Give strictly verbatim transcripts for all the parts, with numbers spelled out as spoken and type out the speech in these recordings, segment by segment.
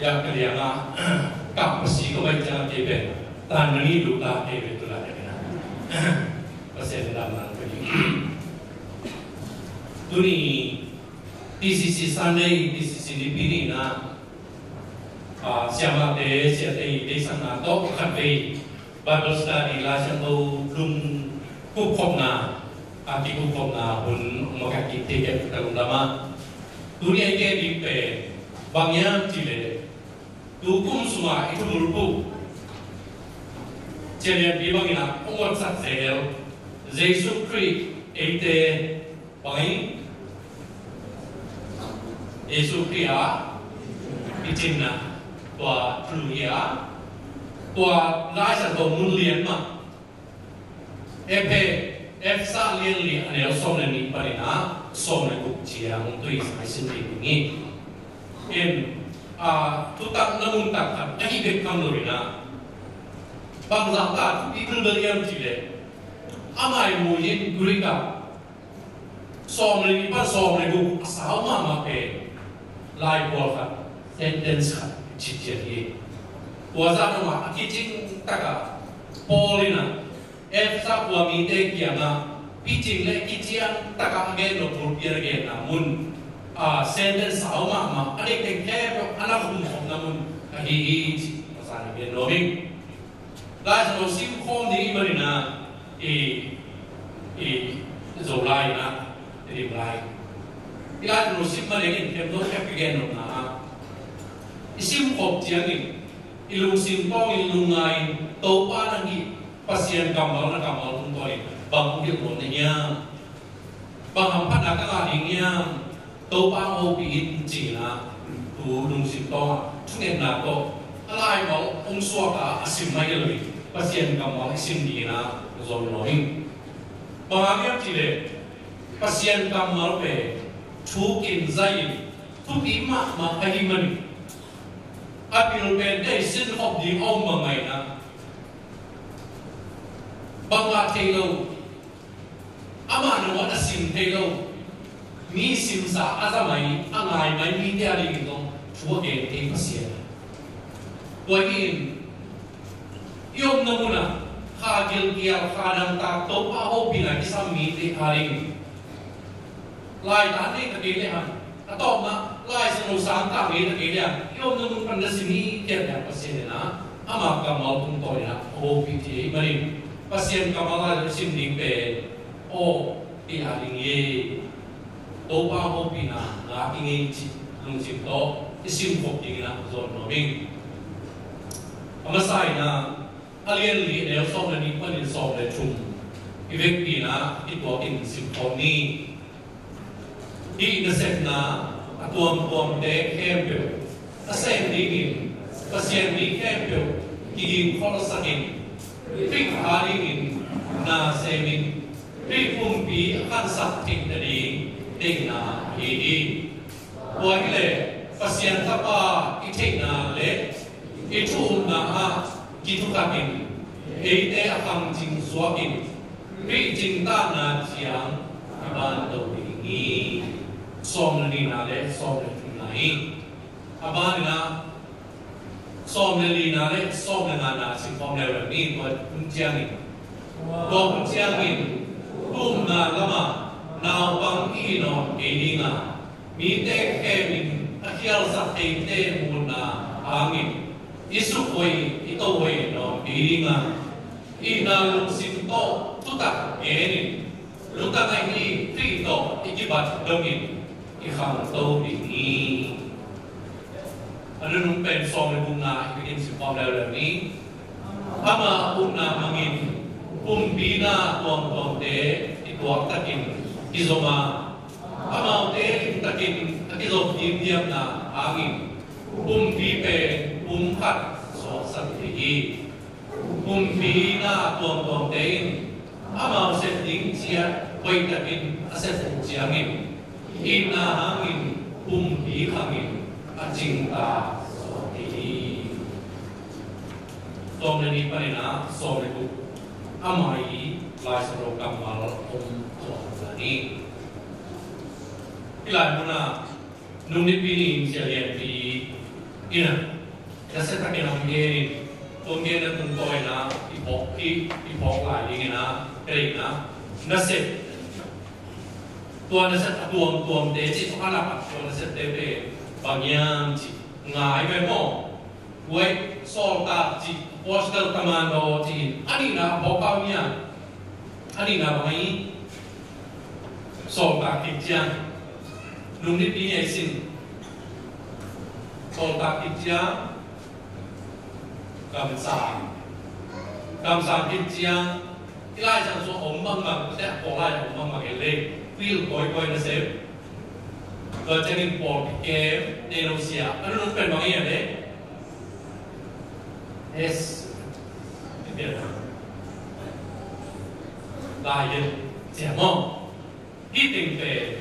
Ya ka lianga kap pasi ko mai ciang kei pen tan nangi duka kei pen tula kei pen. Pasian dam nang kei. Tuni T C C Sunday, T C C nipi ni na, ah, siamahte, siate i deisakna tawh khatvei Bible study, Lai Siangtho lungkup khopna, a kikup khopna hun makaih kik thei kei ka lungdam a. Tuni a i gen ding pen bang hiam cih leh, tu kum sungah i thumulpuk cialianpi bangin a hong otsak zel Jesu Khrih eite bang hi, Jesu Khrih a i cinna tua thulu hi a, tua Lai Siangtho mun lian mah, Efesa lian li a neu sawm le nih panin a sawm le guk ciang tui sa i sim ding hi. In, a, thutak na mun tak khat ahi bek tham lo in a, bangzah ta thupi thulbel hiam cih leh, a maimu in Greek ah sawm le nih pan sawm le guk a sau mahmah pen laibual khat, sentence khat ciciat hi. Tua zah nungah a kicing takah Paul in a Efesa khua mite kiangah picing le kician takah a gen lo, bulpi a genna mun, a, sentence sau mahmah, a deihteng khempeuh a na khumkhopna mun ahi hi ci, Pasian a gen lo hi. Lai Siangtho sim khawm ding i manin a, i, i Zolai in a, i dim lai. I Lai Siangtho sim manin in khempeuh khep i gen nopna a, i sim khop ciangin i lungsim tawngin lungngai in Topa nang hi, Pasian kammal na kammal tungtawnin bang hong hilh nuam na hiam? Bang hamphatna ka ngah ding hiam? Topa hong hopih in ci-in a, tu lungsim tawngah thungetna tawh a laimal hong suak a, a sim mai lo in Pasian kammal i sim dingin a zon lo in. Bang hang hiam cih leh Pasian kammal pen thukin zai in thupi mahmah ahih manin a pil pen tei sin khop ding a om bang mah in a, bang ngah thei lo, amah nangawn a sim thei lo, mi simsa a za mai, a ngai mai mite a dingin zong thu a gen thei Pasian. Tua hi in i omna munah kha gilkial, kha dangtak, Topa hopihna kisam mite a ding laitan nei ta kei le hang, a tawpna Lai Siangtho sang ta nei ta kei le hang, i omna mun pan na sim hi khiat le hang Pasian in a, ama kammal tungtawn in a hopih thei ahih manin Pasian kammal a sim ding pen aw i a ding hi. Topa hopihna ngak i ngei cih lungsim tawh i sim khop dingin a zon nuam ing. A masa in a, a lian li a neu sawm le nih panin sawm le thum i vekpi in a i tuakin sim khawm ni. Hih nasepna a tuamtuamte khempeuh a sem dingin Pasian mi khempeuh kigingkholhsak in, Khrih a dingin na semin, Khrih pumpi a khansak theih nading deihna ahi hi. Tua hileh Pasian Tapa i theihna le i thu-upna ah kithukhatin, eite a khangcing suakin, Khrih cingtaakna ciang i banto ding hi. Sawm le nihna le sawm le thumna hi. A ban in a, sawm le lina le sawm le ngana sim khawm leuleu ni. Tua hun ciangin, tua hun ciangin, thu-upna lamah naupang i hih nawn kei ding a, mite khemin a khialsak theite muhna hangin i sukhoih, i tohoih nawn kei ding a, i itna lungsim tawh thutak genin, lutang ahi Khrih tawh i kibat dongin i khangto ding hi. A nunung pen sawm le gukna i bikin sim khawm leuleu ni. Ama ukna mangin pumpi na tuamtuamte i tuaktakin, kizom a, amaute limtakin a kizom diamdiamna hangin pumpi pen pum khat suaksak thei hi. Pumpi na tuamtuamte in amau sep ding ciat hoihtakin a sep uh ciangin itna hangin pumpi khangin a cingta suak thei hi. Sawm le nih panin ah sawm le guk, a mai Lai Siangtho kammal om tuamtuam ni. Hih lai munah Nungnipi ni-in Sia Lianpi in ah, nasia takin hong genin, hong genna tungtawn in ah i phawk, i, i phawk lai dingin ah, ka deih in ah, nasep, tua nasep a tuamtuamte cih tawh a lak ah tua nasepte pen bang hiam cih ngai ve maw. Tua sawltak cih, Apostle Commando cih in a nihna a phawk kha uh hi a, a nihna bang hi, sawltak khit ciang, Nungnipi ni-a i sin, sawltak khit ciang, kamsang, kamsang khit ciang, i Lai Siangtho sung a om bangbang, te a pawlai a om bangbang en le, kuil kawikawi nasep, tua ciangin pawlpi kem, nei lo sia, a nunung pen bang hi a le? Yes. Lai Siangtho sia maw. Hih teng pen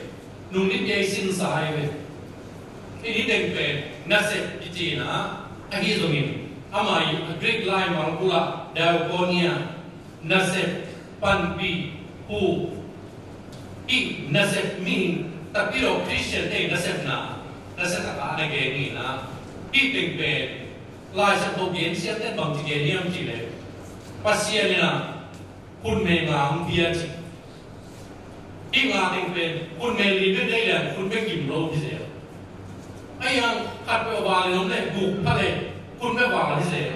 Nungnipi a i sinsa hi ve. Hih teng pen nasep kici in ah, ahi zongin amah i a Greek laimal bul ah diakonia, nasep, panpih, huh. Hih nasep mihing, tapi lo Khristian te nasepna, nasep a ka na gen hi in ah, hih teng pen Lai Siangtho gensiatte'n bangci gen hiam cih leh, Pasian in ah khutme nga hong pia ci. Hih nga teng pen khutme li bek deih leh khutme gim lo hi zel. A hiang khat peuh a val in om leh, guk pha leh khutme val hi zel.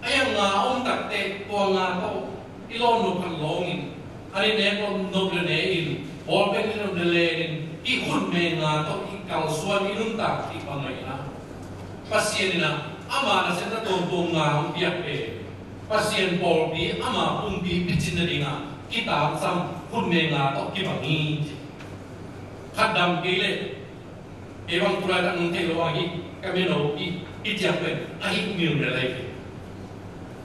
A hiang nga a om tak teh tua nga tawh i lawn nop khat lawngin, a ni nek nop le ne-in, bawlpen ni nop le lenin, hih khutme nga tawh i kalsuan, i nuntak kibang mah in ah, Pasian in ah ama nasepna tuamtuam nga hong piak pen Pasian pawlpi, ama pumpi picin nading a kitangsam khutme nga tawh kibang hi ci. Khat dam kei leh, kei bang tu laitak nong theih loh a hih ka mino hih, hih ciang pen a hih mil mel lai kei.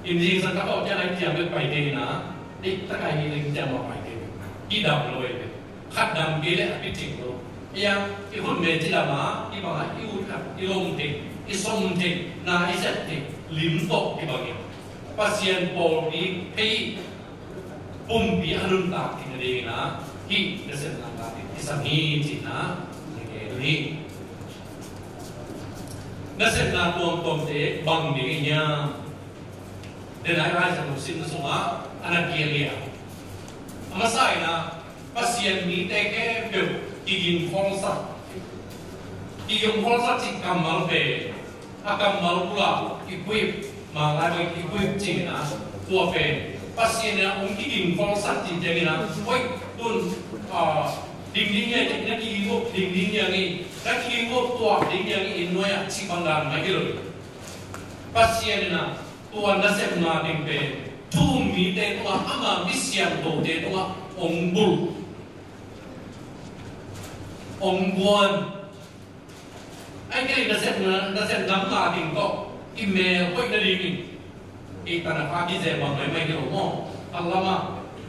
In zingsang ka tawh ciang a hih ciang pen pai kei in ah, deih tak a hih leng ciang mah pai kei. Hih dam lo ei pen. Khat dam kei leh a picing lo. Ei a, i khutme cidam a, i bang a, i ut khat, i lom thei, i som thei, na i sep thei, lim tawh kibang in, Pasian pawlpi phei pumpi a nuntak theihna dingin ah, hih nasepna nuntak ding kisam hi cihna na gen uh hi. Nasepna tuamtuamte bang ding hiam? Denai Lai Siangtho simna sungah a na kilia. A masa in ah, Pasian mite khempeuh kigingkholsak. Kigingkholsak cih kammal pen, a kammal bul ah equip, Manglai bang equip ci-in ah, tua pen Pasian in ah hong kigingkholsak cih ciangin ah, oi, tun, ah, ding ding hi a, na kigingkholsak ding ding hi a, na kigingkholsak tuak ding hi a, inn nuai ah cih bang dan mah hi lo. Pasian in ah tua nasepna teng pen thu-um mite tungah, ama mi siangthote tungah hong bul, hong guan. Ahih kei leh nasepna, nasepna nga teng tawh i mel hoih nadingin, i tana kha kizem bang maimai hi lo maw. Khat lamah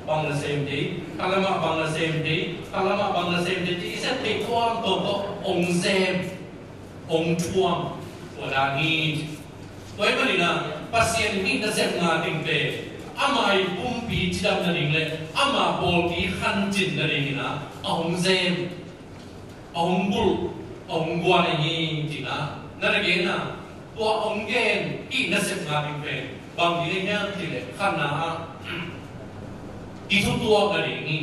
bang nasem thei, khat lamah bang nasem thei, khat lamah bang nasem thei, i sep thei tuamtuam tawh hong sem, hong thuam, tua dan hi. Tua ahih manin ah, Pasian in hih nasepna teng pen ama i pumpi cidam nading leh ama pawlpi khancin nadingin ah a hong sem, a hong bul, a hong guan ahi hi, ci-in ah na na gen a. Tua hong gen hih nasepna teng pen bang ding hiam cih leh, khatna ah i thutuak nading hi.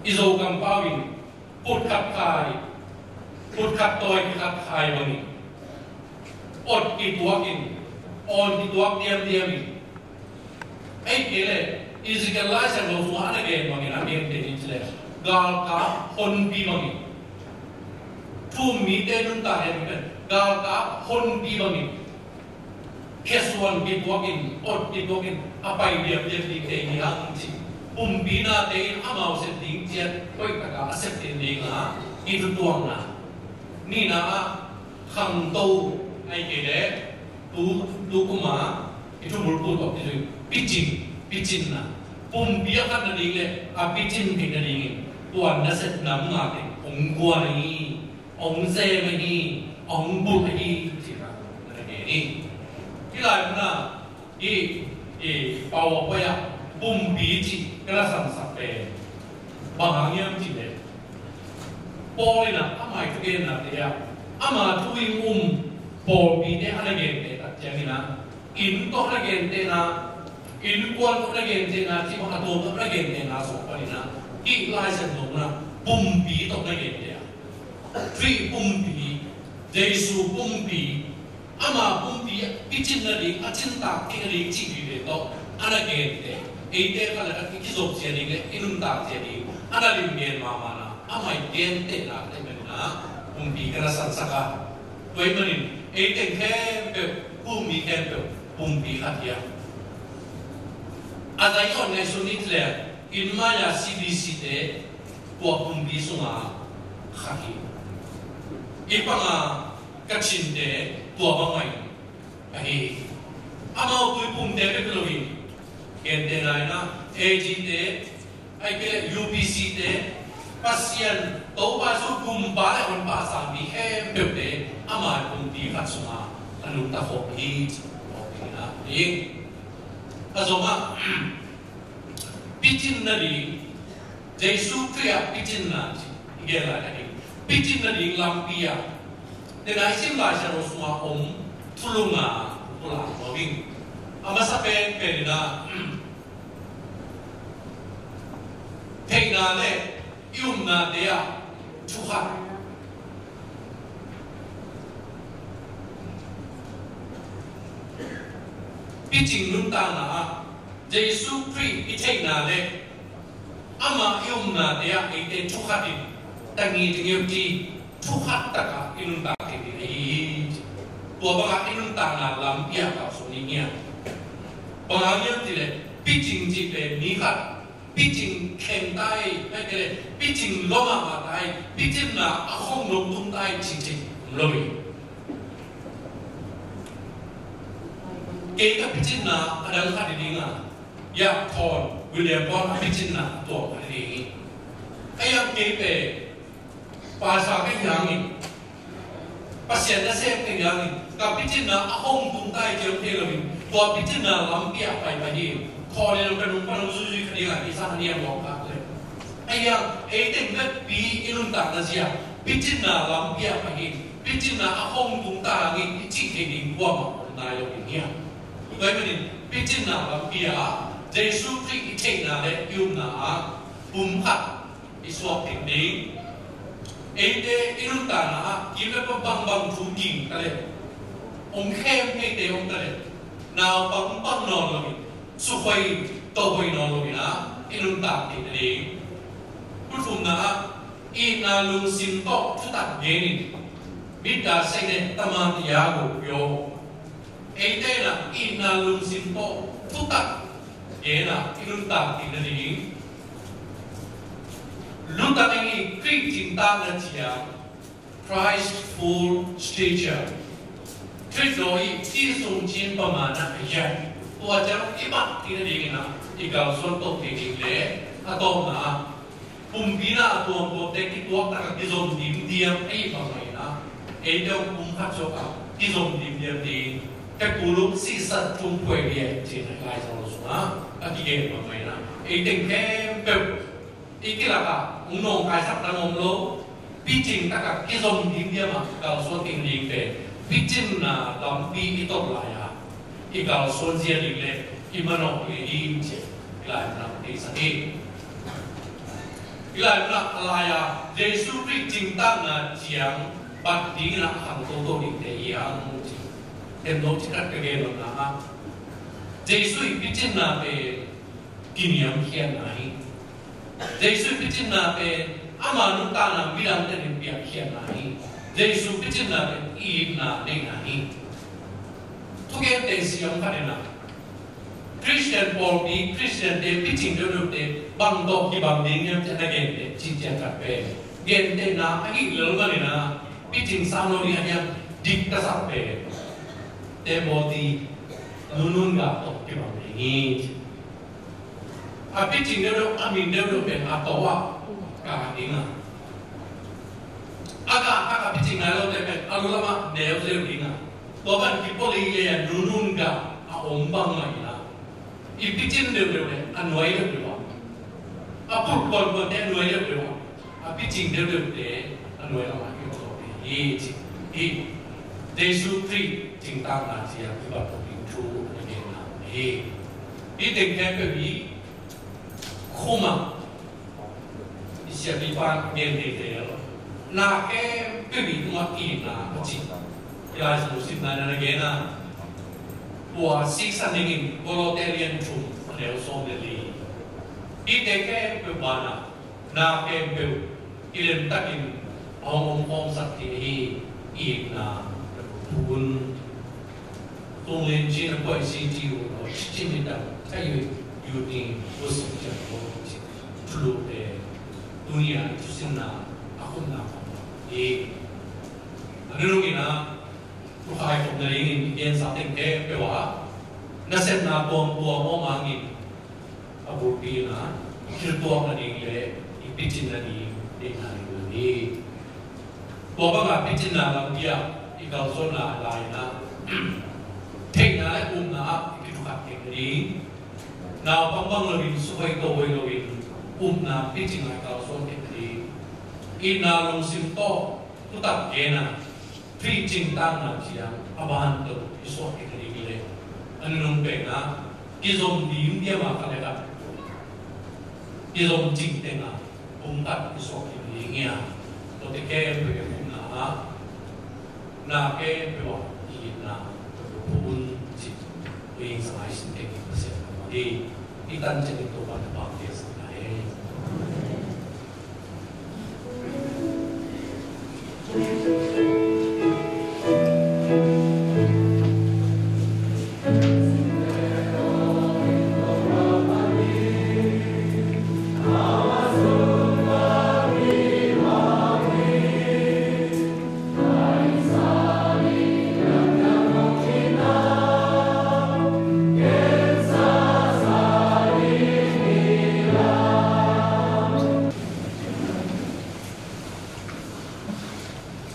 I Zo kampau in, put khat khai, put khat tawi, khat khai bangin, ot kituak in, awn kituak diamdiam in. Ahih kei leh Ezekiel Lai Siangtho sungah a na gen bangin a gen kei in ci leh, galkap honpi bangin, thu-um mite nuntak lian pen galkap honpi bangin, khesuan kituak in, ot kituak in, a pai diamdiam ding teng hi hang ci. Pumpi nate in amau sep ding ciat hoih taka a sep ding ding a i thutuakna. Nihna ah khangto, ahih kei leh tu, tu kum a i thubulphuh tawh kizui picin, picinna. Pumpi a khat nading le a picin theih nadingin tua nasep nam nga teng hong guan hi, hong sem hi, hong bulh hi, cihna na gen hi. Hih lai mun ah hih, hih PowerPoint ah pumpi cih ka na sangsak pen bang hang hiam cih leh, Paul in ah ama i thugennate ah ama thu-ing um pawlpite a na gente tak ciangin ah, inn tawh na gentehna, innkuan tawh na gentehna, cih bang a tuam tawh na gentehna sung panin ah, hih Lai Siangtho mun ah pumpi tawh na genteh a, Khrih pumpi, Jesu pumpi, ama pumpi picin nading, a cintak theih nading cih vive tawh a na genteh. Eite khat le khat i kizop zia ding le i nuntak zia ding a na lim gen mahmahna, ama i gentehna teh manin ah pumpi ka na sangsak a. Tua ahih manin ei teng khempeuh, pumpi khempeuh pumpi khat hi a. A zai zawn ngaihsun ni leh, inn mai-a C B C te tua pumpi sungah khat hi. I panga Kachinte tua bang mah hi. Amau tuipumte bek hi loin, gentehna in ah A G te, ahih kei leh U P C te, Pasian Topa Jesu gumpa le honpa a sangpi khempeuhte ama pumpi khat sungah a nungta khawm hi, ci khawm ding hi. A zom ah picin nading, Jesu Khrih ah picinna ci i gen laitakin, picin nading lampi ah, tena i sim Lai Siangtho sungah om thu lunga pulak nuam ing. A masa penpen in ah, theihna le i upnate ah thu khat. Picing nuntakna ah Jesu Khrih i theihna le ama i upnate ah eite thu khat in, tangi tangeuti thu khat takah i nuntak theih ding ahi hi. Tua bangah i nuntakna lampi ah kalsuan ing hi a. Bang hang hiam cih leh picing cih pen mi khat picing kheng ta ei, ahih kei leh picing lua mahmah ta ei, picinna a khong nong tung ta ei cih theih om lo hi. Kei ka picinna a dang khat hi ding a, Yak Thawn, William Bond a picinna a tuam khat hi ding hi. A yak kei pen pastor ka hi hangin, Pasian nasem ka hi hangin, ka picinna a hong tung ta hi ci-a om thei loin, tua picinna lampi ah pai pah hi. Thawn in ka nung pan hong zuizui kha ding a, i sa a niam mawk kha le. A hi hang, ei teng bek pi i nuntakna zia picinna lampi ah pai hi. Picinna a hong tung ta hangin i cih thei ding kuamah om nai lo ding hi a. Tua ahih manin picinna lampi ah Jesu Khrih i theihna le i upna ah pum khat i suak ding ding. Eite i nuntakna ah kim le pam bangbang thu ging ta le, hong khem theite hong ta le, naupang pang nawn loin, sukhoi tawhhoi nawn loin ah i nuntak theih nading. Khuthumna ah itna lungsim tawh thutak genin, မေတ္တာစိတ်နဲ့ သမ္မာတရားကို ပြော. Eite in ah itna lungsim tawh thutak gen a i nuntak theih nading. Luther in Khrih cingtaakna ciang, Christ's full stature, Khrih dawi i sungcin pamana a yan, tua ciang i mat theih nadingin ah i kalsuan toh theih ding le a tawpna ah pumpi na a tuamtuamte kituak taka kizom dimdiam ahih bang mah in ah, eite hong pum khat suak a kizom dimdiam ding. Kekulu sisat thum phuai lian cih na Lai Siangtho sungah a kigen bang mah in ah, ei teng khempeuh i kilakah hong nawngkaisak dang om lo. Picing taka kizom dimdiam a kalsuan ding ding pen picinna lampi i tot lai a i kalsuan zia ding le i manawh ding hi, ci-a i lai mun ah theisak hi. I lai mun ah a lai a Jesu Khrih cingtaakna ciang bat dingin ah khang toto dingte hi hang, ci. Themno cikat ka gen nopna ah Jesu i picinna pen kiniamkhiatna hi. Jesu picinna pen ama nuntakna midangte in piakkhiatna hi. Jesu picinna pen itna neihna hi. Thugente siam khat in ah, Khristian pawlpi, Khristiante picing deuhdeuhte bang tawh kibang ding hiam ci-in a gente cih ciang khat pen, gentehna ahih lel manin ah picing sam lo ding a hiam dik ka sak pen, Timothy nunung gah tawh kibang ding hi. A picing deuhdeuh, a min deuhdeuh pen a tawh ah kah ding a, a gah kah a picing nai lote pen a lu lamah neu zeu ding a, tua bang kipawl leh a nunung gah a om bang mah in ah, i picin deuhdeuh leh a nuai deuhdeuh ah, a put kuankuante a nuai deuhdeuh ah, a picing deuhdeuhte a nuai lamah i om hi, ci hi. Jesu Khrih cingtaakna ciang i bat ding thu a na genna hi. I teng khempeuh i khum a, i siapipa gen teitei lo, na khempeuh i khum a itna a ci. I Lai Siangtho simna na gen a, tua siksan dingin Kolose lian thum a neu sawm le li. I teng khempeuh banah na khempeuh i lemtakin a hong omkhawmsak ding hi, itna na phu un. Tung len cin a kuai si ti u lo, cin ni dang, thai yu, yu ni, u sik ciang lo, ci. Thulu te, tunia, tu sin na, a kun na, i. A nunung in a, tu khai kop na ding in, i gen sa teng te, pe wa, na sen na tuam, tuam, o ma ngin. A bulpi in a, thiltuak nading le i picin nading deihna ding hi. Tua bangah picinna lampi ah i kalsuanna lai-in ah, theihna le upna ah i kithukhat theih nading. Naupang bang loin, sukhoih to hoih loin, upna picin ah i kalsuan theih nading. Itna lungsim tawh thutak gen a, Khrih cingtaakna ciang a ban tawh i suah theih nading leh, a nunung pen ah kizom ding diam a khat le khat kizom cing teng ah pumkhat i suah theih nading hi a, tuate khempeuh i kumna ah na khempeuh ah i itna phu un, ci. Ui, sa ai sin teng i Pasian ka mah hi. I tan ciang i Topa na pang te sa na hi.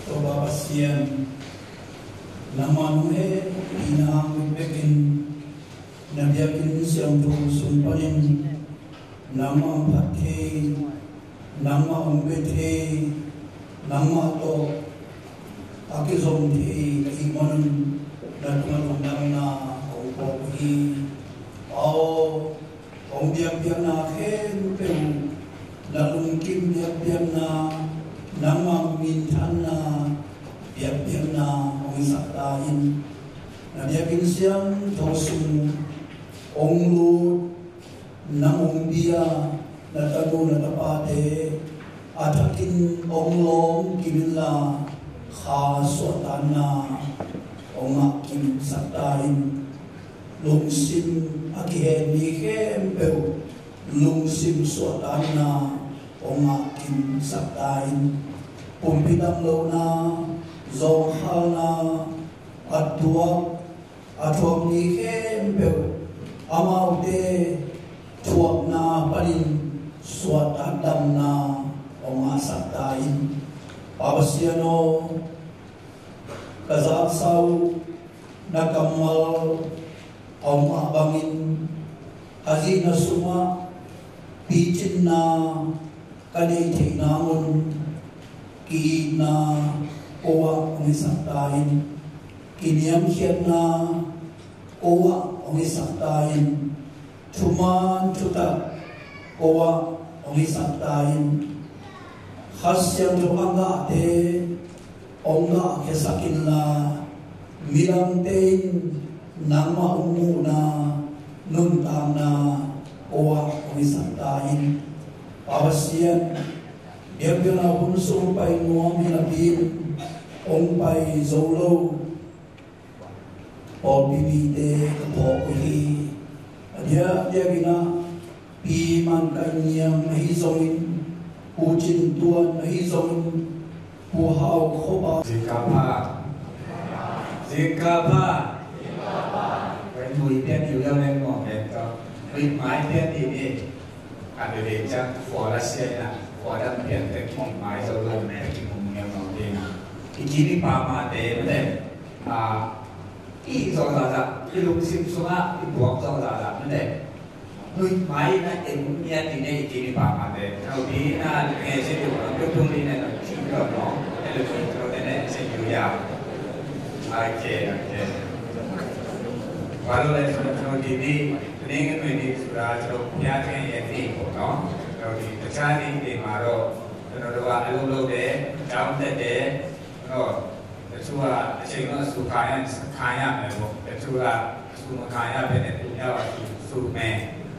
Topa Pasian, nangmah nong hehpihna hang bekbekin na biakinn siangtho sung panin nangmah hong phat thei, nangmah hong bia thei, nangmah tawh a kizom thei ka hih manun na tungah lungdamna kong ko hi. Aw, hong biakpiakna khempeuh, na lungkim biakpiakna, nangmah minthanna biakpiakna hong hisak ta in. Na biakinn siangtho sung hong lut, nang hong bia na tanu na tapate a thakin hong lawm kim inla, kha suahtakna hong ngah kimsak ta in. Lungsim a kihen mi khempeuh lungsim suahtakna hong ngah kimsak ta in. Pumpi damlohna, zawngkhalna a tuak, a thuak mi khempeuh amaute thuakna panin suahtak damna hong ngahsak ta in. Pa Pasian aw, ka zaksa uh na kammal a om mah bangin, a zihna sungah picinna ka neih theih nangun, ki-itna ko ah hong hisak ta in, kiniamkhiatna ko ah hong hisak ta in, thuman thutak ko ah hong hisak ta in. Kha Siangtho a ngahte hong ngahkhiasak inla, midangte in nangmah hong muhna nuntakna ko ah hong hisak ta in. Pa Pasian, biakpiakna hun sung pai nuam hi napi in hong pai zo lo pawlpi mite ka phawk uh hi. A Biakbiakinn ah Pi Man Kai Niang ahi zongin, Pu Cin Tuan ahi zongin, Pu Hau Khop a, Zingkal pha. Zingkal pha. Pai nui pian yu yau leng mawh pen tawh nui mai pian dih ni. A bebe ciang khua la sia ina, khua dam pian tek nui mai zo lo pen ki mung ngiau nong dih na. I ki ni pa ma te mete. A, i zong zazah, i lungsim sungah i buak zong zazah mete. Nui mai na eng nia ti ne i ki ni pa ma te. Nau di na nge se diu na, tu tu ni na na ki lo no. E lo ni lo te ne se diu ya. Ok, ok. Wa lo le so so di di. Ning nui ni sura so ya te ye ni ko no. Lo di ta cha ni de ma ro. No lo wa lo lo de. Chao te de. No. Te chua, te chua su kaya, kaya me bo. Te chua su kaya pe ne tu ya wa su, su me.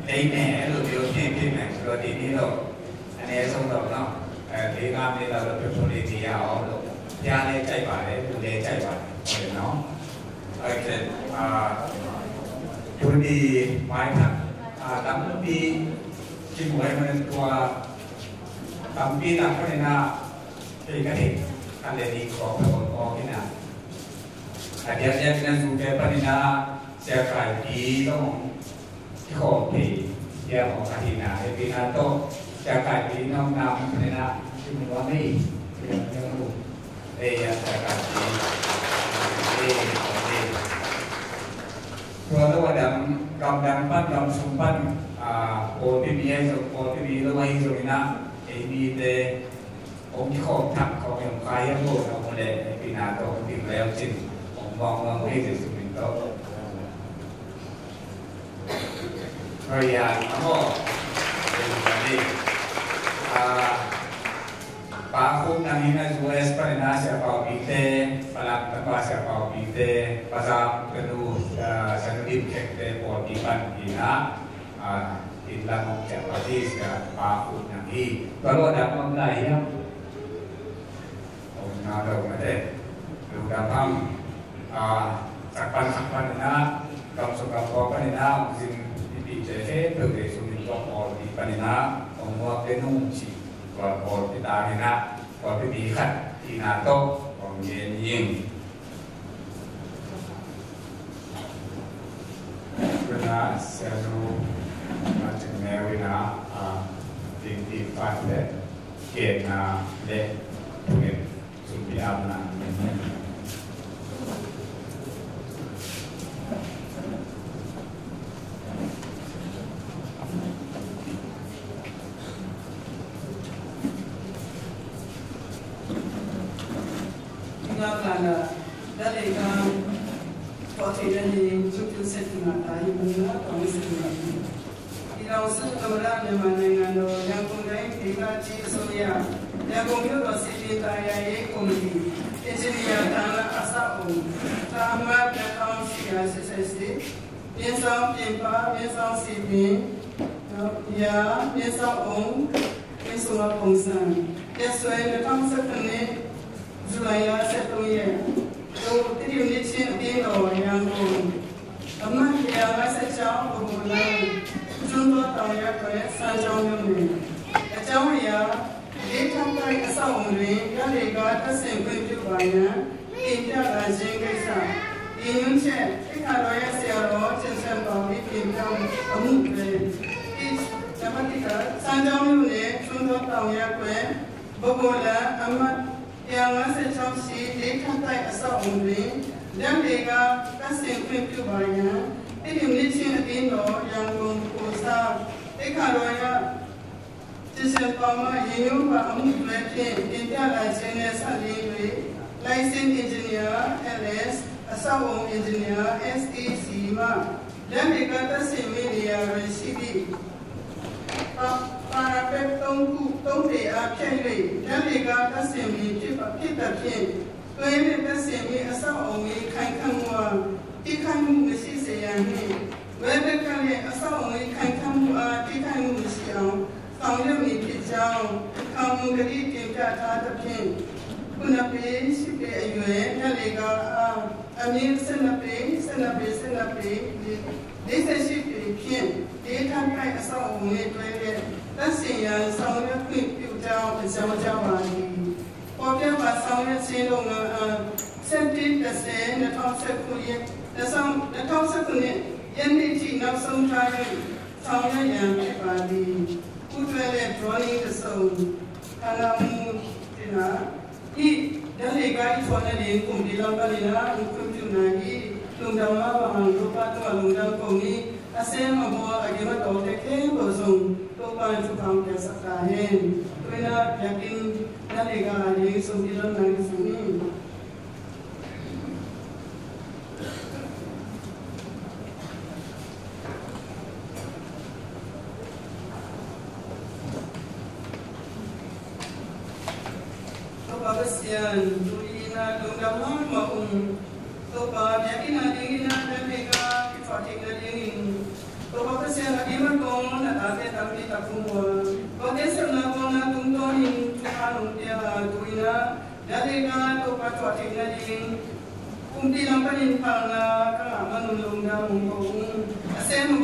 Te me lo diu ti ti me lo di ni lo. Ane song lo no. Eh, di ngam ni lo lo pe puli di ya o lo. Ya le chai ba le, tu le chai ba. No. Ok. Ah, tu di mai thak. Ah, tam di ki muai man tua. Tam di tak ko na. Kei ka theih khat le nih khawng ka bawl mawk in a, a diakdiak in a zu te panin a Sia Kai Pi zong kikhawm thei diak mawk a hi na, hei pi na tawh Sia Kai Pi nong na hong panin a kimu a mei. Ei a Sia Kai Pi. Ei, ei. Tua lo a dang, gam dang pan, gam sung pan, a, pawlpi mi ahi zong, pawlpi mi lo ahi zong in a, ei mi te, hong kikhawm thak khawm hi hong khai hiam lo na hong leh, hei pi na tawh hong ding leu cin, hong mawng mawng hei Jesu min tawh. Hoi ya, amo. Hei, hei. Ah, Pa Khup Nang in a U S panin a Sia Pau Pi te, Palam tapa Sia Pau Pi te, Pa Zam tanu, ah, Sia Nu Dim Khek te, pawlpi pan hi na. Ah, in lam hong ciah pah hi sia, Pa Khup Nang hi. Tua lo dam om lai hiam? Om na lo mate. Lo dam ham. Ah, sak pan sak pan ina, gam sung gam pau pan ina, hong zin i pi ce he, peuh te sung in tua pawlpi pan ina, hong muak te nung ci, tua pawlpi ta ina, pawlpi pi khat, ina to, hong gen ing. Tuna Sia Nu Martin Mary na, ah, ding ding fan le, gen na le, tuin sumpi am na. Ngak lana, dale ka, kau thei dale, zuk tu set na ta, i mung na, kau ni set na. I lau set na mara ne ma ne nga no, yang kong dai, dei ka chi so ya, yang kong yo lo si dei ta ya ye kong di, engineer ta na asa ong, ta ma ya kau si ya si sai si. မြင်းဆောင်ပြင်ပ မြင်းဆောင်စည်ပင် ရာ မြင်းဆောင်အုံ မြင်းဆောင်ပုံစံ ရက်စွဲ နှစ်ထောင့်ဆယ့်ခုနှစ် ဇူလိုင်လ ဆယ့်သုံးရက် တို့ သတိမစ်ချင်းအသင်းတော် ရန်ကုန် အမှတ် တစ်ရာငါးဆယ့်ခြောက် ဗဟိုလမ်း ကျွန်းတော်တောင်ရပ်ကွက် စမ်းချောင်းမြို့နယ် အကြောင်းအရာ လေးထပ်တိုက်အဆောက်အအုံတွင် ဓာတ်လှေကားတပ်ဆင်ခွင့်ပြုပါရန် တင်ပြလာခြင်းကိစ္စ၊ ရည်ညွှန်းချက်၊ သိက္ခာတော်ရဆရာတော် ကျင်စံပါဝီ တင်ပြအမှုတွင် နံပါတ်တစ်က စမ်းချောင်းမြို့နယ် ထွန်းသောတောင်ရပ်ကွက် ဗဟိုလမ်း အမှတ် တစ်ရာငါးဆယ့်ခြောက်ရှိ လေးထပ်တိုက်အဆောက်အအုံတွင် ဓာတ်လှေကားတပ်ဆင်ခွင့်ပြုပါရန် သတိမစ်ချင်းအသင်းတော် ရန်ကုန် ကိုယ်စား သိက္ခာတော်ရ ကျင်စံပါဝီ ရည်ညွှန်းပါအမှုတွင်ဖြင့် တင်ပြလာခြင်းနဲ့ ဆက်လျဉ်း၍ License Engineer L S အဆောက်အအုံ Engineer S E C မှ ဓာတ်လှေကားတပ်ဆင်မည့်နေရာတွင်ရှိသည့် ပါ ပါရာပက်သုံးခု သုံးပေအားဖြတ်၍ ဓာတ်လှေကားတပ်ဆင်မည်ဖြစ်ပါ ဖြစ်သဖြင့် တွဲနှင့်တပ်ဆင်မည့်အဆောက်အအုံ၏ ခိုင်ခံ့မှုအား ထိခိုက်မှုမရှိစေရန်နှင့် တွဲဘက်ကလည်း အဆောက်အအုံ၏ ခိုင်ခံ့မှုအား ထိခိုက်မှုမရှိအောင် ဆောင်ရွက်မည်ဖြစ်ကြောင်း ခံဝန်ကတိတင်ပြထားသဖြင့် ခုနစ်ပေ ရှစ်ပေအရွယ် ဓာတ်လှေကားအား အမြင့် ဆယ့်နှစ်ပေ ဆယ့်နှစ်ပေ ဆယ့်နှစ်ပေ လေးဆယ့်ရှစ်ပေဖြ ဒေးထန်းထိုင်အဆောက်အအုံနဲ့တွဲတဲ့ သန့်စင်ရန်ဆောင်ရွက်ခွင့်ပြုကြောင်း အကြောင်းကြားပါသည်။ ဖော်ပြပါဆောင်ရွက်ခြင်းလုပ်ငန်းအား စက်တင်ဘာ တစ်ဆယ်၊ နှစ်ထောင်ဆယ့်ခုနစ်ရက်၊ နှစ်ထောင်ဆယ့်ခုနစ်ရက်နေ့ထိ နောက်ဆုံးထား၍ ဆောင်ရွက်ရန်ဖြစ်ပါသည်။ ပူးတွဲတဲ့ drawing တစ်စုံ၊ ဌာနမှူးတင်တာ ii, ဓာတ်လှေကား အထွတ်အလင်း ကုမ္ပဏီလမ်းပန်းနေရာ ခွင့်ပြုနိုင်၏။ လူဒါမမဟန် ဒိုးပါတော့ လူဒါကုန်၏။ အစဲမဘော အဂီမတော် တခဲကိုယ်စုံ ဒိုးပါထူထောင်ပြသတာဟဲ။ တွင်နာပြကင်း ဓာတ်လှေကား အလင်းစုံ ဒီလမ်းနိုင်စုံ။ ตัวปาเปเซียนดูดีนาดวงดาวมากมาองค์ตัวปาแดกอินาดีนาแดกเมกาที่ถอดทิ้งนาดีอินตัวปาเปเซียนอดีมันกองนาตาเตตังปีตักคุมบัวก็เตสนาโกนาตุงตอนินทุกานุงเตียดูดีนาแดกเมกาตัวปาถอดทิ้งนาดีอินคุมตีลำปนินพังนาข้างหลังมนุนลงดาวมงกองอาเซมง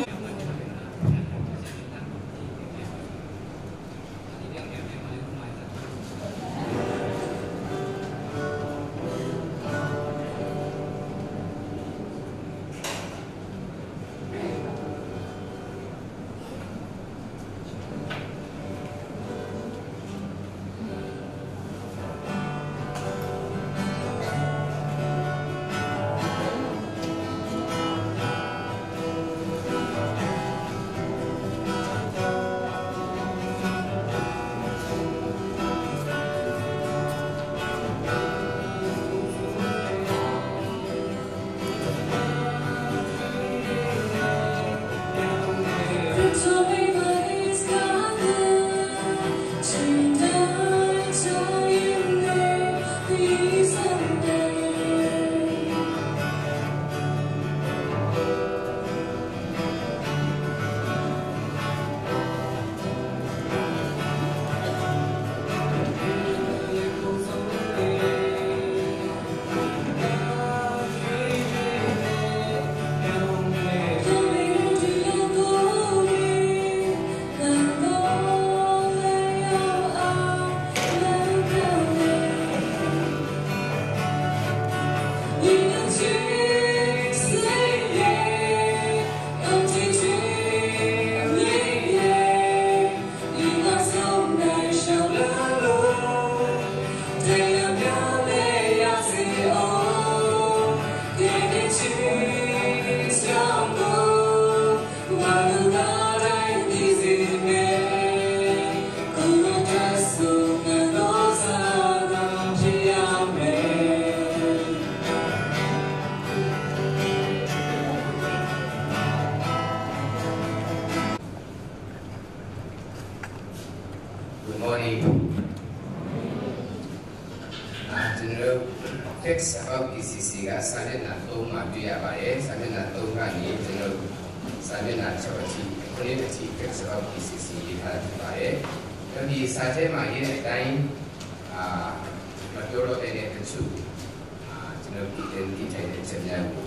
Good morning. အာ၊ ကျွန်တော်တို့ Facts about P C C က စာမျက်နှာသုံးမှာ တွေ့ရပါတယ်။ စာမျက်နှာသုံးကနေ ကျွန်တော်တို့ စာမျက်နှာခြောက်အထိ၊ ခုနစ်အထိ Facts about P C C ရေးထားတာ ဖြစ်ပါတယ်။ ဒီစာထဲမှာ ရေးတဲ့အတိုင်း အာ၊ မပြောတော့ဘဲနဲ့ တချို့ အာ၊ ကျွန်တော်တို့ ပြည်တွင်းနေထိုင်တဲ့အချက်များကို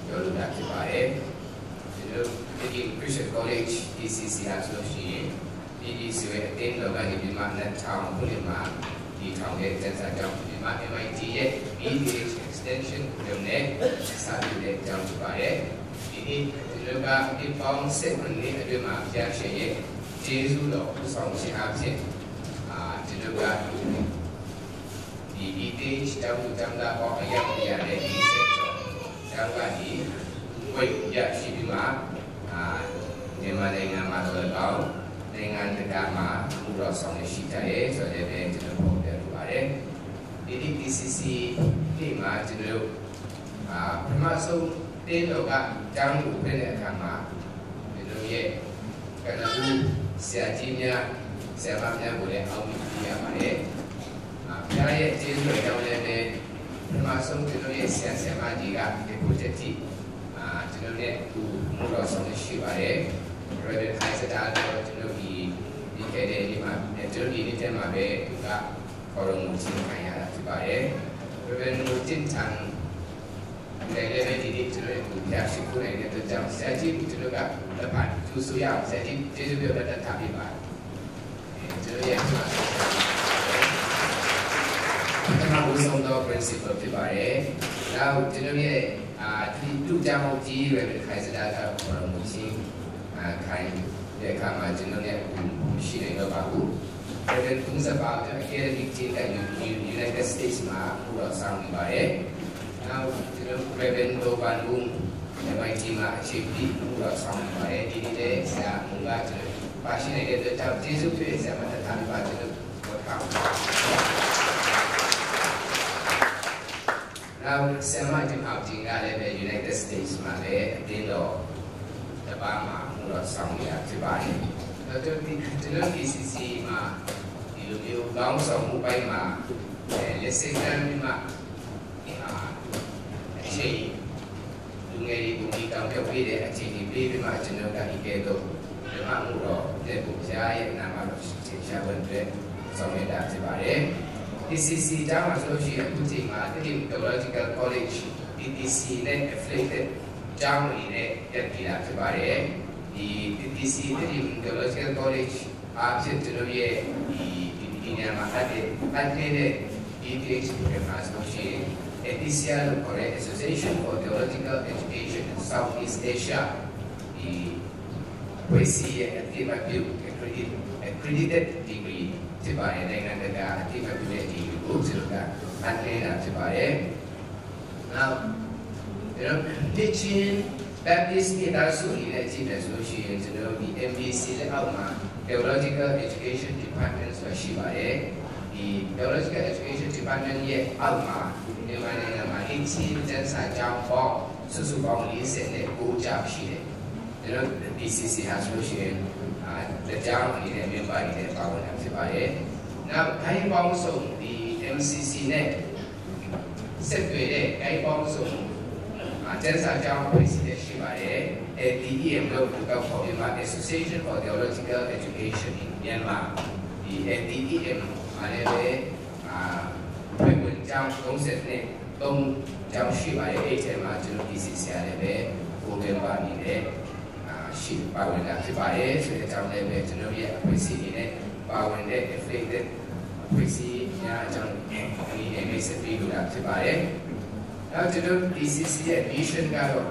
ပြောလိုတာဖြစ်ပါတယ်။ ကျွန်တော်တို့ Philippine Christian College P C C ဟာဆိုလို့ရှိရင် ပြည်သူ့စစ်အသင်းတော်ကနေပြီးမှ နှစ်ထောင်ခုနှစ်မှာ တည်ထောင်တဲ့ ကျမ်းစာကျောင်းဖြစ်ပြီးမှ M I T ရဲ့ B Th Extension Program နဲ့ စတင်တဲ့အကြောင်းဖြစ်ပါတယ်။ ဒီနေ့ ကျွန်တော်တို့က နှစ်ပေါင်းဆယ့်ခုနစ်နှစ်အတွင်းမှာ ဘုရားရှင်ရဲ့ ကျေးဇူးတော် ဦးဆောင်ခြင်းအားဖြင့် အာ၊ ကျွန်တော်တို့က ဒီ B Th ကျောင်းသူကျောင်းသားပေါင်း အယောက်တစ်ရာနဲ့ လေးဆယ်ကျော် ကျောင်းကနေ ဘွဲ့ရရှိပြီးမှ အာ၊ မြန်မာနိုင်ငံမှာသော်လည်းကောင်း၊ နိုင်ငံတကာမှာ အမှုတော်ဆောင်နေရှိကြတယ်ဆိုတော့လည်း ကျွန်တော်ဖော်ပြလိုပါတယ်။ ဒီနေ့ P C C နေ့မှာ ကျွန်တော်တို့ အာ၊ ပထမဆုံး တင်းတော်က ကျောင်းကိုဖွင့်တဲ့အခါမှာ ကျွန်တော်ရဲ့ ကနဦးဆရာကြီးများ၊ ဆရာမများကိုလည်း အောက်မေ့ပေးရပါတယ်။ အာ၊ ဘုရားရဲ့ကျေးဇူးတော်ကြောင့်လည်းပဲ ပထမဆုံး ကျွန်တော်ရဲ့ဆရာဆရာမကြီးက ဒီကိုတက်ထိ၊ အာ၊ ကျွန်တော်နဲ့အတူ အမှုတော်ဆောင်နေရှိပါတယ်။ Reverend Isaac ကတော့ ကျွန်တော်ဒီ ပြီးခဲ့တဲ့နေ့မှာ၊ ကျွန်တော်ဒီနှစ်ထဲမှာပဲ သူက ခေါ်တော်မူခြင်းခံရတာဖြစ်ပါတယ်။ Reverend မူတင့်ထန် ဒီနေ့လည်းပဲ ဒီနေ့ကျွန်တော်တို့ကို ဖျားရှိခိုးနိုင်တဲ့အတွက်ကြောင့် ဆရာကြီးကို ကျွန်တော်က လက်ဖတ်ကြိုဆိုရအောင်။ ဆရာကြီး ကျေးဇူးပြု လက်ထပ်ပေးပါ။ အဲ ကျွန်တော်ရဲ့ ပထမဦးဆုံးသော principal ဖြစ်ပါတယ်။ နောက် ကျွန်တော်ရဲ့ အာ ဒုကျောင်းအုပ်ကြီး Reverend ခိုင်စဒါကတော့ ခေါ်တော်မူခြင်း အာ ခိုင်တဲ့အခါမှာ ကျွန်တော်နဲ့အတူ ရှိနေတော့ပါဘူး။ Reverend ဘုန်းစပါ ကျွန်တော် academic team က United States မှာ အမှုတော်ဆောင်နေပါတယ်။ နောက် ကျွန်တော် Reverend ဒေါ်ပန်ဦး MIT မှာ အချိန်ပြည့် အမှုတော်ဆောင်နေပါတယ်။ ဒီနေ့လည်း ဆရာမုံက ကျွန်တော် ပါရှိနေတဲ့အတွက်ကြောင့် ကျေးဇူးပြုတယ်။ ဆရာမ ထပ်ထပ်ပါ ကျွန်တော် welcome နောက် ဆရာမ တင်အောင်တင်ကလည်းပဲ United States မှာလည်း အသင်းတော်တစ်ပါးမှာ အမှုတော်ဆောင်နေတာ ဖြစ်ပါတယ်။ နောက် ကျွန်တော် ဒီ ကျွန်တော် KCC မှာ ဒီလိုမျိုး ခေါင်းဆောင်မှုပိုင်းမှာ အဲ လက်ဆင့်ကမ်းပြီးမှ အာ အချိန် လူငယ်တွေကို ဒီတောင်ပြောပေးတဲ့ အချိန်တွေ ပေးပြီးမှ ကျွန်တော်က ဒီကဲ့သို့ မြန်မာ့မှုတော်နဲ့ ဘုရားရဲ့နာမတော် ထင်ရှားဖို့အတွက် ဆောင်ရွက်တာ ဖြစ်ပါတယ်။ KCC ကျောင်းမှာဆိုလို့ရှိရင် အခုချိန်မှာ သစ်ပင် Theological College, TTC နဲ့ affiliated ကျောင်းတွေနဲ့ ရပ်တည်တာ ဖြစ်ပါတယ်။ ဒီ TTC သစ်ပင် Theological College အားဖြင့် ကျွန်တော်ရဲ့ ဒီ ဒီ ဒီနေရာမှာ အပ်တဲ့ အပ်ခဲ့တဲ့ ဒီ PhD မှာဆိုလို့ရှိရင် Athesia လို့ခေါ်တဲ့ Association for Theological Education in Southeast Asia ဒီအဖွဲ့အစည်းရဲ့ အသိအမှတ်ပြု accredit- accredited degree ဖြစ်ပါတယ်။ နိုင်ငံတကာ အသိအမှတ်ပြုတဲ့ degree ကို ကျွန်တော်က အပ်နှင်းတာ ဖြစ်ပါတယ်။ နောက် ကျွန်တော် နှစ်ခြင်း Baptist မိသားစုအနေနဲ့ ကြည့်မယ်ဆိုလို့ရှိရင် ကျွန်တော်တို့ ဒီ MBC လက်အောက်မှာ Theological Education Department ဆိုတာ ရှိပါတယ်။ ဒီ Theological Education Department ရဲ့အောက်မှာ မြန်မာနိုင်ငံမှာ နှစ်ခြင်း ကျမ်းစာကျောင်းပေါင်း စုစုပေါင်း လေးဆယ့်ကိုးကျောင်း ရှိတယ်။ ကျွန်တော် TTC ဟာဆိုလို့ရှိရင် အာ တစ်ကျောင်းအနေနဲ့ member အနေနဲ့ ပါဝင်တာ ဖြစ်ပါတယ်။ နောက် တိုင်းပေါင်းစုံ ဒီ MCC နဲ့ ဆက်သွယ်တဲ့ တိုင်းပေါင်းစုံ အာ ကျမ်းစာကျောင်း အဖွဲ့အစည်းလည်း ရှိပါတယ်။ LTEM လို့ သူတို့ခေါ်ပြီးမှ Association for Theological Education in Myanmar ဒီ LTEM မှာလည်းပဲ အာ အဖွဲ့ဝင်ကျောင်း သုံးဆယ့်နှစ် သုံးကျောင်း ရှိပါတယ်။ အဲ့ထဲမှာ ကျွန်တော် TTC ကလည်းပဲ ကိုယ် member အနေနဲ့ အာ ရှိပါဝင်တာ ဖြစ်ပါတယ်ဆိုတဲ့အကြောင်းလည်းပဲ ကျွန်တော်ရဲ့အဖွဲ့အစည်းအနေနဲ့ ပါဝင်တဲ့ affiliated အဖွဲ့အစည်းများအကြောင်း ဒီနေ့ မိတ်ဆက်ပေးလိုတာ ဖြစ်ပါတယ်။ နောက် ကျွန်တော် TTC ရဲ့ mission ကတော့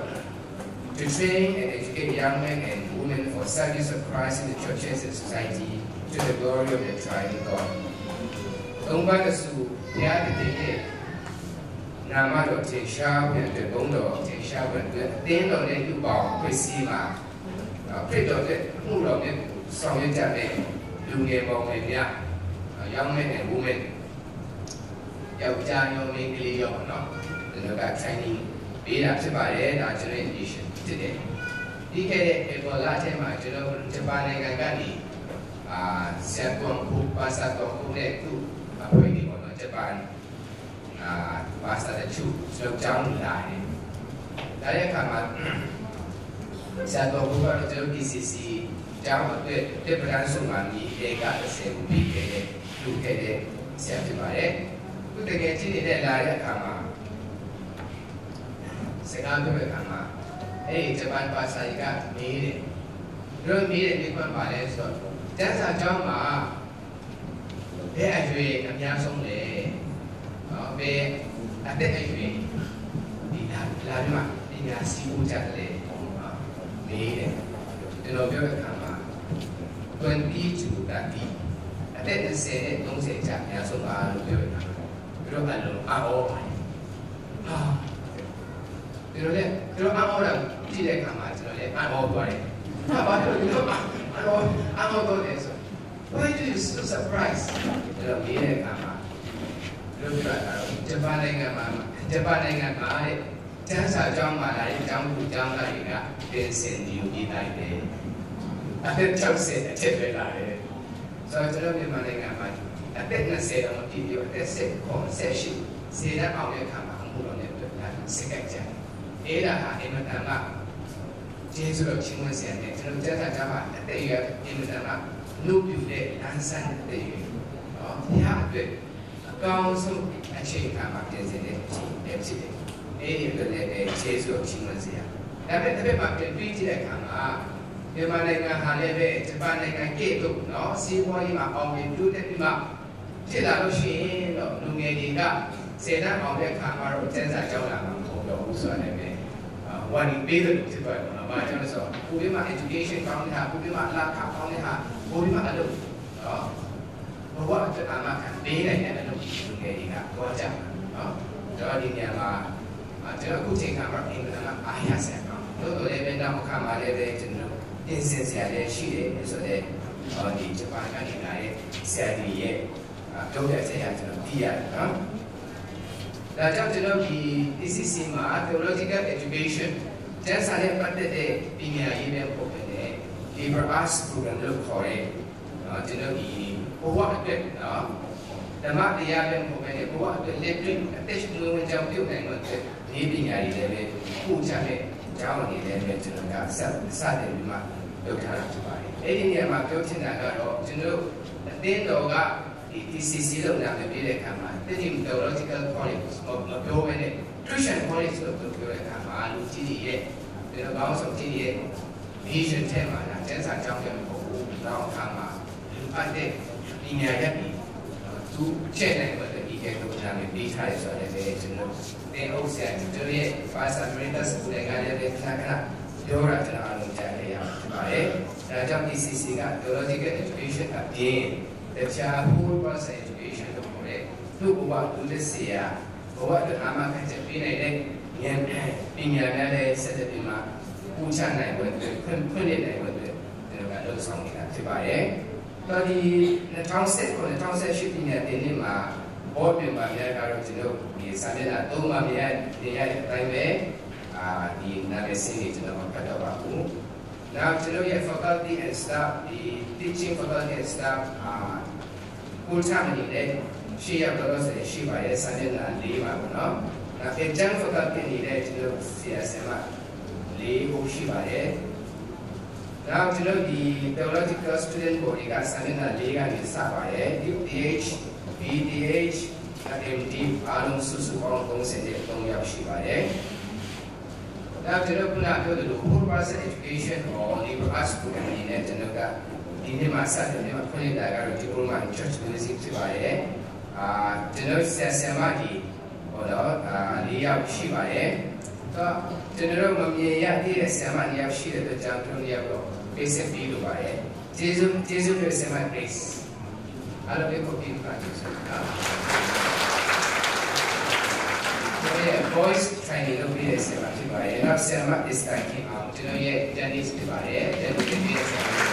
to train and educate young men and women for service of Christ in the churches and society to the glory of the Triune God. သုံးပါးတဆူ ဘုရားသခင်ရဲ့ နာမတော် ထင်ရှားဖို့အတွက်၊ ဘုန်းတော် ထင်ရှားဖို့အတွက် အသင်းတော်နဲ့ လူ့ဘောင်အဖွဲ့အစည်းမှာ အာ ခရစ်တော်အတွက် အမှုတော်များကို ဆောင်ရွက်ကြတဲ့ လူငယ်မောင်မယ်များ၊ အာ young men and women ယောက်ျားရော မိန်းကလေးရောပေါ့နော်၊ ကျွန်တော်က training ပေးတာ ဖြစ်ပါတယ်။ ဒါ ကျွန်တော်ရဲ့ mission ဖြစ်တယ်။ ပြီးခဲ့တဲ့ April လထဲမှာ ကျွန်တော် ဂျပန်နိုင်ငံကနေ အာ ဆရာ သွင်ကို ပါစတာ သွင်ကိုနဲ့ သူ့အဖွဲ့တွေပေါ့နော်၊ ဂျပန် အာ ပါစတာတချို့ ကျွန်တော်ကျောင်းကိုလာတယ်။ လာတဲ့အခါမှာ ဆရာ သွင်ကိုကတော့ ကျွန်တော် TTC ကျောင်းအတွက် တစ်ပတန်းစုမှာ မြေဧကတစ်ဆယ်ကို ပေးခဲ့တဲ့ လှူခဲ့တဲ့ ဆရာဖြစ်ပါတယ်။ သူ့တကယ်ချင်းတွေနဲ့ လာတဲ့အခါမှာ စကားပြောတဲ့အခါမှာ အဲ့ဒီ ဂျပန်ပါစတာကြီးက မေးတယ်။ သူတို့မေးတဲ့ မေးခွန်း ဘာလဲဆိုတော့ ကျမ်းစာကျောင်းမှာ ဘယ်အရွယ်အများဆုံးလဲ။ နော်၊ ဘယ်အသက်အရွယ် ဒီလာ၊ လာပြီးမှ ပညာစည်းဝေးကြသလဲ။ နော်၊ မေးတယ်။ ကျွန်တော်ပြောတဲ့အခါမှာ twenty to thirty အသက် နှစ်ဆယ်နဲ့ သုံးဆယ်ကြား အများဆုံးပါလို့ ပြောတဲ့အခါမှာ သူတို့ အလွန်အံ့ဩပါတယ်။ ဟာ၊ ကျွန်တော်လည်း သူတို့ အံ့ဩတာကို ကြည့်တဲ့အခါမှာ ကျွန်တော်လည်း အံ့ဩသွားတယ်။ ဟာ၊ ဘာဖြစ်လို့ သူတို့ အံ့ဩ၊ အံ့ဩသွားလဲဆိုတော့ Why do you so surprised? ကျွန်တော် မေးတဲ့အခါမှာ သူတို့ ပြောတာကတော့ ဂျပန်နိုင်ငံမှာ၊ ဂျပန်နိုင်ငံမှာတဲ့ ကျမ်းစာကျောင်းမှာ လာတဲ့ ကျောင်းသူကျောင်းသားတွေက ပင်စင်ယူပြီး လိုက်တယ်။ အသက် ခြောက်ဆယ် အထက်ပဲ လာတယ်။ ဆိုတော့ ကျွန်တော် မြန်မာနိုင်ငံမှာ အသက် နှစ်ဆယ် တောင် မပြည့်သေးဘူး၊ အသက် ဆယ့်ခုနစ်၊ ဆယ့်ရှစ်၊ ဆယ်တန်း အောင်တဲ့အခါမှာ အမှုတော်နဲ့ အတွက် လာပြီး ဆက်ကပ်ကြတယ်။ အဲ့ဒါဟာ အင်မတန်မှ ကျေးဇူးတော် ချီးမွမ်းစရာနဲ့ ကျွန်တော် ကျမ်းစာကျောင်းမှာ အသက်အရွယ် အင်မတန်မှ နုပျိုတဲ့ လန်းဆန်းတဲ့ အသက်အရွယ်၊ နော်၊ ဘုရားအတွက် အကောင်းဆုံး အချိန်အခါမှာ ပြင်ဆင်တဲ့ အချိန်လည်း ဖြစ်တယ်။ အဲ့ဒီအတွက်လည်းပဲကျေးဇူးတော်ချီးမွမ်းစေရမယ်။ ဒါပေမဲ့တစ်ဖက်မှာပြန်ပြီးကြည့်တဲ့အခါမှာမြန်မာနိုင်ငံဟာလည်းပဲဂျပန်နိုင်ငံကဲ့သို့နော်စီးပွားရေးမှာအောင်မြင်တိုးတက်ပြီးမှဖြစ်လာလို့ရှိရင်တော့လူငယ်တွေကဆယ်တန်းအောင်တဲ့အခါမှာတော့ကျန်းစာကြောင်းလာမှာမဟုတ်တော့ဘူးဆိုတာလည်းပဲအာဝါဒီပေးသလိုဖြစ်သွားတယ်ပေါ့နော်။ ဘာကြောင့်လဲဆိုတော့ပိုပြီးမှ education ကောင်းတဲ့ဟာပိုပြီးမှအလားခကောင်းတဲ့ဟာပိုပြီးမှအလုပ်နော် ဘဝအတွက်အာမခံပေးနိုင်တဲ့အလုပ်ကိုလူငယ်တွေကသွားကြမှာနော်။ ကျွန်တော်ဒီနေရာမှာအာကျွန်တော်အခုချိန်ခါမှာအင်မတန်မှအားရစရာကောင်းတယ်။ သို့တော်လည်းပဲနောက်အခါမှာလည်းပဲကျွန်တော်တင်ဆက်စရာလည်းရှိတယ်ဆိုတော့ဒီဂျပန်ကနေလာတဲ့ဆရာကြီးရဲ့အာပြောပြချက်အရကျွန်တော်သိရတယ်နော်။ ဒါကြောင့်ကျွန်တော်ဒီ thesis မှာ theological education ကျမ်းစာနဲ့ပတ်သက်တဲ့ပညာရေးပဲမဟုတ်ဘဲနဲ့ liberal arts program လို့ခေါ်တဲ့ နော်ကျွန်တော်ဒီဘဝအတွက်နော်ဓမ္မတရားပဲမဟုတ်ဘဲနဲ့ဘဝအတွက်လက်တွေ့အသက်ရှင်ဝင်ဝင်ကြောင်းပြုတ်နိုင်လို့အတွက်ဒီပညာတွေလည်းပဲပို့ချတဲ့အကြောင်းအနေနဲ့ပဲကျွန်တော်ကစစတင်ပြီးမှလုပ်ထားတာဖြစ်ပါတယ်။ အဲ့ဒီနေရာမှာပြောချင်တာကတော့ကျွန်တော်အသင်းတော်ကဒီ T C C လို့နာမည်ပေးတဲ့အခါမှာ Tedim Theological College မပြောဘဲနဲ့ Christian College လို့ပြောတဲ့အခါမှာလူကြီးတွေရဲ့ကျွန်တော်ကောင်းဆောင်ကြီးတွေရဲ့ vision ထဲမှာဒါကျမ်းစာကြောင်းပဲမဟုတ်ဘူး။ နောက်အခါမှာလူအပ်တဲ့ပညာရပ်တွေသူချဲ့နိုင်တဲ့ဒီကဲတော့နာမည်ပေးထားတယ်ဆိုတော့လည်းကျွန်တော်သင်အုပ်ဆရာကျွန်တော်ရဲ့ Pastor Emeritus ကိုယ်တိုင်ကလည်းပဲခဏခဏပြောတာကျွန်တော်အားလုံးကြားခဲ့ရမှာဖြစ်ပါတယ်။ ဒါကြောင့် T C C က theological education အပြင်တခြား whole person education လို့ခေါ်တဲ့သူ့ဘဝလူလက်စရာဘဝအတွက်အာမခံချက်ပေးနိုင်တဲ့ဉာဏ်ပညာများလည်းဆက်လက်ပြီးမှပို့ချနိုင်ဖို့အတွက်ဖွင့်ဖွင့်လှစ်နိုင်ဖို့အတွက်ကျွန်တော်ကလုပ်ဆောင်နေတာဖြစ်ပါတယ်။ တော့ဒီနှစ်ထောင်ဆယ့်ခုနှစ် နှစ်ထောင်ဆယ့်ရှစ်ပညာသင်နှစ်မှာ board member များကတော့ကျွန်တော်ဒီစာမျက်နှာသုံးမှာမြင်ရမြင်ရတဲ့အတိုင်းပဲအာဒီနာမည်စင်းတွေကျွန်တော်မဖတ်တော့ပါဘူး။ နောက်ကျွန်တော်ရဲ့ faculty and staff ဒီ teaching faculty and staff အာ full time အနေနဲ့ရှေ့ရောက်တော့ဆိုရင်ရှိပါတယ်။ စာမျက်နှာလေးပါပေါ့နော်။ နောက် adjunct faculty အနေနဲ့ကျွန်တော်ဆရာဆရာမလေးဦးရှိပါတယ်။ နောက်ကျွန်တော်ဒီ theological student body ကစာမျက်နှာလေးကနေစပါတယ်။ U T H, B T H, M D အားလုံးစုစုပေါင်းသုံးဆယ်နဲ့သုံးယောက်ရှိပါတယ်။ ဒါကျွန်တော်ခုနပြောသလို whole person education or liberal arts program အနေနဲ့ကျွန်တော်ကဒီနေ့မှာစတင်ပြီးမှဖွင့်လှစ်တာကတော့ Diploma in Church Music ဖြစ်ပါတယ်။ အာကျွန်တော်ဆရာဆရာမကြီးဟောတော့အာလေးယောက်ရှိပါတယ်။ တော့ကျွန်တော်တို့မမြင်ရသေးတဲ့ဆရာမလေးယောက်ရှိတဲ့အတွက်ကြောင့်သူတို့လေးယောက်တော့ပေးဆက်ပေးလိုပါတယ်။ ကျေးဇူးကျေးဇူးတင်ဆရာမ Grace အားလုံးလေးကိုပြီးပါကျေးဇူးတင်ပါ။ ကျွန်တော်ရဲ့ voice training လုပ်ပေးတဲ့ဆရာမဖြစ်ပါတယ်။ နောက်ဆရာမ Esther ခင်အောင်ကျွန်တော်ရဲ့ Dennis ဖြစ်ပါတယ်။ Dennis ဖြစ်တဲ့ဆရာမဖြစ်ပါတယ်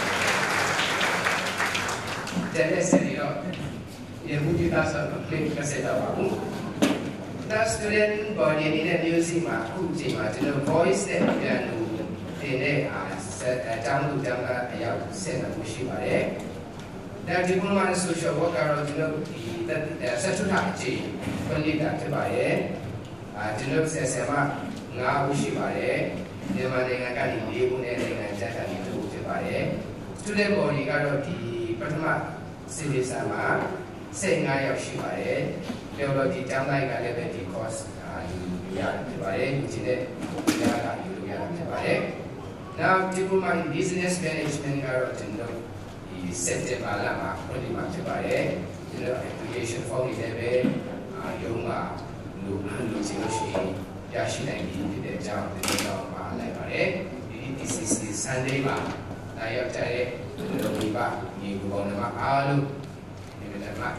။ Dennis ဆက်ပြီးတော့ရေဘူးကြီးသားဆောင်တော့ clip ကဆက်တော့ပါဘူး။ ဒါ student body အနေနဲ့ music မှာအခုချိန်မှာကျွန်တော် voice နဲ့ piano တင်တဲ့အာကျောင်းသူကျောင်းသားအယောက်ဆယ်နှစ်ဦးရှိပါတယ်။ ဒါ diploma in social work ကတော့ကျွန်တော်ဒီသတ္တဆတ်ထုထအချိန်ဖွင့်လှစ်တာဖြစ်ပါတယ်။ အာကျွန်တော်ဆရာဆရာမငါးဦးရှိပါတယ်။ မြန်မာနိုင်ငံကနေလေးဦးနဲ့နိုင်ငံခြားကနေတစ်ဦးဖြစ်ပါတယ်။ Student body ကတော့ဒီပထမ semester မှာဆယ့်ငါးယောက်ရှိပါတယ်။ ပြောတော့ဒီကျောင်းသားတွေကလည်းပဲဒီ course အာယူယူရတာဖြစ်ပါတယ်။ ယူချင်တဲ့ကျောင်းသားကယူလို့ရတာဖြစ်ပါတယ်။ Now diploma in business management ကတော့ကျွန်တော်ဒီ September လမှာဖွင့်နေမှာဖြစ်ပါတယ်။ ကျွန်တော် application form တွေလည်းပဲအာရုံးမှာလိုလိုချင်လို့ရှိရင်ရရှိနိုင်ပြီဖြစ်တဲ့အကြောင်းဒီနေ့တော့မှာလိုက်ပါတယ်။ ဒီနေ့ T C C Sunday မှာလာရောက်ကြတဲ့ကျွန်တော်မိဘညီကိုပေါင်းနှမအားလုံးဒီမနက်မှာ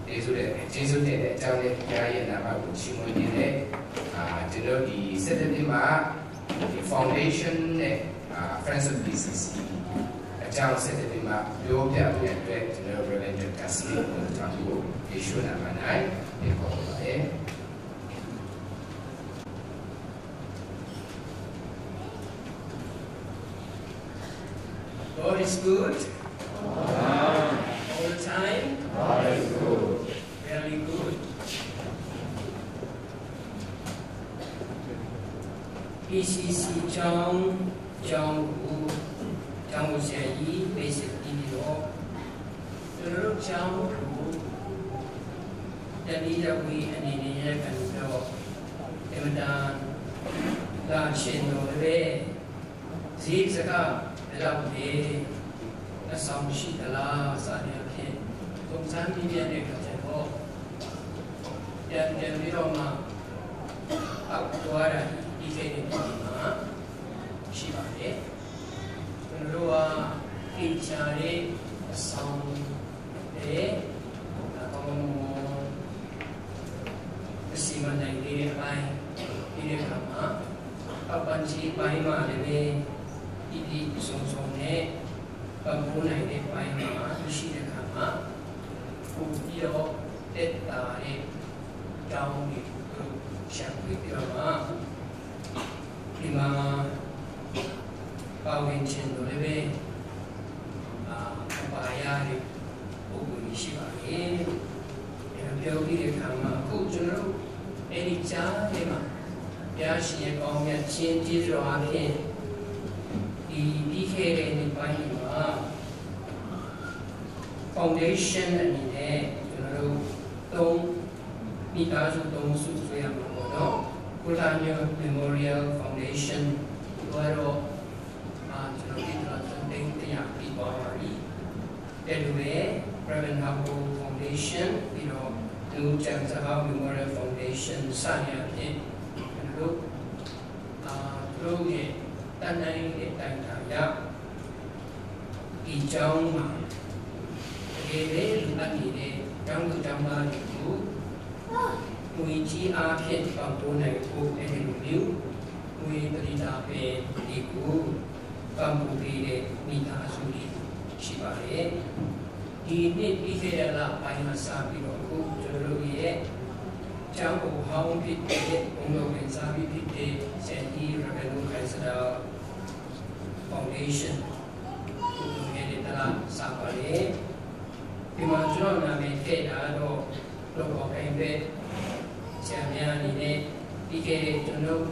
ကျေးဇူးတင်ကျေးဇူးတင်တဲ့အကြောင်းနဲ့ဘုရားရဲ့နာမကိုချီးမွမ်းခြင်းနဲ့အာကျွန်တော်ဒီ Saturday မှာဒီ foundation နဲ့အာ Friends of B C C အကြောင်းဆက်လက်ပြီးမှပြောပြဖို့အတွက်ကျွန်တော် Reverend Doctor Smith ကိုကျွန်တော်ယေရှုနာမ၌ပြောခေါ်ပါတယ်။ God is good. All the time. God is good. Very good. P C C ကျောင်းကျောင်းကိုကျောင်းကိုဆရာကြီးပေးဆက်ပြီးတော့ကျွန်တော်တို့ကျောင်းကိုတနည်းတစ်နည်းအနေနဲ့ရန်ကုန်တော့တ အင်မတန်လာချင်တော်လည်းပဲ ဈေးစကဘယ်လောက်လဲ၊ အဆောင်ရှိသလားစသည်ဖြင့် စုံစမ်းမေးမြန်းတဲ့အခါကျတော့ ပြန်ပြန်ပြီးတော့မှ အောက်သွားတာကြီး ပြီးခဲ့တဲ့နှစ်တွေမှာရှိပါတယ်။ ကျွန်တော်တို့က သေချာတဲ့အဆောင် တယ်။ ဒါကောင်းကောင်းမွန်မွန် မစီမံနိုင်သေးတဲ့အပိုင်း ပြီးတဲ့အခါမှာ ပတ်ဝန်းကျင်ပိုင်းမှာလည်းပဲ ပြည့်ပြည့်စုံစုံနဲ့ ပံ့ပိုးနိုင်တဲ့အပိုင်းမှာ မရှိတဲ့အခါမှာ ပိုပြီးတော့သက်သာတဲ့ ကျောင်းတွေကို ရှာဖွေပြီးတော့မှ ဒီမှာပါဝင်ချင်လို့လည်းပဲ အာ၊ အပါရတဲ့ပုဂ္ဂိုလ်တွေရှိပါတယ်။ အဲဒါပြောပြီးတဲ့အခါမှာ အခုကျွန်တော်တို့အဲ့ဒီကြားထဲမှာ ဘုရားရှင်ရဲ့ကောင်းမြတ်ခြင်းကျေးဇူးတော်အားဖြင့် ဒီပြီးခဲ့တဲ့နှစ်ပိုင်းတွေမှာ foundation အနေနဲ့ကျွန်တော်တို့သုံး၊ မိသားစုသုံးစုဆွဲရမှာပေါ့နော်။ ကုလညို Memorial Foundation တို့ကတော့၊ အာ၊ ကျွန်တော်ဒီတော့သုံးသိန်းတစ်ရာပြီးသွားပါပြီ။ အဲ့လိုပဲ Reverend Habo Foundation ပြီးတော့ New Chang Sahao Memorial Foundation စနေအဖြစ်ကျွန်တော်တို့၊ အာ၊ သူတို့ရဲ့တတ်နိုင်တဲ့တိုင်တာရ ဒီကျောင်းမှာ တကယ်ပဲလိုအပ်နေတဲ့ကျောင်းသူကျောင်းသားတွေကို ငွေကြေးအားဖြင့်ပံ့ပိုးနိုင်ဖို့ အဲ့ဒီလိုမျိုးငွေပရိသတ်ပဲတွေကိုပံ့ပိုးပေးတဲ့မိသားစုတွေရှိပါတယ်။ ဒီနှစ်ပြီးခဲ့တဲ့လပိုင်းမှာစပြီးတော့ အခုကျွန်တော်တို့ရဲ့ကျောင်းအုပ်ဟောင်းဖြစ်တဲ့ ဘုန်းတော်ဝင်စားပြီးဖြစ်တဲ့ ဆရာကြီး Reverend ခိုင်စဒာ Foundation ကိုယ်တော်ရဲ့တလားစာပါတယ်။ ဒီမှာကျွန်တော်နာမည်ထည့်တာတော့ တော့ပေါ်ကိုင်ပဲဆရာများအနေနဲ့ ပြီးခဲ့တဲ့ကျွန်တော်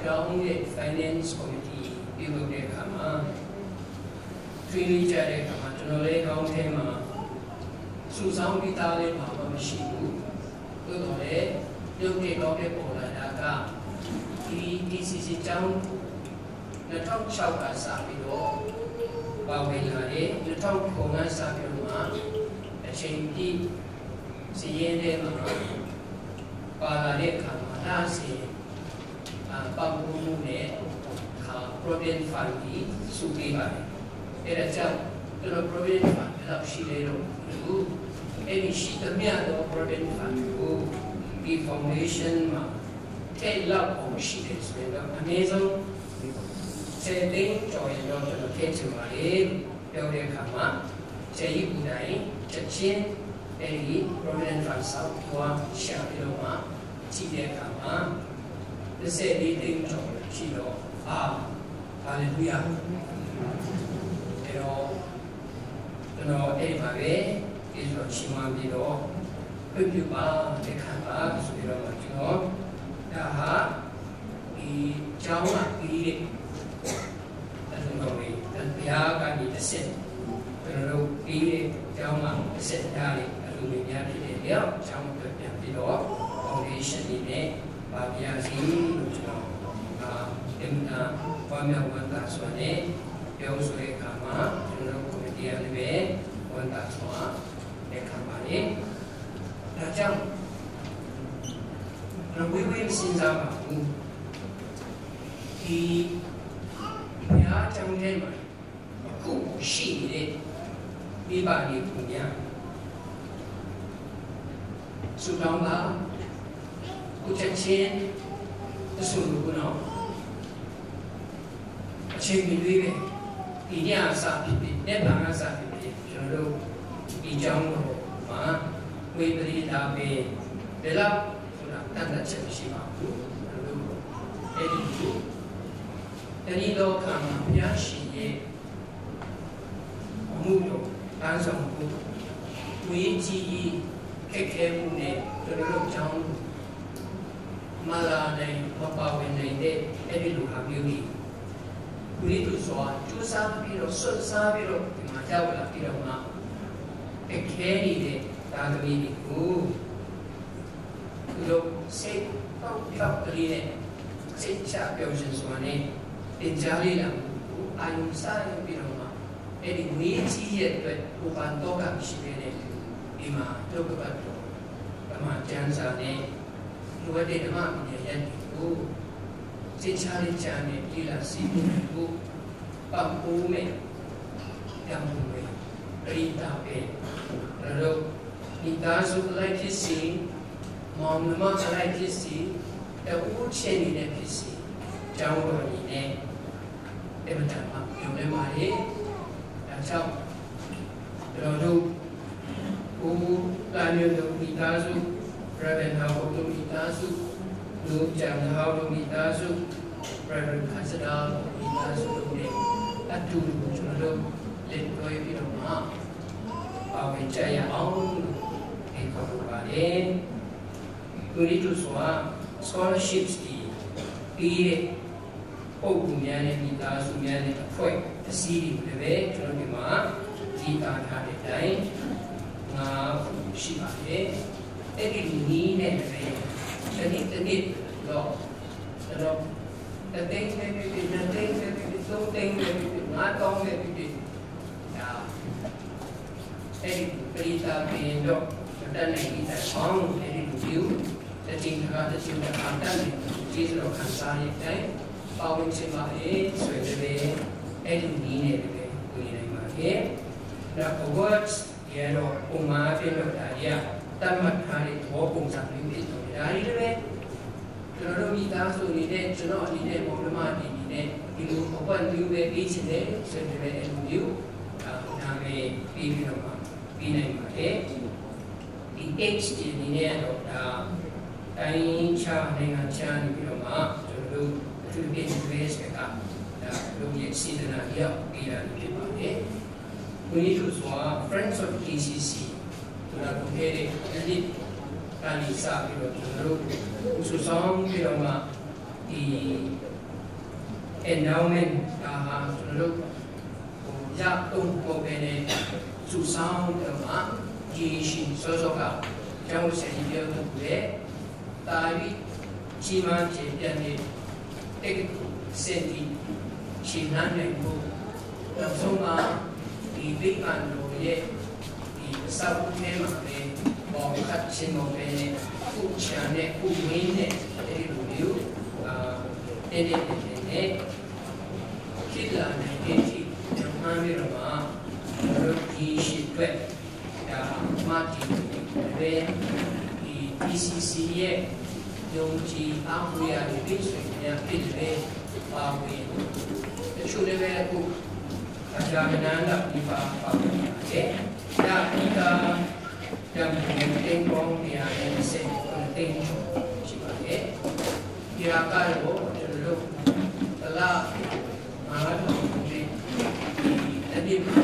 ကျောင်းရဲ့ Finance Committee ပြုလုပ်တဲ့အခါမှာ ဆွေးနွေးကြတဲ့အခါမှာ ကျွန်တော်လည်းခေါင်းထဲမှာ စုဆောင်းပြီးသားလည်းဘာမှမရှိဘူး။ သို့သော်လည်း ရုပ်တရက်ကောင်းတဲ့ပေါ်လာတာက ဒီ တီစီစီ ကျောင်းကို နှစ်ထောင့်ခြောက်ကစပြီးတော့ ပါဝင်လာတယ်။ နှစ်ထောင့်ခုနှစ်ကစပြီးတော့မှ အချိန်ပြည့်စာရင်းထဲမှာ ပါလာတဲ့အခါမှာ လစဉ်၊ အာ၊ ပံ့ပိုးမှုနဲ့၊ အာ၊ Providence Fund ကြီးစုပေးပါတယ်။ အဲ့ဒါကြောင့် ကျွန်တော် Providence Fund ဘယ်လောက်ရှိလဲတော့မသိဘူး။ အဲ့ဒီရှိသမျှသော Providence Fund ကို ဒီ Foundation မှာထည့်လောက်အောင်ရှိတယ်ဆိုရင်တော့ အနည်းဆုံးဆယ်သိန်းကျော်ရင်တော့ ကျွန်တော်ထည့်ချင်ပါတယ်လို့ပြောတဲ့အခါမှာ ဆရာကြီးကိုယ်တိုင်ချက်ချင်းအဲ့ဒီ Providence Fund စာအုပ်သွားရှာပြီးတော့မှ ကြည့်တဲ့အခါမှာ နှစ်ဆယ့်လေးသိန်းကျော်ရှိတော့၊ အာ၊ Hallelujah။ အဲ့တော့ ကျွန်တော်အဲ့ဒီမှာပဲ ကျေးဇူးတော်ချီးမွမ်းပြီးတော့ ခွင့်ပြုပါ၊ လက်ခံပါဆိုပြီးတော့မှ ကျွန်တော်၊ ဒါဟာ ဒီကျောင်းကပေးတဲ့ အလှူတော်တွေ၊ ဘုရားကနေတစ်ဆင့် ကျွန်တော်တို့ပေးတဲ့ကျောင်းကတစ်ဆင့်ရတဲ့အလှူငွေများဖြစ်တဲ့အတွက် ကျောင်းအတွက်ပြန်ပြီးတော့ Foundation အနေနဲ့ ပါပြရစီလို့ ကျွန်တော်၊ အာ၊ အင်မတန်ဝမ်းမြောက်ဝမ်းသာစွာနဲ့ ပြောဆိုတဲ့အခါမှာ ကျွန်တော်တို့ committee ကလည်းပဲ ဝမ်းသာစွာလက်ခံပါတယ်။ ဒါကြောင့် ကျွန်တော် ဝေးဝေးမစဉ်းစားပါဘူး။ ဒီဘုရားကျောင်းထဲမှာ အခုရှိနေတဲ့မိဘတွေပုံများ ဆုတောင်းပါ။ ကိုယ်ချက်ချင်းတဆိုလိုဘူးနော်။ အချိန်မရွေးပဲ၊ ဒီနေ့အစဖြစ်ဖြစ်၊ နေ့လယ်အစဖြစ်ဖြစ်၊ ကျွန်တော်တို့ဒီကျောင်းတော်မှာ ငွေပရိသတ်ပဲ၊ ဘယ်လောက်ဆိုတာ ကန့်သတ်ချက်မရှိပါဘူး။ ကျွန်တော်တို့အဲ့ဒီလို တနည်းသောအခါမှာ ဘုရားရှင်ရဲ့ အမှုတော်၊ လမ်းဆောင်မှု၊ ငွေရေးကြေးရေး ခက်ခဲမှုနဲ့ ကျွန်တော်တို့ကျောင်းမလာနိုင်၊ မပါဝင်နိုင်တဲ့ အဲ့ဒီလိုဟာမျိုးတွေ၊ ဝိသုစွာကြိုးစားပြီးတော့၊ စွန့်စားပြီးတော့ ဒီမှာရောက်လာပြီးတော့မှ ခက်ခဲနေတဲ့သားသမီးတွေကို သူ စိတ်ကောင်းကောင်းကလေးနဲ့ စိတ်ချပျော်ရွှင်စွာနဲ့ သင်ကြားလေ့လာမှုကို အာရုံစိုက်ပြီးတော့မှ အဲ့ဒီငွေကြေးရဲ့အတွက် ပူပန်တော့တာမရှိဘဲနဲ့ ဒီမှာနှုတ်ကပတ်တော် ဓမ္မကျမ်းစာနဲ့ လိုအပ်တဲ့ဓမ္မပညာရပ်တွေကို စိတ်ချလက်ချနဲ့ လေ့လာဆင်ခြင်နိုင်ဖို့ ပံ့ပိုးမဲ့ ရန်ပုံငွေ ပရိသတ်ပဲ ကျွန်တော်တို့ မိသားစုအလိုက်ဖြစ်စေ၊ မောင်နှမအလိုက်ဖြစ်စေ၊ တဦးချင်းအနေနဲ့ဖြစ်စေ၊ ကျောင်းတော်အနေနဲ့ အင်မတန်မှ မျှော်လင့်ပါတယ်။ ဒါကြောင့် ကျွန်တော်တို့ ကိုကိုလှမျိုးတို့မိသားစု၊ Reverend ဟောင်းတို့မိသားစု၊ လူကျန်ဟောင်းတို့မိသားစု၊ Reverend ခါစဒါတို့မိသားစုတို့နဲ့ အတူတူ ကျွန်တော်တို့ လက်တွဲပြီးတော့မှ ပါဝင်ကြရအောင်လို့ ဖိတ်ခေါ်လိုပါတယ်။ လူနည်းသူစွာ scholarships တွေပေးတဲ့ ပုဂ္ဂိုလ်များနဲ့ မိသားစုများနဲ့ အဖွဲ့အစည်းတွေကိုလည်းပဲ ကျွန်တော်ဒီမှာ ရေးသားထားတဲ့အတိုင်း ငါးခုရှိပါတယ်။ အဲ့ဒီနည်းနဲ့ပဲ တစ်နှစ်တစ်နှစ်တော့ ကျွန်တော် တစ်သိန်းပဲဖြစ်ဖြစ်၊ နှစ်သိန်းပဲဖြစ်ဖြစ်၊ သုံးသိန်းပဲဖြစ်ဖြစ်၊ ငါးသောင်းပဲဖြစ်ဖြစ်၊ ဒါ အဲ့ဒီပရိသတ်ပင်တော့ မတတ်နိုင်သည့်တိုင်အောင် အဲ့ဒီလူမျိုး တစ်ချိန်တစ်ခါ တစ်ချိန်တစ်ခါ တတ်နိုင်သူ ကျေးဇူးတော်ခံစားရတဲ့အတိုင်း ပါဝင်ချင်ပါတယ်ဆိုရင်လည်း အဲ့ဒီနည်းနဲ့လည်း ဝင်နိုင်ပါတယ်။ နောက် awards တွေကတော့ ပုံမှန်အားဖြင့်တော့ ဒါတွေက သတ်မှတ်ထားတဲ့ သဘောပုံစံမျိုးဖြစ်တော့ ဒါတွေလည်းပဲ ကျွန်တော်တို့မိသားစုအနေနဲ့၊ ကျွန်တော်အနေနဲ့၊ မောင်နှမတွေအနေနဲ့ ဒီလိုအကွက်မျိုးပဲပေးချင်တယ်ဆိုရင်လည်း အဲ့လိုမျိုး အာ၊ နာမည်ပေးပြီးတော့မှ ပေးနိုင်ပါတယ်။ ဒီ H တွေအနေနဲ့ကတော့ ဒါတိုင်းခြားနိုင်ငံခြားနေပြီးတော့မှ ကျွန်တော်တို့ အထူးသဖြင့် U S ဘက်က ဒါလုပ်ရတဲ့ စေတနာအလျောက်ပေးတာဖြစ်ပါတယ်။ ဝိနည်းသူစွာ Friends of K C C ဆိုတာ လွန်ခဲ့တဲ့ တစ်နှစ်ကနေစပြီးတော့ ကျွန်တော်တို့ စုဆောင်းပြီးတော့မှ ဒီ endowment ဒါဟာ ကျွန်တော်တို့ ဟို ရတုံ့ပို့ပဲနဲ့ စုဆောင်းပြီးတော့မှ ဒီရှင်စောစောက ကျောင်းဆရာကြီးပြောသလိုပဲ သာပြီးကြီးမားကျယ်ပြန့်တဲ့ တက္ကသိုလ်အဆင့်ထိ ခြေလှမ်းနိုင်ဖို့၊ နောက်ဆုံးမှာ ဒီဗိမာန်တော်ရဲ့ ဒီအဆောက်အဦးထဲမှာပဲ ပေါင်ခတ်ခြင်းမဟုတ်ဘဲနဲ့ ကိုယ့်ခြံနဲ့ကိုယ့်ဝင်းနဲ့ အဲ့ဒီလိုမျိုး အာ၊ တဲတဲတဲတဲနဲ့ ဖြစ်လာနိုင်တဲ့အထိ မျှော်မှန်းပြီးတော့မှ ကျွန်တော်တို့ ဒီရှင်အတွက် ဒါမှတည်တယ်။ ဒီ P C C ရဲ့ ယုံကြည်အားကိုးရာတွေ ပြည့်စုံများဖြစ်တဲ့ ပါဝင်၊ တချို့လည်းပဲ အခု အကြာကနန်းလောက် ဒီပါပါဝင်ပါတယ်။ ဒါ အဓိက တန်ဖိုးငွေ သိန်းပေါင်း တစ်ရာနဲ့ နှစ်ဆယ့်ခုနစ်သိန်းကျော် ရှိပါတယ်။ ဒီဟာကတော့ ကျွန်တော်တို့ တစ်လ ငါးထောင်နဲ့ ဒီတစ်နှစ်မှာ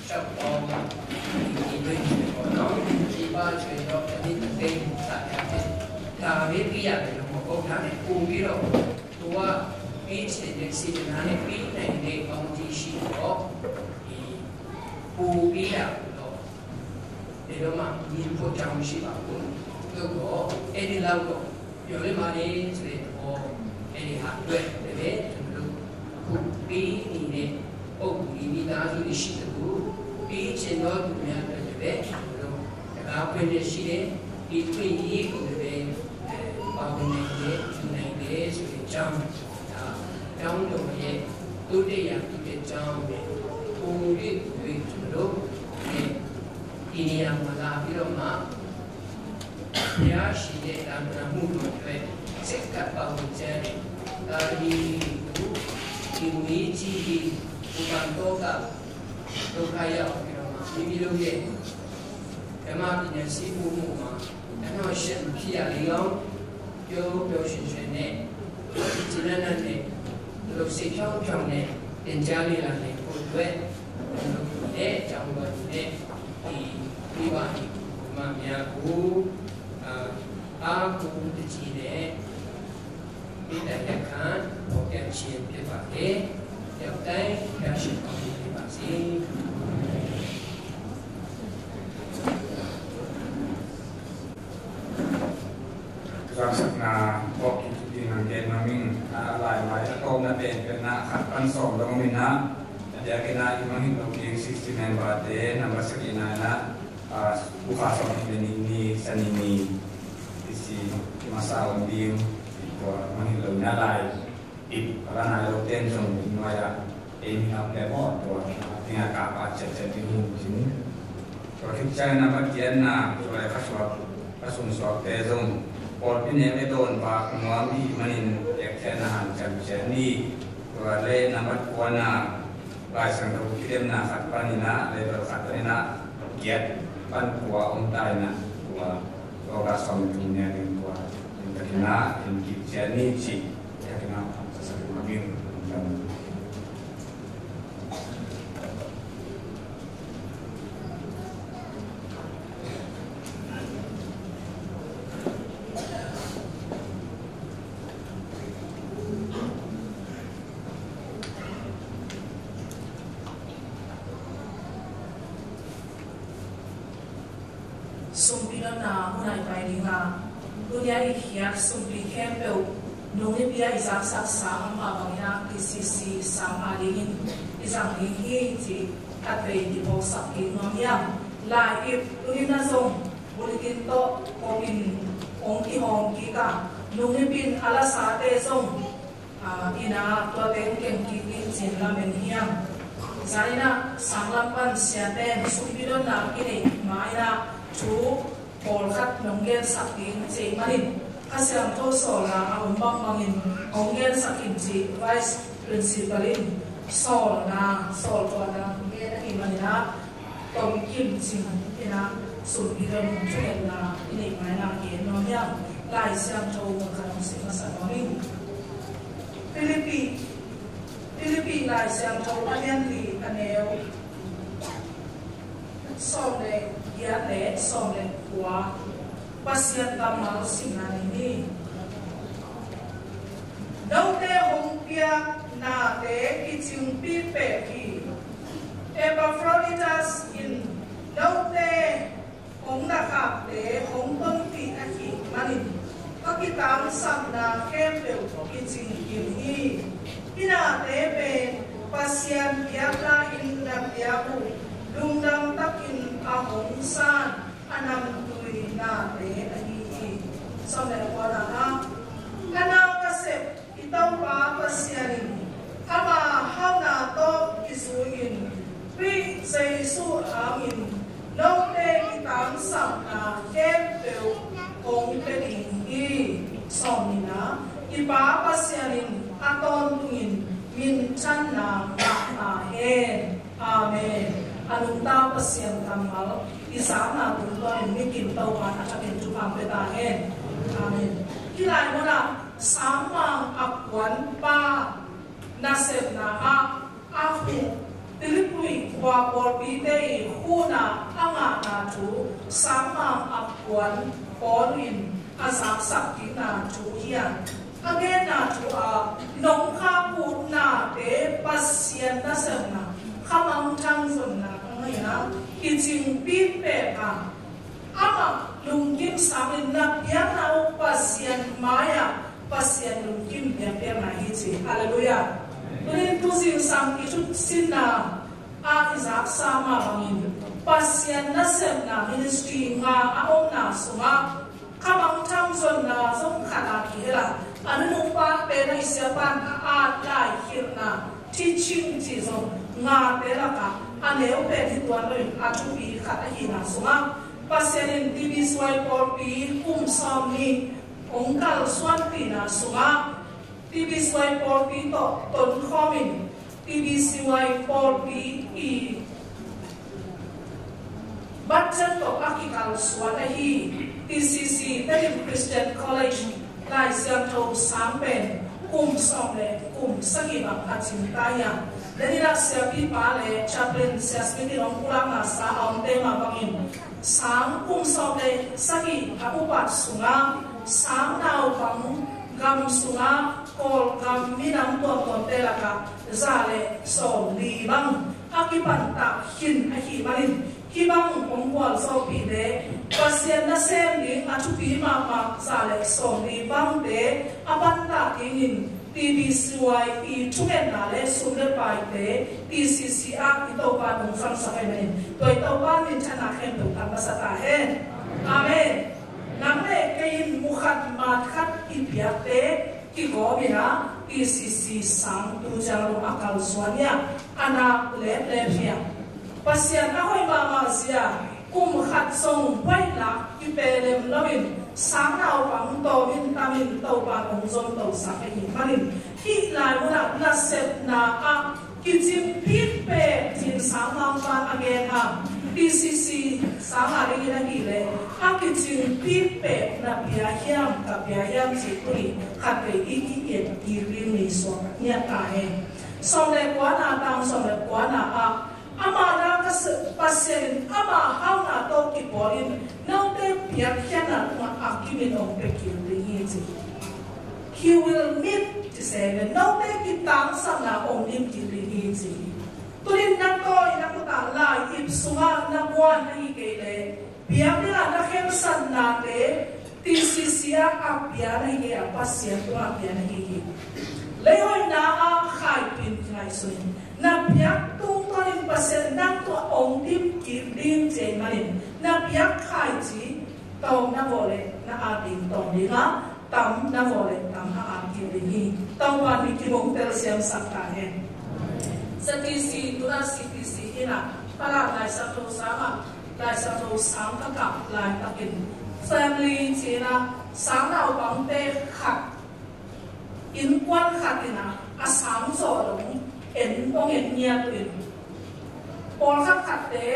လျှောက်ပေါင်း ဒီ ဒီသွင်းချင်ပေါ့နော်။ ဒီပါဆိုရင်တော့ တစ်နှစ်တစ်သိန်း စတင်တယ်။ ဒါပဲပေးရတယ်လို့ မဟုတ်တာနဲ့ ပိုပြီးတော့ သူက ပေးချင်တဲ့ စေတနာနဲ့ ပေးနိုင်တဲ့ ကောင်းကြီးရှိတော့ ဒီ ပိုပေးတာကိုတော့ ဘယ်တော့မှ ငြင်းဖို့အကြောင်းမရှိပါဘူး။ သို့သော် အဲ့ဒီလောက်တော့ မျှော်လင့်ပါတယ်ဆိုတဲ့သဘော၊ အဲ့ဒီဟာအတွက်လည်းပဲ ကျွန်တော်တို့ အခုပေးနေတဲ့ ပုဂ္ဂိုလ်တွေ၊ မိသားစုတွေရှိသလို ပေးချင်သောသူများအတွက်လည်းပဲ ကျွန်တော်တို့ တံခါးဖွင့်လျက်ရှိတယ်။ ဒီခွင့်ရေးကိုလည်းပဲ အဲ၊ ပါဝင်နိုင်တယ်၊ ယူနိုင်တယ်ဆိုတဲ့အကြောင်း၊ ဒါ ကျောင်းတော်ရဲ့ တိုးတက်ရာတိုးတက်ကြောင်းနဲ့ ပိုမို၍ ပိုမို၍ ကျွန်တော်တို့ ဒီနေရာမှာ လာပြီးတော့မှ ဘုရားရှင်ရဲ့ သာသနာမှုတော်အတွက် စိတ်ကပ်ပါဝင်ကြတဲ့ သားသမီးတွေကို ဒီငွေကြေးတွေ ပူပန်သောက ဒုက္ခရောက်ပြီးတော့မှ မိမိတို့ရဲ့ ဓမ္မပညာ ဆည်းပူမှုမှာ အနှောင့်အယှက်မဖြစ်ရလေအောင် ပျော်ပျော်ရွှင်ရွှင်နဲ့ ကျေနပ်နပ်နဲ့ ဒီလိုစိတ်ဖြောင်းဖြောင်းနဲ့ သင်ကြားလေ့လာနိုင်ဖို့အတွက် ကျွန်တော်တို့ရဲ့ ကျောင်းတော်တွေနဲ့ ဒီမိဘတွေ ဒီမိဘများကို အာ၊ အားကိုးတကြီးနဲ့ မေတ္တာရပ်ခံ ဖော်ပြခြင်းဖြစ်ပါတယ်။ ရောက်တိုင်း ဘုရားရှင် ကောင်းချီးပေးပါစေ။ Kamsakna bawk kik ding hong gen nuam ing. A, lai mai a tawpna pen pen na khat pan sawm dong om in na. A diakin na i mangngilh lo ding sixty member te number sagihna in na, a, Bukha sawm nih le nih ni, Sani ni i si i masa om ding. Tua mangngilh lo in na lai ip a la nai lo ten zong nuai ah ei mi ngap le maw, tua a ding a kap a ciatciat ding hi cin. Tua khit ciang a va kiatna tua le kha suak, kha sung suakte zong pawlpi nem e dawn vak nuam i hih manin ekthiatna hanciam ciat ni. Tua le nambat kuana Lai Siangtho kidemna khat panin ah level khat panin ah giat pan kua om ta in ah tua August sawm le thum ni a ding tua in takin ah in kip ciat ni ci. Takin ah sa sa ding a ding. Sumpi donna hun ah i pai ding a, tuni a i khiat sumpi khempeuh nung nipi a i zaksak sang mah bangin ah P C C sang a dingin i zang ding hi cih khatvei kiphawksak kik nuam hiam? Lai ip tuni na zong bulletin tawh kawmin hong kihawm kik a, nung nipin a lasate zong, a, inn ah tuate hong kem kik ding cih lamen hiam? Zan in ah sanglam pan siate in sumpi donna i neih ma in ah thu pawlkhat nong gensak ding cih manin Kha Siangtho sawlna a om bangbangin hong gensak in cih Vice Principal in sawlna, sawltuahna gen ahih manin ah tomkim cing in ah sumpi don thungetna i neih ma in ah gen nuam hiam? Lai Siangtho mun khat hong sim masa nuam ing. Philippi, Philippi Lai Siangtho a lian li a neu sawm le giat le sawm le kua, Pasian kammal simna nei ni. Note hong piak nate kicingpi pek hi. Epafroditas in note hong na khakte hong tonpih ahih manin ka kitangsapna khempeuh kicing kim hi. Hih nate pen Pasian biakna in na piak uh lungdam takin a hong san a namtui nate ahi hi. Sawm le kuana ah, a nau ka sep i Topa Pasian in ama hauhna tawh kizui-in Khrih Jesuh hangin note kitangsapna khempeuh hong pia ding hi. Sawm nihna, i Pa Pasian in a tawntungin minthanna ngah ta hen. Amen. A nungta Pasian kammal i zakna tungtawnin mikim Topa'n a thakin thupha pia ta hen. Amen. Hih lai munah sangmang a kuanpa nasepna ah a huh Philippi khua pawlpite i huhna a ngahna thu sangmang a kuan Paul in a zaksak kikna thu hi a, a genna thu ah nong khak uh nate Pasian nasepna, khamangthang zonna a ngaihna kicingpi pek a, amah lungkim sangin na piakna uh Pasian mai-ah Pasian lungkim biakpiakna hi ci. Halleluiah. Tunin tuzingsang i thutsinna ah i zaksa mah bangin Pasian nasepna ministry nga a omna sungah khamangthang zonna zong khat a kihel a, a nunung pan pen a i siapa'n a at lai khilhna teaching cih zong ngate lakah a neu pen hi tuan loin a thupi khat ahihna sungah Pasian in T B C Y pawlpi kum sawm nih hong kalsuanpihna sungah T B C Y pawlpi tawh tonkhawmin T B C Y pawlpi i budget tawh a kikalsuan ahi T C C, Tedim Christian College Lai Siangtho sang pen kum sawm le kum sagih bang a cingta hi a, Daniel siapipa le chaplain Sia Smith in hong pulakna sa a omte mah bangin sang kum sawm le sagih a upat sungah sang naupang gam sungah Kawlgam minam tuamtuamte lakah za le sawmli bang a kipantak khin ahih manin Hih bang hong gualzawhpih le Pasian nasem ding a thupi mahmah za le sawmli bangte a pantah dingin T B C Y i thungetna le sum le paite T C C ah i Topa nong zangsak ahih manin tua i Topa minthanna khempeuh tang masa ta hen. Amen. Nang le kei in mukhat matkhat i piakte kigawm in ah T C C sang tu ciang lo a kalsuan hi a, a nak leplep hi a. Pasian a hoih mahmah zia kum khat zong buaina kipelem loin sang naupang tawmin tamin Topa hong zomtosak ahih manin hih lai munah nasepna ah kicing pikpek cin sang mangpan a gen a, T C C sang a dingin ahih leh a kicing pikpek na pia hiam, ka pia hiam cih tuni khat vei i ki-et kik ding ni suak ngiat ta hen. Sawm le kuana, tang sawm le kuana ah, ama na ka se-, Pasian in ama hauna tawh kipawlin note piakkhiatna tungah a kimin hong pia kik ding hi ci. He will meet, ci se le note kitangsapna hong dim kik ding hi ci. Tunin na tawi na kutah lai ip sungah na guan na hi kei le piak dingah na khensatnate T C C ah a pia na hi kei a, Pasian tungah a pia na hi hi. Leihoihna ah khaipin ngaihsun in na piak tungtawnin Pasian nang tungah hong dim kik ding ci ahih manin na piak khai ci, tawm na vawh leh na at ding tawm ding a, tam na vawh leh tam a at kik ding hi. Topa min kimong tel siamsak ta hen. C T C, tuna C T C in ah, Falam Lai Siangtho sang ah, Lai Siangtho sang ka kap laitakin family ci-in ah sang naupangte khat, innkuan khat in ah a sang zawh dong en, hong en ngiat uh in, pawlkhat khatte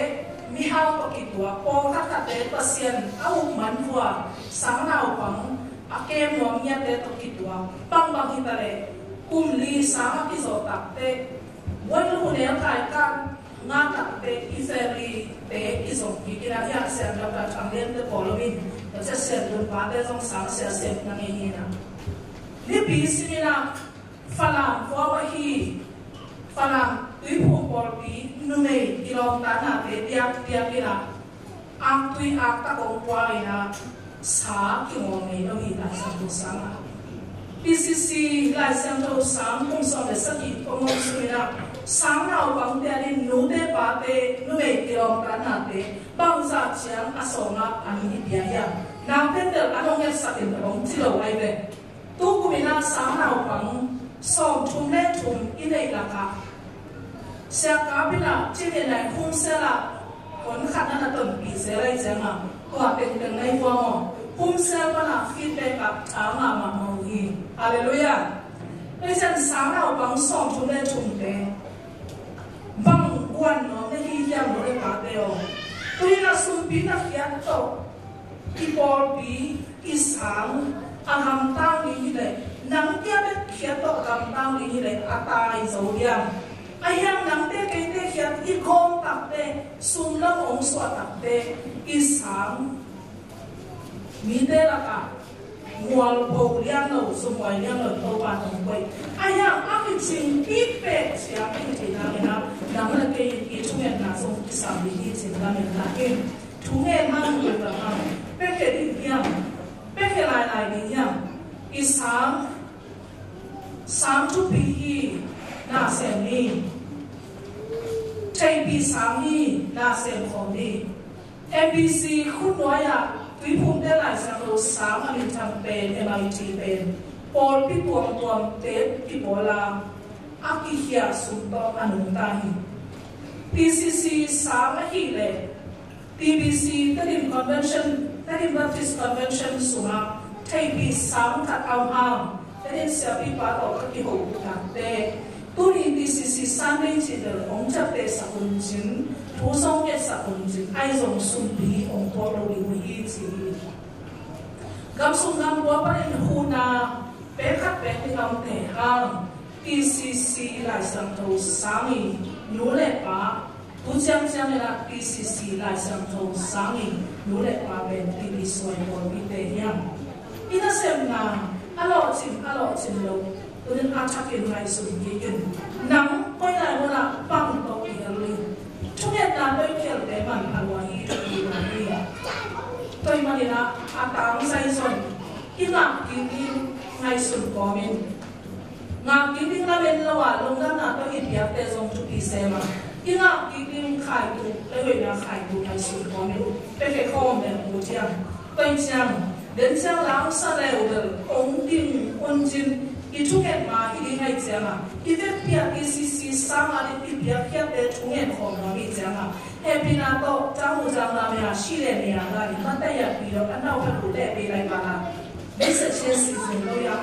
mihau tawh kituak, pawlkhat khatte Pasian a uk man vua sang naupang a kem nuam ngiatte tawh kituak, bangbang hi ta leh kum li sang a kizawh takteh, buai lu neu thai kan nga takteh i family te i zong kik in ah, hiah siam lam lam thang liante pawl om in, tua ciah siam dun pate zong sang sia siam na ngei hi in ah. Nipi sim in ah Falam khua ahi, Falam Tuiphum pawlpi numei kilawmtatnate diakdiak in ah, aktui aktak hong pua in ah, sa kingawl ngei lo hi Lai Siangtho sang ah. P C C Lai Siangtho sang kum sawm le sagih hong om sung in ah, sang naupangte adingin nute pate numei kilawmtatnate bangzah ciang a sawm ah an i pia hiam? Nang tender an hong ngetsak in hong ci lo ai ve. Tukum in ah sang naupang sawmthum le thum i neih lakah, siakap in ah cin in ah khumsel ah hon khat na na tonpih zel ahih ciangin tua tengteng na i vuam aw. Khumsel pan ah feedback ah a ngah mahmah uh hi. Halleluiah. Tua ciang sang naupang sawmthum le thumte bang guan nuam na hi hiam, nu le pate aw? Tuni in ah sumpi na khiat tawh i pawlpi, i sang a gamtang ding hi leh, nang kia bek khiat tawh a gamtang ding hi leh a tai zo diam? Ahi hang nangte keite khiat i gawm takteh, sum lam hong suah takteh, i sang mite lakah mualpho lian lo, sumhuai lian lo Topa hong koih. Ahi hang a kicing pikpek ciang i theih nangin ah, nang le kei in i thungetna zong kisam ding hi cih lamen lai in. Thungen hang, thungen hang. Piakhia ding hiam? Piakhia lailai ding hiam? I sang, sang thupi hi, na sem ni. Theipi sang hi, na sem khawm ni. M B C khutnuai ah Tuiphumte Lai Siangtho sang a minthang pen, M I T pen, pawlpi tuamtuamte kipawl a, a kikhia sum tawh a nungta hi. P C C sang ahih leh T B C, Tedim Convention, Tedim Baptist Convention sungah theipi sang khat a om hang, Tedim siapipa tawh ka kiho takteh, tuni T C C Sunday cih bel hong ciaptehsak un cin, thu zong ngetsak un cin, ahi zong sumpi hong puak lo ding uh hi ci hi. Gam sung gam pua panin huhna pek khat pek nih a om teh hang, T C C Lai Siangtho sang i nu le pa, tu ciangciang in ah T C C Lai Siangtho sang i nu le pa pen T B C Y pawlpite hiam? I nasemna a lawhcin, a lawhcin lo, tunin a thakin ngaihsun kik in. Nang koi lai munah bang tawh kihel in? Thungetna tawh i khialte phalua hi, tua hi. Tua hi manin ah, a tangzai zong i ngak ding ding ngaihsun kawmin, ngak ding ding lamen lo a, lungdamna tawh i piakte zong thupi sem a, i ngak ding ding khaitu, lei hoihna khaitu ngaihsun kawmin, pekhe khawm le mu ciang. Tua hi ciang, den ciang lamsa leuleu hong ding un cin, i thunget ma hi ding ahih ciangin, i vekpi a T C C sangin i piakkhiatte thungen khawm nuam i hih ciangin, hehpihna tawh, tangmu tanglam a, si le nia la, i mata ya pi lo, a nau pha lu le pi lai pa la. Message sia si zun lo ya.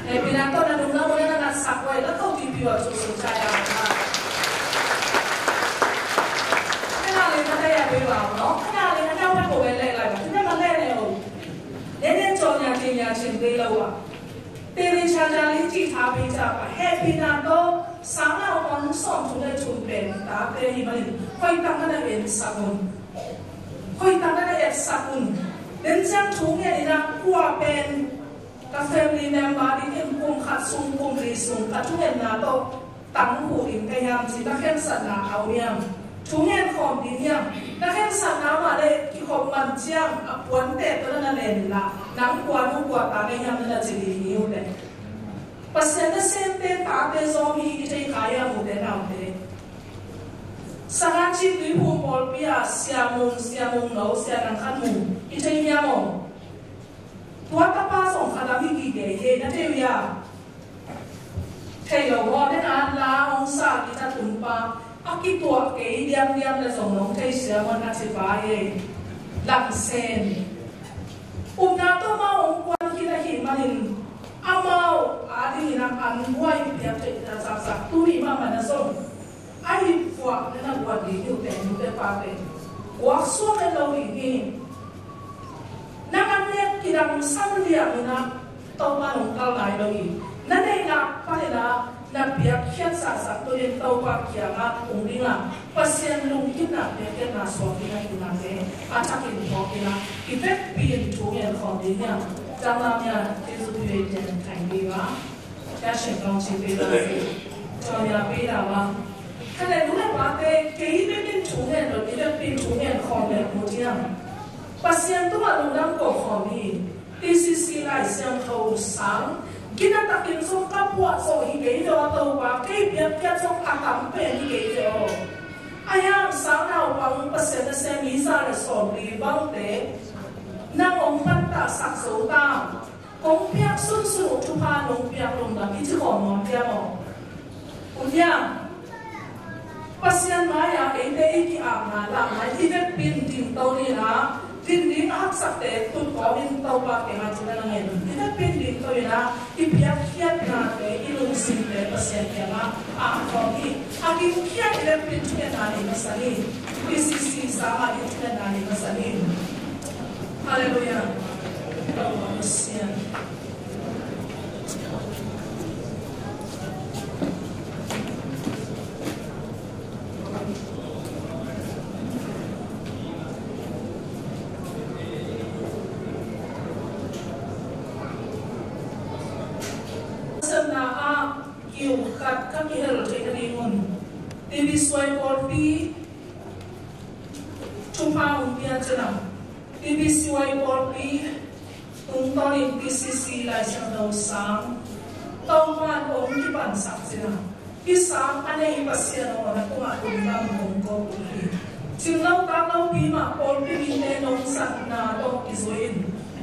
Hehpihna tawh na lungdam uh na na sak uh a, la ko ti pi wa cu su cha ya. Ka na le ka ta ya pi wa no. Ka na le ka na wa ko we le lai. Ka na ma le le o. Ne ne cho nya ti nya chin de lo wa. Te le cha cha li ti tha pi cha pa. Hehpihna tawh sang na wa sawm thum le thum pen ta te hi ma lin. Hoi tang ka na en sak un. Hoi tang ka na en sak un. Den ciang thu ngen in a kua pen Ka family member dingin kum khat sung, kum li sung, ka thungetna tawh tang huh ding ka hiam ci, na khensatna a om hiam? Thungen khawm ding hiam? Na khensatna mah le kikhop man ciang a puante tawh na na len la, nang kua nu kua ta na hiam na na ci ding hi uh teh. Pasian nasemte tate zawm hi i thei kha hiam ute naute? Sangha Cip Tuiphum pawlpi ah Sia Mung, Sia Mung No, Sia Nang Khan Mung i thei hiam aw? Tua tapa zong kha dam hi gige hi, na thei uh hia? Thei lo maw, den a la hong sa guitar tumpa, a kituak kei diamdiam le zong nong thei sia maw, na ci pa hi. Lamsen. Upna tawh amau hong kuan khin ahih manin, amau a dingin a an buai piak theih zakzak tu ni mahmah na zong. A hih puak na na guan ding hi uh teh, nute pate. Guak suak en lo ding hi. Na an nek kidang san liang in a, Topa nong kal nai lo hi. Na neihna panin a, na piakkhiat sahsah tunin Topa kiangah tung ding a, Pasian lungkimna piakkhiatna suak ding a, hinate a thakin thawk in a, i vekpi in thu ngen khawm ding hi a, tanglam hi a, Jesuh pui tian thai ding a. Tua ciang kong ci pei la si. Tua ya pei la bang. Ka le nu le pate, kei bek in thu ngen lo, kei bek in thu ngen khawm le mu diam. Pasian tungah lungdam ko khawm hi. T C C Lai Siangtho sang. Gina takin zong ka puah zo hi kei ve aw Topa, kei piakpiak zong a tam pen hi kei ve aw. A hiang sang naupang Pasian nasem mi za le sawmli bangte. Nang ong pan ta sak zo ta. Kong piak sunsun uh thupha nong piak lungdam i ci khawm nuam pia maw? Uliang, Pasian mai-ah eite i ki-apna lamai i vekpi in dingto ni-in ah, din ding a haksakte tut kawmin Topa kiangah thu na ngen. I vekpi in dingto in ah, i piakkhiatnate, i lungsimte Pasian kiangah a kawm hi. A gingkhiat i vekpi in thungetna nei masa ni. P C C sangah i thungetna nei masa ni. Halleluiah. Topa Pasian. Sepna ah kiu khat ka kihel theih nadingun T B C Y pawlpi thupha hong pia cih a, T B C Y pawlpi tungtawnin T C C Lai Siangtho sang Topa in hong kipansak cih a, i sang a nei Pasian aw, na tungah lungdam kong ko uh hi. Cing lo tak lopi mah pawlpi mite nong zatna tawh i zui in,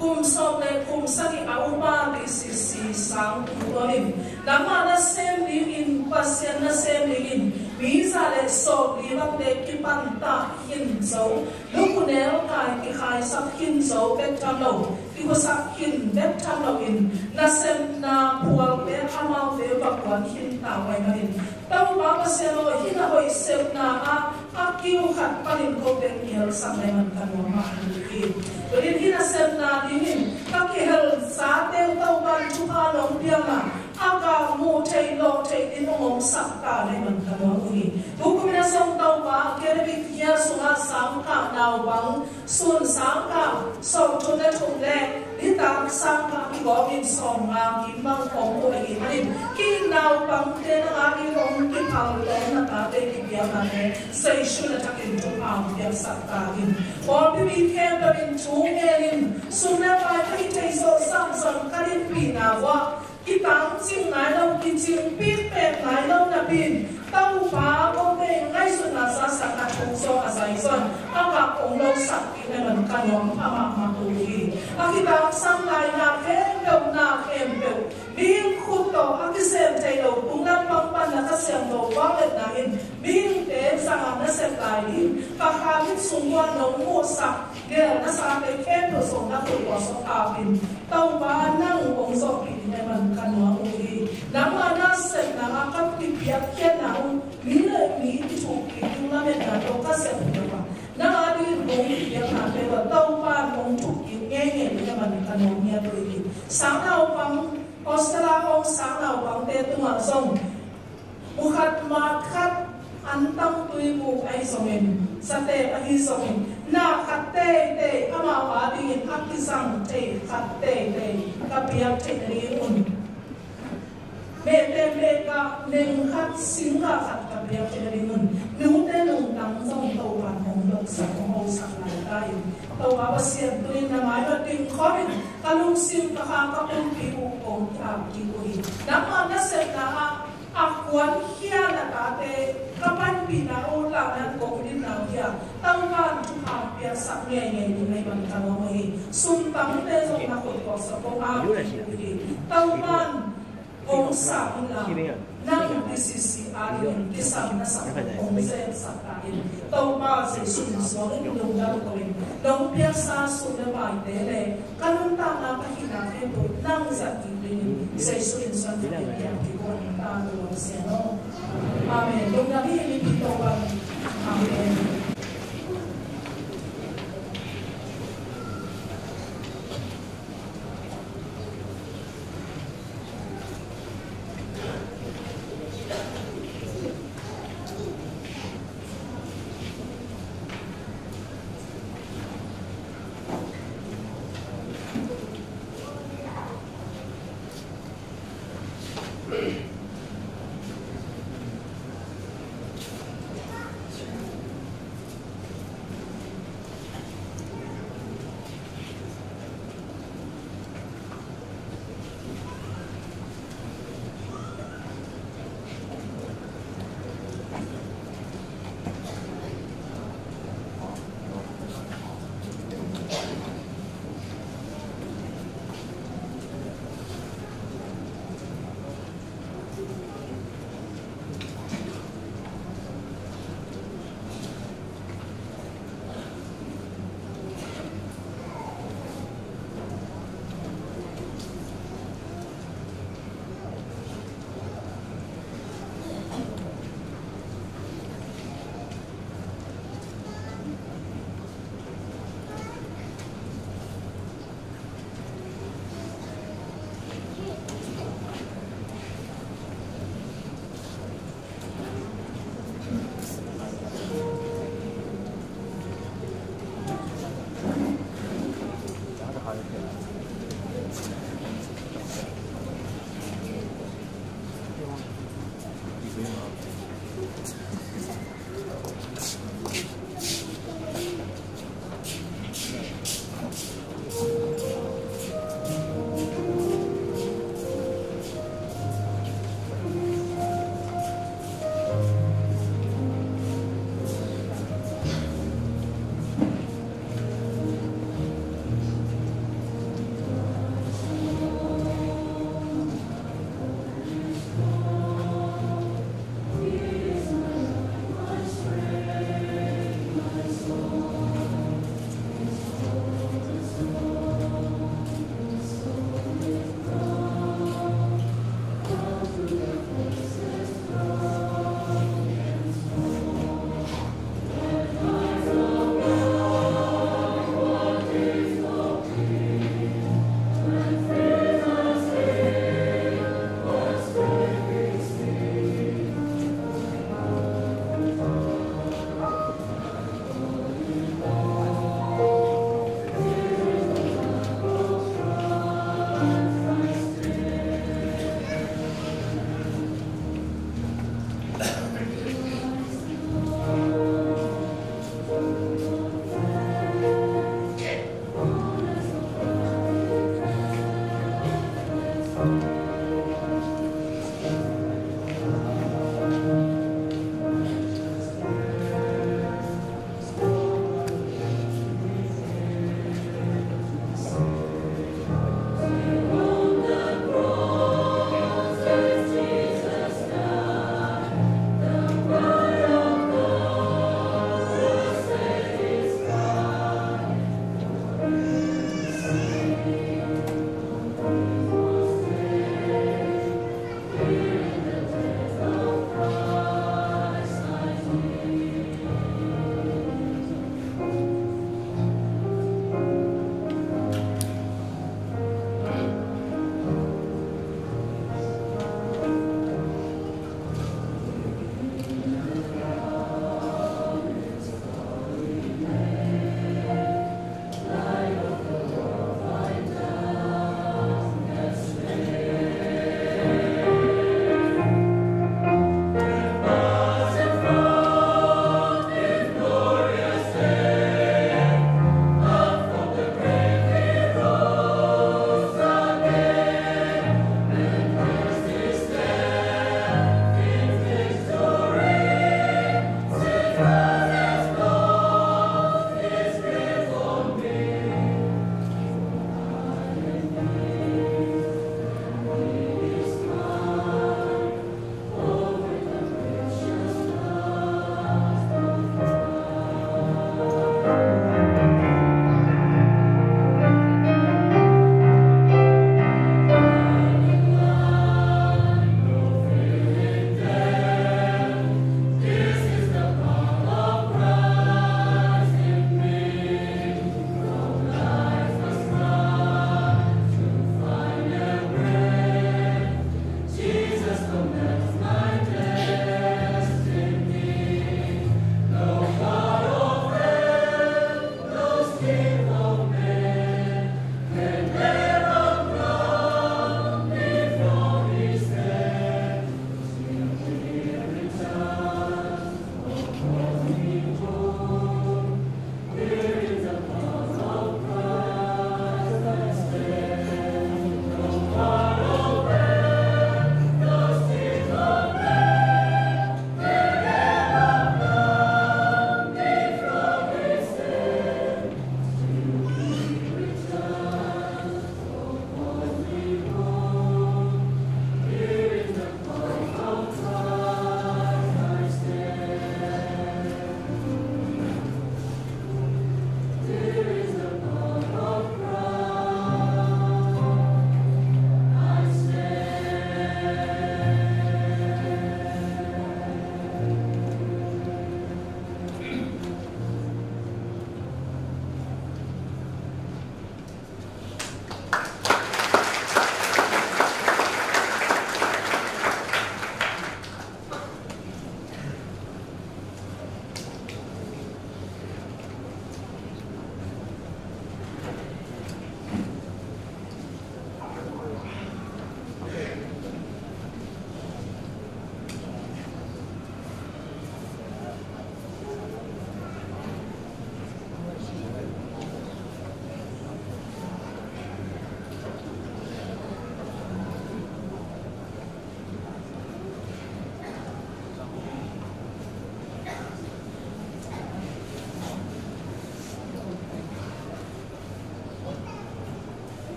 kum sawm le kum sagih a upa T C C sang tungtawnin nangmah nasem dingin, Pasian nasem dingin mi za le sawmli bangte kipan ta khin zo, lukhu neu kai kikhaisak khin zo bek tham lo, kikhuasak khin bek tham loin, nasepna phualte amaute va kuan khin ta uh ahih manin, Topa Pasian aw, hih na hoih sepna ah a kiu khat panin kote kihelsak na hih man ka nuam mah hi. Tua in hih nasepna dingin ka kihel zate uh Topa in thupha nong piak a, a ka muh theih lawh theih ding hong omsak ta na hi man ka nuam uh hi. Tukum in a zong Topa, academic year sungah sangkah naupang sun sangkah sawmthum le thum le nitak sangkah kigawmin sawmnga kim bang om uh ahih manin, kei naupangte nang adingin hong kiphal tawm na tate kipiaknate Jesu na thakin thupha piaksak ta in. Pawlpi mi khempeuh in thu ngenin sum le pai ka hih theih zawh zahzah ka dinpihna uah kitangcing nai lo, kicingpih pek nai lo napi-in Topa, kote ngaihsutna zasak a thuk zaw a zai zon a kah hong losak ding na hi man ka nuam pha mahmah uh hi. A kitangsam lai na khempeuh, na khempeuh mihing khut tawh a kisem thei lo, tung lampang pan na Kha Siangtho vangliatna in mihingte zang a na sep lai ding, ka kha mit sung uah nong muhsak gel nasate khempeuh zong na khut uah sawk apin Topa nang hong zawhpih ding na hi man ka nuam uh hi. Nangmah na sepna ah ka kipiakkhiatna uh mi le mi kithuk kik ding lametna tawh ka sep uh a, nang adingin hong kipiaknate uh a Topa hong thuk kik ngeingei ding na hi man ka nuam ngiat uh hi. Sangnaupang, hostel ah hong sangnaupangte tungah zong mu khat ma khat, an tang tui mu ahi zongin, zateek ahi zongin, na khat teitei amau adingin a kizang thei khat teitei ka piak theih nadingun, mehte mehkah neng khat singkah khat ka piak theih nadingun, mihingte lungtang zong Topa hong doksak, hong hosak lai ta in. Topa Pasian, tu-in na mai uah dingkhawmin ka lungsim, ka kha, ka pumpi uh kong ki-ap kik uh hi. Nangmah na sepna ah a kuankhia na tate ka panpihna uh lakna kong dinna uh hi a, Topa'n thupha piaksak ngeingei ding na hi man ka nuam uh hi. Sumtangte zong na khut kuaksak kong ap kik uh hi. Topa'n hong sang inla, nang P C C adingin kisam na sak hong semsak ta in. Topa Jesu min suangin lungdam ko in, nong piaksa sum le paite le ka nuntakna, ka hihna khempeuh nang zat kik dingin Jesu min suangin ka piak kik uh hi. Amen. Lungdam hi. Mipi Topa. Amen.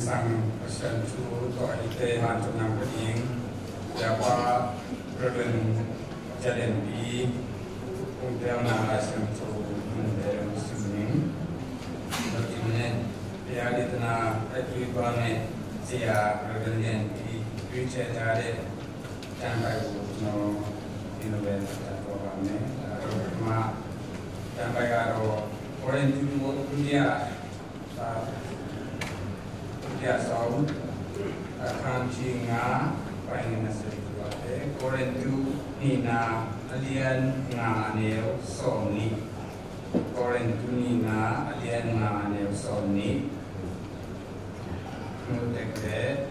Sang Pasian thu tawh eite hanthawnna ding Biapa Reverend Jalen Pi, kong piakna Lai Siangtho nunte hong sim ning. Lo ti mene pia di tana ai tui pa nge sia Reverend Jalen Pi tui che ta de. Jan bai u no inu ben ta ko ba ne ta ro ma jan bai ga ro Korintu dia ta dia sau ta khan chi nga pai na se tu ate Korintu nihna a lian nga a neu sawm nih. Korintu nihna a lian nga a neu sawm nih. Hmuh tek leh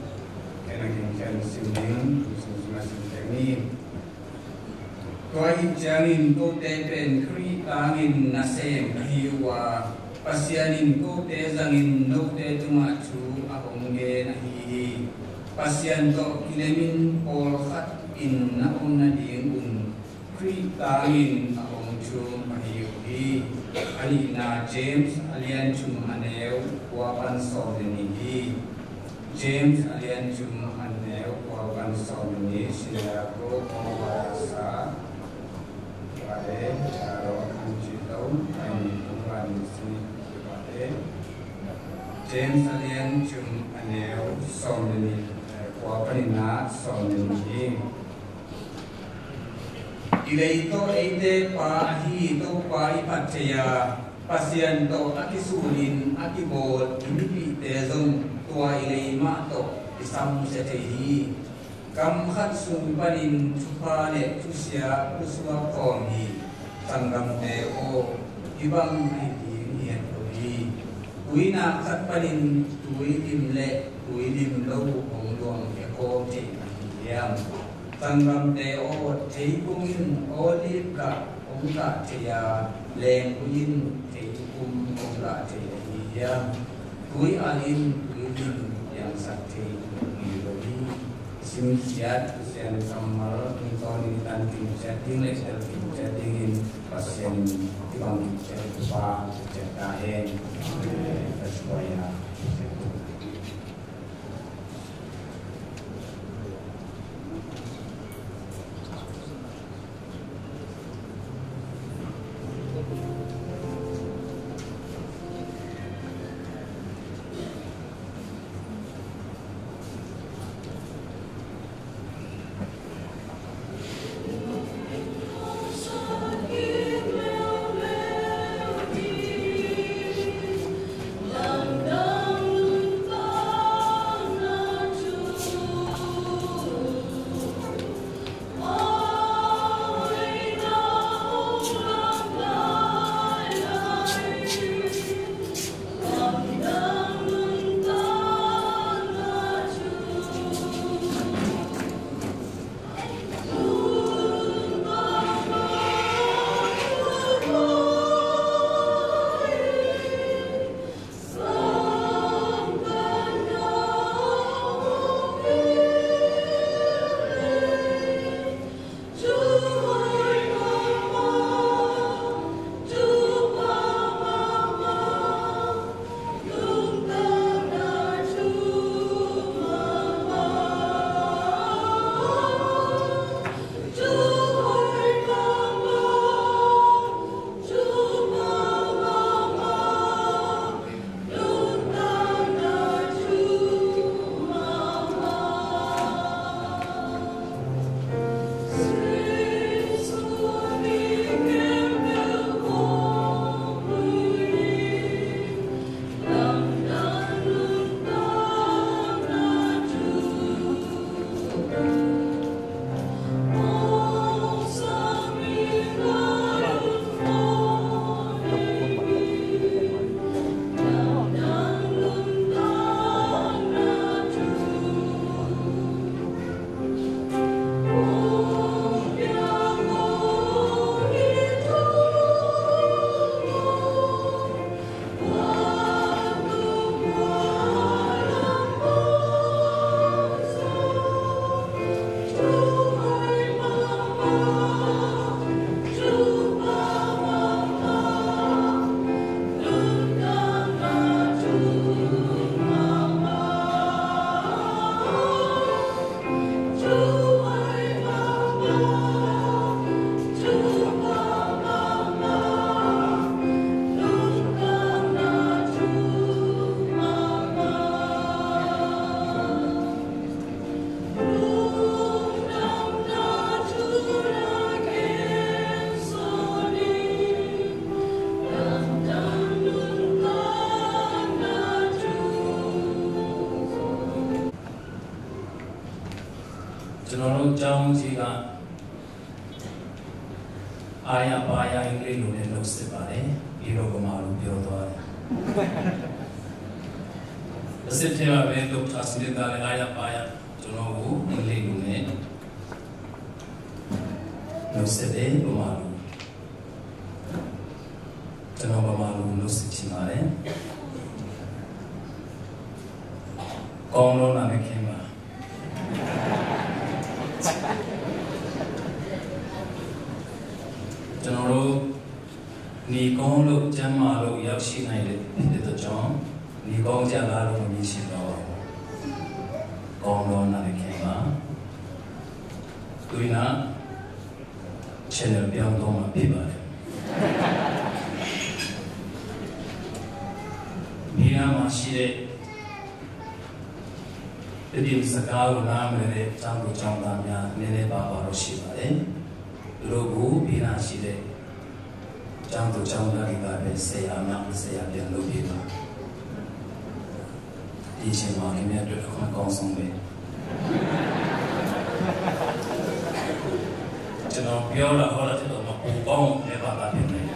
ken a gingkhen sim ding, sim sim a sim tek ni. Tua ahih ciangin kote pen Khrih tangin nasem ka hi uh a, Pasian in kote zangin note tungah thu a hong gen ahi hi. Pasian tawh kilemin pawlkhat in na om nadingun Khrih tangin a hong thum ahi uh hi. A nihna James a lian thum a neu kua pan sawm le nih hi. James a lian thum a neu kua pan sawm le nih, Sinago ko barasa pare aro kan chito kan tuan si pare. James a lian thum a neu sawm le nih, kua panin ah sawm le nih hi. I lei tawh eite pa ahi Topa i phat thei a, Pasian tawh a kisulin a kibawl i mipihte zong tua i lei mah tawh i samsia thei hi. Kam khat sung panin thupha le thusia pusuak khawm hi. Sanggamte aw, hih bang ahi ding i het lo hi. Tuinak khat panin tui lim le tui lim lo hong luang khia khawm thei ahi hiam? Sanggamte aw, theipung in olive gah hong gah thei a, lengpui in theipung hong gah thei ahi hiam? Tui al in tui lim piangsak thei ngei lo hi. Simsiat Pasian kammal tungtawn in i tan kimsiat ding le i tel kimsiat dingin Pasian in i bang kimsiat pa ciat ta hen. Ka suai a. ကျွန်တော်တို့ကျောင်းကြီးက အားရပါးရ အင်္ဂလိပ်လိုနဲ့ နှုတ်ဆက်ပါတယ်။ ပြီးတော့ ဗမာလိုပြောသွားတယ်။ တစ်ဆက်တည်းမှာပဲ ဒေါက်တာစမစ်ကလည်း အားရပါးရ ကျွန်တော်ကို အင်္ဂလိပ်လိုနဲ့ နှုတ်ဆက်တယ်၊ ဗမာလို။ ကျွန်တော် ဗမာလို နှုတ်ဆက်ချင်ပါတယ်။ ကောင်းသောနာမည်ခင်ပါ။ ကျွန်တော်တို့ နေကောင်းလို့ ကျန်းမာလို့ ရောက်ရှိနိုင်တဲ့ ဖြစ်တဲ့အတွက်ကြောင့် နေကောင်းကြလားလို့ မမေးချင်တော့ပါဘူး။ ကောင်းသောနာမည်ခင်ပါ။ သူရင်းက channel ပြောင်းသွားမှာ ဖြစ်ပါတယ်။ မိနာမှာရှိတဲ့ တည်င်းစကားကို နားမလည်တဲ့ ကျောင်းသူကျောင်းသားများ နည်းနည်းပါးပါးတော့ ရှိပါတယ်။ သူတို့ကို မိနာရှိတဲ့ ကျောင်းသူကျောင်းသားတွေကပဲ ဆရာမ ဆရာပြန်လုပ်ပေးပါ။ ဒီအချိန်မှာ ခင်ဗျားအတွက် အခွင့်အကောင်းဆုံးပဲ။ ကျွန်တော်ပြောတာဟောတာထက်တော့ မပိုကောင်းဘူး ဘာသာပြန်မယ်။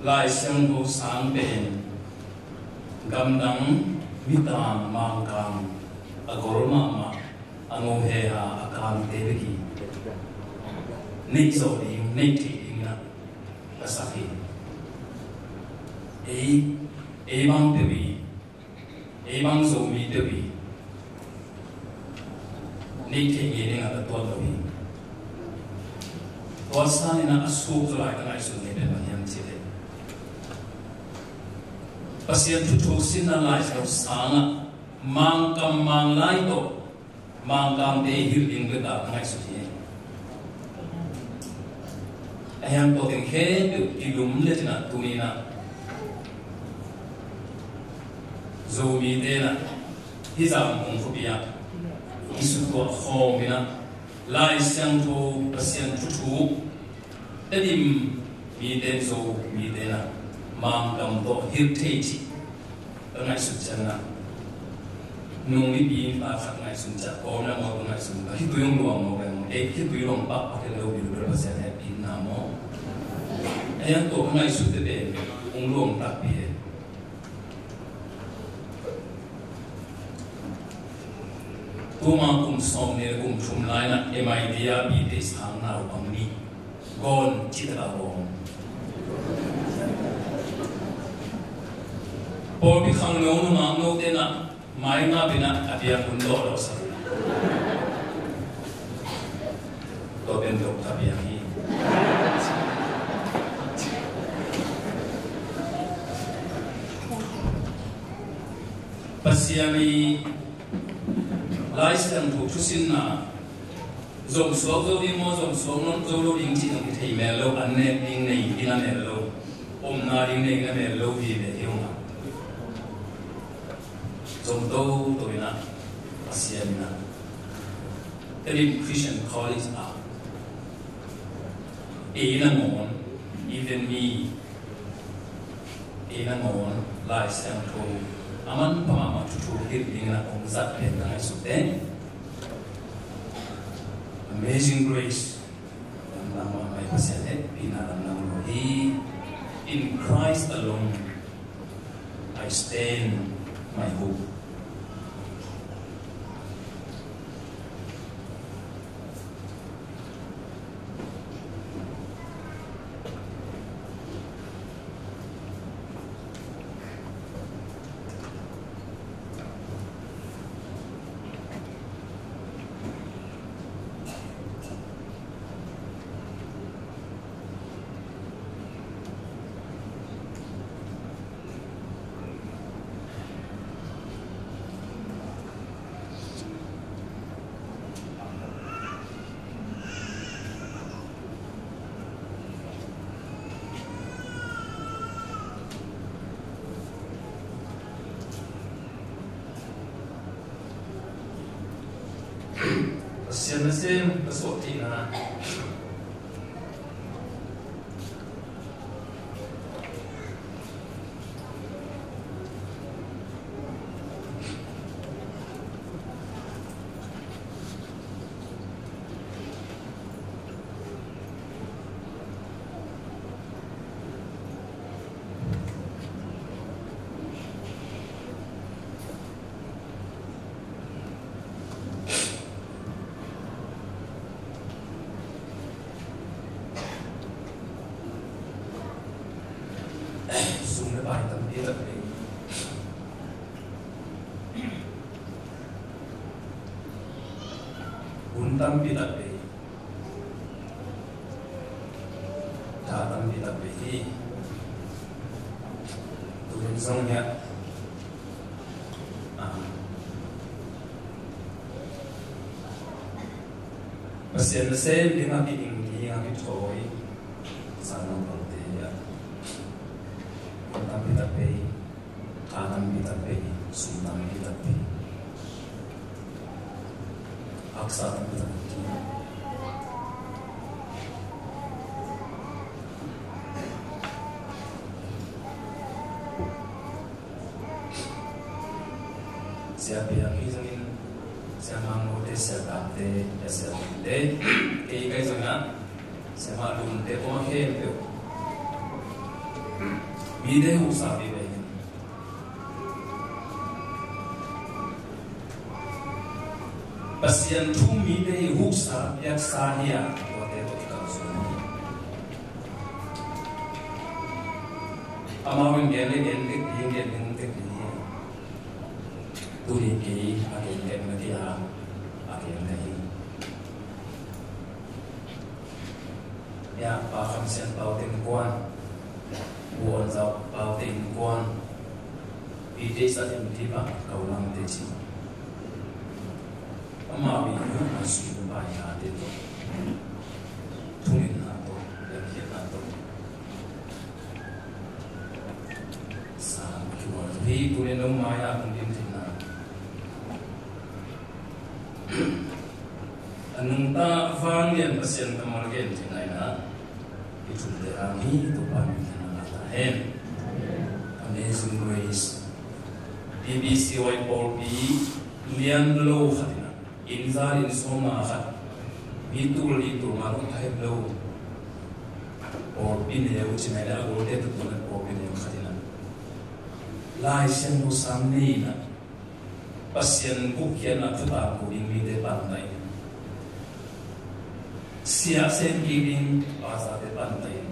လာရှန်ကို စံပင် ကမ်ဒင် မီတမ် မင်ကမ် အဂေါ်မမ အငိုဟဲဟာ အကမ်တေဝကီ နေစော်ဒီ နေတီဒီနာ ကစခီ အေး အေးမင်တေဝီ အေးမင်ဇိုမီတေဝီ နေထေငေးနေငါတတွတ်လို့ သွားစားနေတာ အဆိုးဆုံး ကငါ့ဆိုနေတယ် မညမ်းချစ်တယ်။ ပစံထူထူစင်နာလိုက်ဆို ဆာငါ မင်ကမ်မင်လိုက်တော့ မင်ကမ်တေဟိလ်ဒင်းကတာ ကငါ့ဆိုရင် အဟံတိုတင်ခဲ ဒီလူမလက်ချနာ တူနီနာ Zomite na, hih Zangkong khuapi ah i suttuah khawm in ah, Lai Siangtho Pasian thuthu Tedim mite, Zomite na, Mangkam tawh hilh thei cih ka ngaihsut ciangin ah, nung mipi ta khat ngaihsun ciah kawm na maw, ka ngaihsun ka khitui hong luang maw, ka hong ei khitui luang pakpak hi lo, bil bil Pasian hehpihna maw. A hiang tawh ka ngaihsut tete hong luang takpi hi. Tuma kum sawm le kum thum lai-in ah M I T ah B Tech sang naupang nih gawn cih tak a gawn. Pawlpi khangno nungak note in ah mai ngap in ah a biakinn dawhdawh sak uh. Tua pen dawh a biak hi. Pasian i Lai Siangtho thusinna zong suak zo ding maw, zong suak zo lo ding cih zong kithei mel lo, an nek ding nei ding a mel lo, omna ding nei ding a mel lo vive hi ung a. Zong toto in ah Pasian in ah Tedim Christian College ah ei nangawn, even me, ei nangawn Lai Siangtho a manpha mahmah thuthu hilh dingin ah hong zat pen ka ngaihsut teh, Amazing Grace, lamdang mahmah hi, Pasian hehpihna lamdang lo hi. In Christ alone I stand my hope. Pasian nasem ka sawh theihna. tampi tak bei, tha tampi tak bei hi. Tunin zong hiah, ah, Pasian nasem dingah ki-ing dingah kithawi sa nong kote hiah, tampi tak bei, tha tampi tak bei, sum tampi tak bei, haksa tampi tak bei. Sia Piang hi zongin, Sia Mang Note, Sia Kap te, Sia Lun te, kei kai zongin ah, Sia Mah Lun te, kua khempeuh mite huhsa vive hi. Pasian thu mite i huhsa piaksa hi a, tuate tawh i kalsuan hi. Amau in gen le gen tek ding, gen ding tek ding hi. Tuni kei a gen tek na kei a, a gen na hi. Hiah Pa Kham Sian Pau te innkuan, Pu Awn Zau Pau te innkuan, Pi Te Sa Em Ti Pau Kau Lam te ci. Amau i hu a sui bai ha te tawh, thungetna tawh, lemkhiatna tawh, sa kiwal hi. Tuni nong mai-ah kong din theihna, a nungta vanglian Pasian kammal gen theihna in ah, i thumte hang hi. Topa min thang a ngah ta hen. Amazing Grace. B B C Y pawlpi lian lo khat in ah, inn za inn sawm nga khat, mi tul li tul nga lo, a het lo pawlpi neu ci nai le, a golte tuk tuk na pawlpi neu khat in ah, Lai Siangtho sang nei in ah, Pasian gupkhiatna thutak ko ding mite pantai in, sia sem kik ding pastorte pantai in,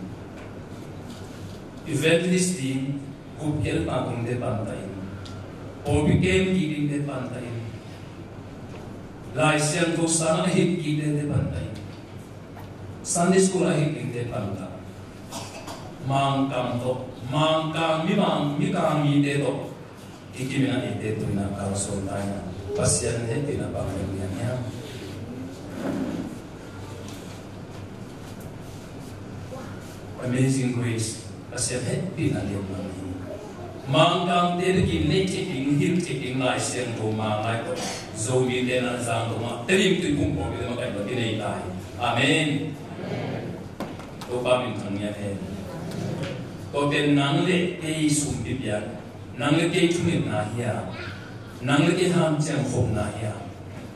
evangelist ding gupkhiatna tungte pantai in, pawlpi kem kik dingte pantai in, Lai Siangtho sang a hih kik dingte pantai in, Sunday school a hih dingte pantai, Mangkang tawh, Mangkang mi, Mang, Mikang mite tawh i kim in ah, eite tuni in ah kalsuan ta in ah, Pasian hehpihna bang lian hiam? Amazing Grace, Pasian hehpihna lian bang hi. Mangkangte bek in neih theih ding, hilh theih ding Lai Siangtho Mang lai tawh Zomite in ah zang dong ah, Tedim tuiphum pawlpi lam ah kaih bang kinei ta hi. Amen. Topa min thang ngiat hen. Tua pen nang le kei sumpi piak, nang le kei thungetna hi a, nang le kei hanciam khopna hi a,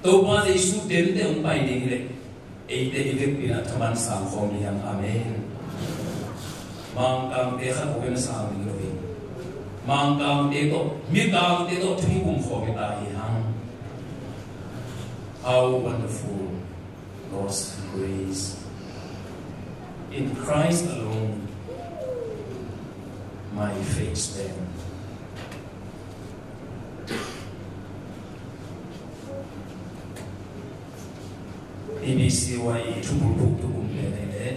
Topa Jesu tente hong pai ding hi leh, eite i vekpi in ah thaman sang khawm ding hi hang. Amen. Mangkangte khat bek in a sang ding lo hi. Mangkangte tawh, Mikangte tawh thu i pum khawm i ta hi hang. How wonderful God's grace. In Christ alone my faith stand. B B C Y i thubul phuk tu kum pen hi leh,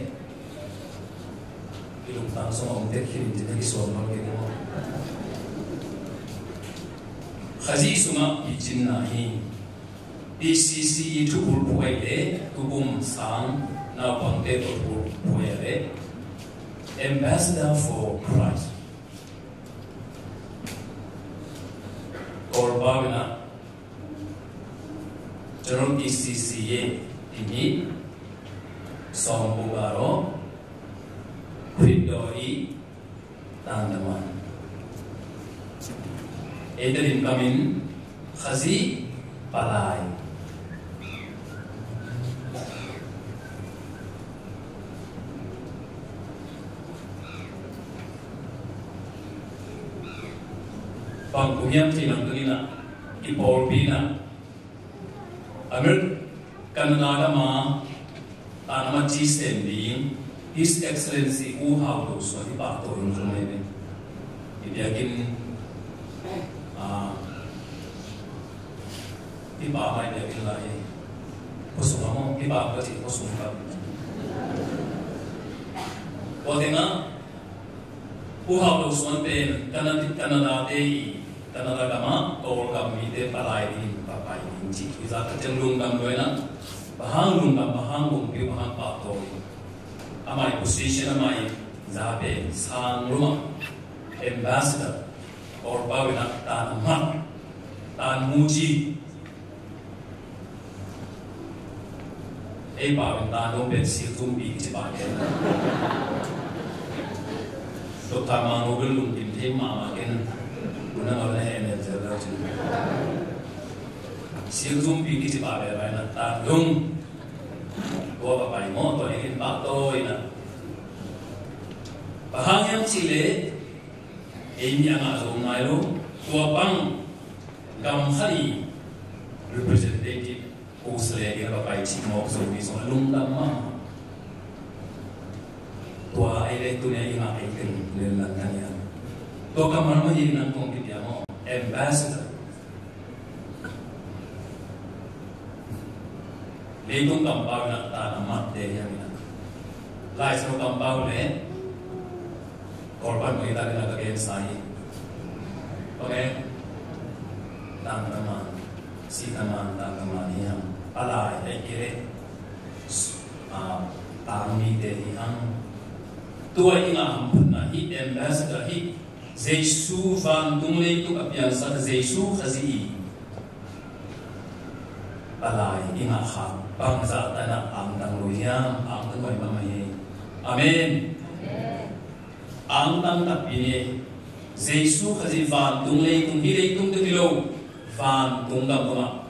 i lungtang sungah om tek khin in, tina kisuam lo kei maw? Khazih sungah picinna hi. P C C i thubul phuk ahih leh, tukum sang naupangte tawh thubul phuk ahih leh, Ambassador for Christ. Kawlpau in ah, General P C C A i nih, sawm buk a ro, Khrih dawi, Tangdaman. Ei Tedim lamin Khazih palai. Bang kum hiam cih lam tuni in ah, i pawlpi in ah, America, Canada gam a, tanam a ci sem ding His Excellency U Hau To Suan i pahtawi hong zong nei ve. I biakinn, ah, i pahmai biakinn lai hi. Khuasung ah maw, i bang ka cih khuasung ka. Tua tengah Pu Hau Lo Suan pen Canada, Canada te i, Canada gam ah Kawlgam mite palai dingin va pai ding cih i zak ka ciang lungdam lua inah, bang hang lungdam, bang hang lungpi, bang hang pahtawi. Amah i position, amah i za pen sang lua, ambassador, Kawlpau inah tan a mat, tan muci. Ei pau in tan dong pen sik zumpi kici pah ken. Doctor Mang Lo bil lungkim thei mahmah ken. Guna ngol na heh nen zel lo cin. Sik zumpi kici pah ken bai na tan dong. Tua ka pai maw, tua ding in pahtawi na. Bang hang hiam cih leh ei mi a ngah zo ngai lo. Tua bang gam khat i representative, ko sa le ding a ka pai cih mawk zo mi zong a lungdam mahmah. Tua ei le tuni a i ngah ei teng lenlan ka hi a. Tua kammal mah hi nang kong kipia maw, ambassador. Leitung kampau inah tan a matte hiam inah. Lai Siangtho kampau le Kawlpau mah hi ta inah ka gensa hi. Okay. Tan a man, si a man, tan a man hiam. A lai, ei kei le, ah, tan mite hi hang. Tua i ngah hamphatna hi, ambassador hi. Jesu vantung leitung a piangsak Jesu Khazih i a lai i ngah khak bangzah ta inah angtang lo hiam, angtang lo hi mahmah hi. Amen. Angtang takpi ni. Jesu Khazih vantung leitung, hih leitung tawh hi lo, vantung gam tungah,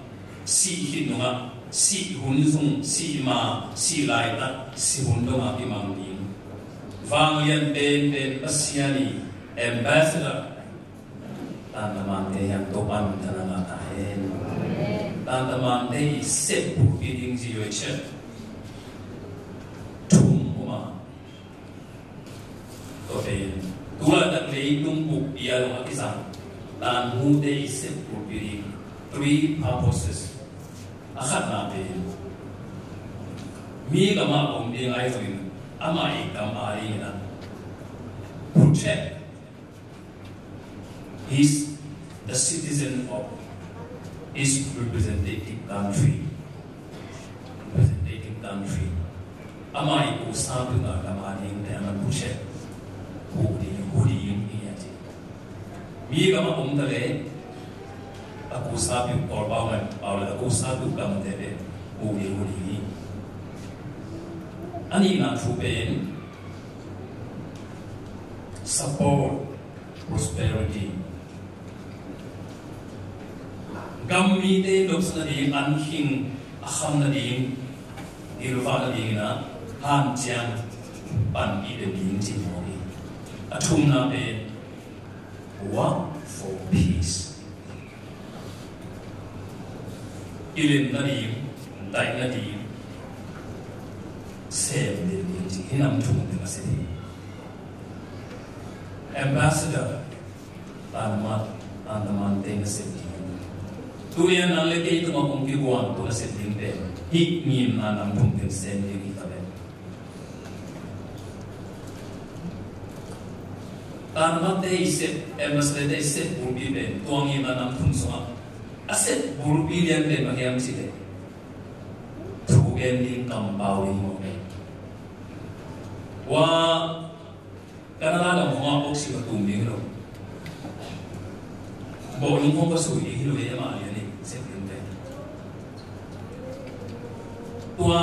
sih khit nungah, sih hun sung, sih ma, sih laitak, sih hun dongah kimang ding. Vanglian penpen Pasian i ambassador. Tantamante hiam, Topa'n minthanna ngah ta hen. Tantamante i sep bulpi ding zi yoi chet. Thum kuma. Tua pen, tu laitak leitung bukpi a dong a kizang tan mute i sep bulpi ding, three purposes. A khatna pen, mi gam ah om ding ahi zongin, amah i gam a dingin a protect his, the citizen of his representative country. Representative country. Amah i kusa tu ka gam a ding te a man pu chet. Pu di, pu di yung i a ci. Mi gam a om ta le, a kusa piu Kawlpau ngai pau le, a kusa piu gam te le, pu di, pu di. A nihna thu pen, support prosperity. Gam mite nopsa nading, an khing a kham nading, gilvah nading inah hanciam panpih den ding cih mawk hi. A thumna pen work for peace. I lem nading, daih nading, sem den ding cih hi. Nam thum ding a si hi. Ambassador, tanman, tanman teng a sem ding. Tuni a nang le kei tungah kong kiguan tu a sem ding pen hih ngimna nam thum teng sem ding hi ta pen. Tanmate i sep, ambassador te i sep bulpi pen tua ngimna nam thum sungah a sep bulpi lian pen bang hiam cih leh thu gen ding, kampau ding mawk hi. Tua Canada lam hong a boxing a tum ding hi lo. Bawlung hong va sui ding hi lo, hi amah lian i sep ding pen. Tua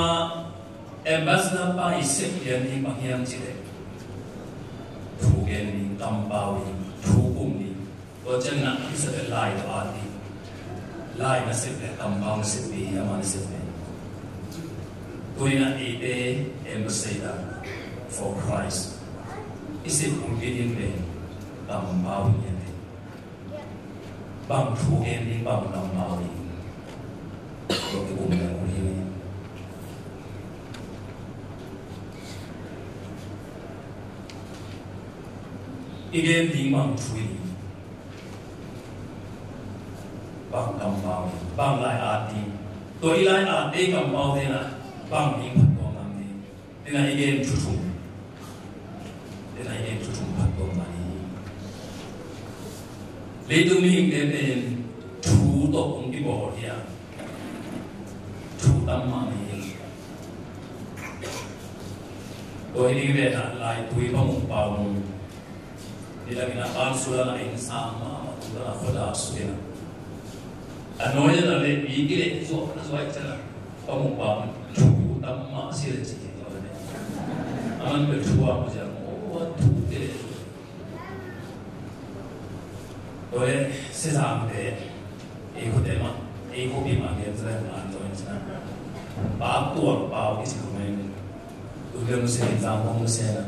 ambassador pa i sep lian ding bang hiam cih leh thu gen ding, kampau ding, thu pum ding. Tua ciangin a kisa pen lai tawh a ding. Lai na sep leh kampau na sep ding, amah na sep ding. Tuni-in a eite ambassador for Christ i sep bulpi ding pen kampau ding hi. Bang thu gen ding, bang kampau ding, tua kikum leng uh hi. I gen ding bang thu hi ding, bang kampau ding, bang lai at ding. Tua i lai-at ei kampaute in ah bang ding phattuam lam ding? Dena i gen thu thum. Dena i gen thu thum phattuam lam hi. Leitung mihingte pen thu tawh hong kibawl hi a, thu tam mah hi. Tua hi ding ve, na lai tui Pa Mung Pau Mung. Nidangin a pan sulan a inn sang mahmah, tu dan a khuadak suk in a, a nuai dan a le mi kileh zuak na zuak ciang a, Pa Mung Pau Mung thu tam mah si le ci hi tua le. A man bel thu a mu ziang, o, thu kileh zuak. Tua le Sezangte, ei khuate mah, ei khuapi mah gen zalen an zong in cina. Pa Tual Pau kici khuamen. Tu le mu sen, Zangkong mu sen a.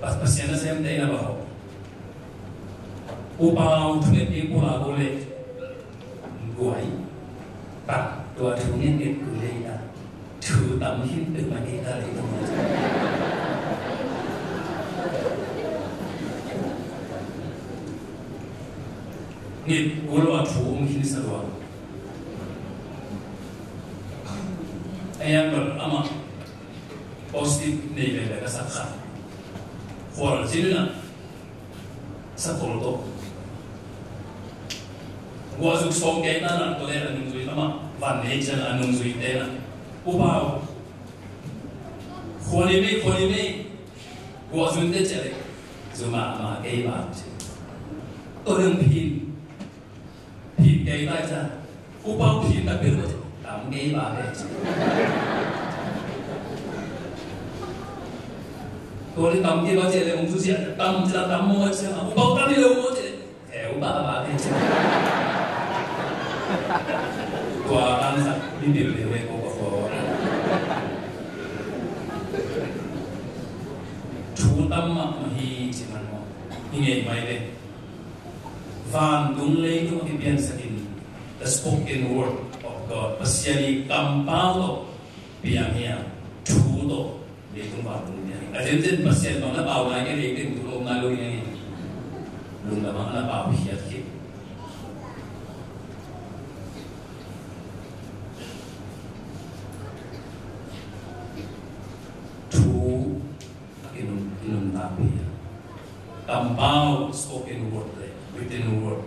Pa, Pasian nasemte in a ba hawh. Pu Pau thu ngen ding pulak uh leh guai tak, tua thu ngen nget uh leh i ta. Thu tam khin peuhmah i ta leh i ta. Nget uh lua thu um khin sa lua. Ei an bel amah positive nei veve ka sak khat. Khual cin in a, sakol tawh guahzuk sawm kei na, na tua le a nungzui amah van nei ciang a nungzuite na, Pu Pau, khual i mei, khual i mei, guahzuk te ciang le, zu mahmah kei bang ci. Tua ding phin. Phin kei lai ca. Pu Pau phin tak peuh lo ci. Tam kei ba kei ci. Tua le tam kei ba ci le ong su sia. Tam ci la tam maw ci. Pu Pau tam kei lo maw ci. Eh, pu ba ba kei ci. Tua kan sa. Ni peuh le we ko ko ko. Thu tam mahmah hi ci man maw. Hi ngei mai le. Vantung leitung a kipiansakin, the spoken word of God. Pasian i kampau tawh piang hi a, thu tawh leitung vantung piang hi. A zenzen Pasian bang na pau nai kei, leitung tu lo nai lo hi a hi. Lungdam a na pau hiat khit. Thu a kinun, kinun tang pi a. Kampau, spoken word le written word,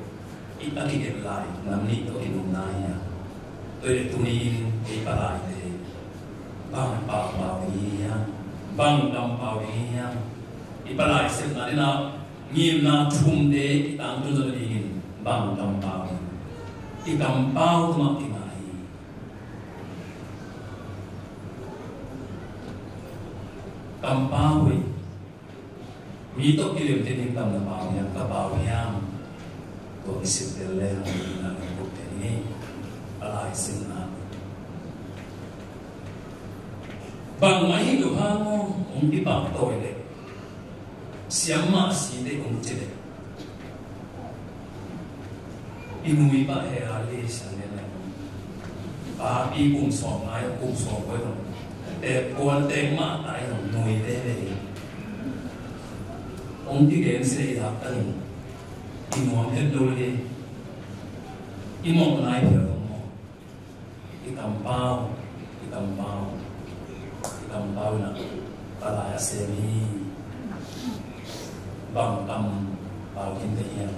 i a kigen lai nam nih tawh kinun nai a. Tua le tuni in ei palaite bang pau pau ding hi hiam? Bang kampau ding hi hiam? I palai sepna ding a ngimna thumte i tangtun zo dingin bang kampau ding? I kampau tungah kingah hi. Kampau hi. Mi tawh kilem te ding kam na pau hiam, ka pau hiam? Tua kisit tel le hang na na kut te ni. A lai sin na. Bang mah hi lo hang aw, hong kipak tawi le. Siam mah si te hong ci le. I nui pah he a le siang ne lai. Papi kum sawm ngai, kum sawm koi dong. Te kuan te mah tai dong nui te le. Ong ti gen se i lak ta ning. I nuam het lo le. I mawh nai pia dong maw. I kampau, i kampau, i kampau na, ka lai a sem hi. Bang kampau khin te hiam?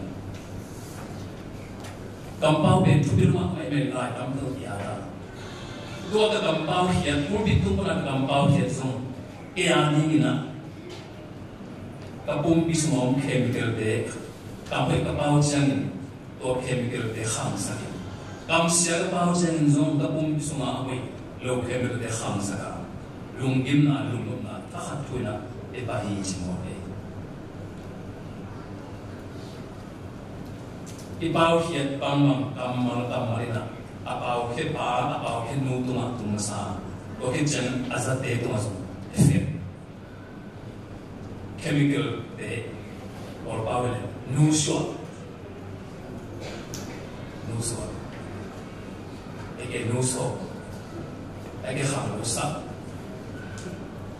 Kampau pen thupi mahmah i men lai tam thei hi a ta. Tua ka kampau hiat, pulpit tung pana ka kampau hiat zong, kei a dingin a, ka pumpi sungah om chemical te, kam hoih ka pau ciangin, tua chemical te khangsak in. Kamsia ka pau ciangin zong ka pumpi sungah a hoih lo chemical te khangsak a, lunggimna, lungnopna thakhat thu in a, i pia hi ci mawk hi. I pau hiat bangbang kammal kammal in a, a pau khia pa, a pau khia nu tungah tung masa. Tua khit ciangin a zate tungah zong effect. Chemical te, Kawlpau in nu suah. Nu suah. Ei ke nu suah. Ei ke khang lo sak.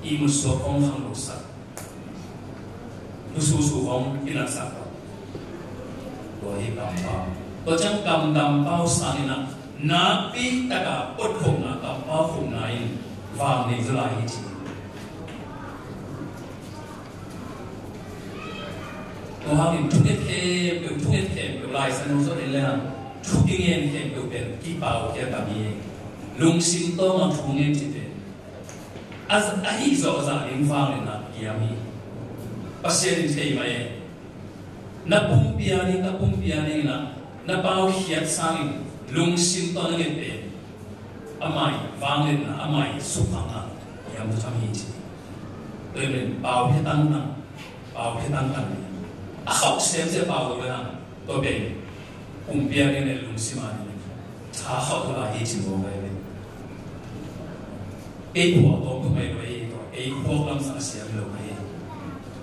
I mu suah kong khang lo sak. Nu susu kong kinat sak. Tua hi kampau. Tua ciang kam kampau sang in a, Nakpi taka pot khopna, kampau khopna in vang nei zaw lai hi ci. Tua hangin thunget khempeuh, thunget khempeuh, Lai Siangtho zong en le hang thu kingen khempeuh pen kipau khia ka mi. Lungsim tawng a thu ngen ci pen a, a hih zawh zah ding vangliatna kiam hi. Pasian in thei mah e. Na pumpi a ding, ka pumpi a ding in a, na paukhiat sangin lungsim tawh na nget pen amah i vangliatna, amah i sukhakna kiam thamthaw hi ci. Tua ahih manin pau khia tangtang, pau khia tangtang. A khauh semsem pau lo le hang, tua pen pumpi a ding le lungsim a ding tha khauh lo a hi ci mawk ahi ve. Ei phuak tawm tuk mai lo ei, tua ei phuak lamsang a siam lo ahi.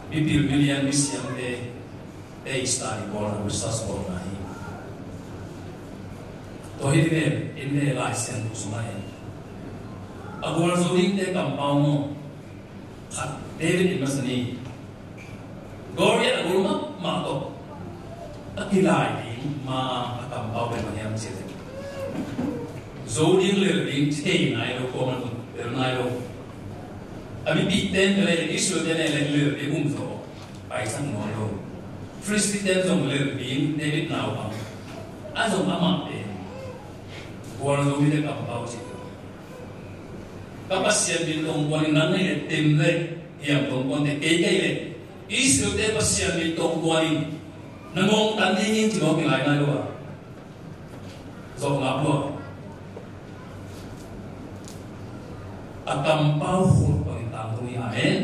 Mipil milian misiamte ei study bawlna, research bawlna hi. Tua hi ve, in ve Lai Siangtho sungah hi. A gualzo dingte kampau maw? Khat, David in masa ni. Goliath a gol mahmah tawh a kilai ding ma a kampau pen bang hiam cih leh, zo ding lel ding thei nai lo, kuamah in lel nai lo. A mipihte in lel, Israel-te in lel, lel ding um zaw, paisak nawn lo. Philistine-te in zong lel ding, David naupang a zong amah pen gualzo mite kampau cih. Ka Pasian min tawh kong guan in, nang na hi leh tem le hiam tawh kong guan te, kei ka hi leh Israel-te Pasian min tawh kong guan in, na ngongtan ding hi ci lo, kilai nai lo a. Zawh ngap lo a. A kampau khut bangin tangtung hi. Amen.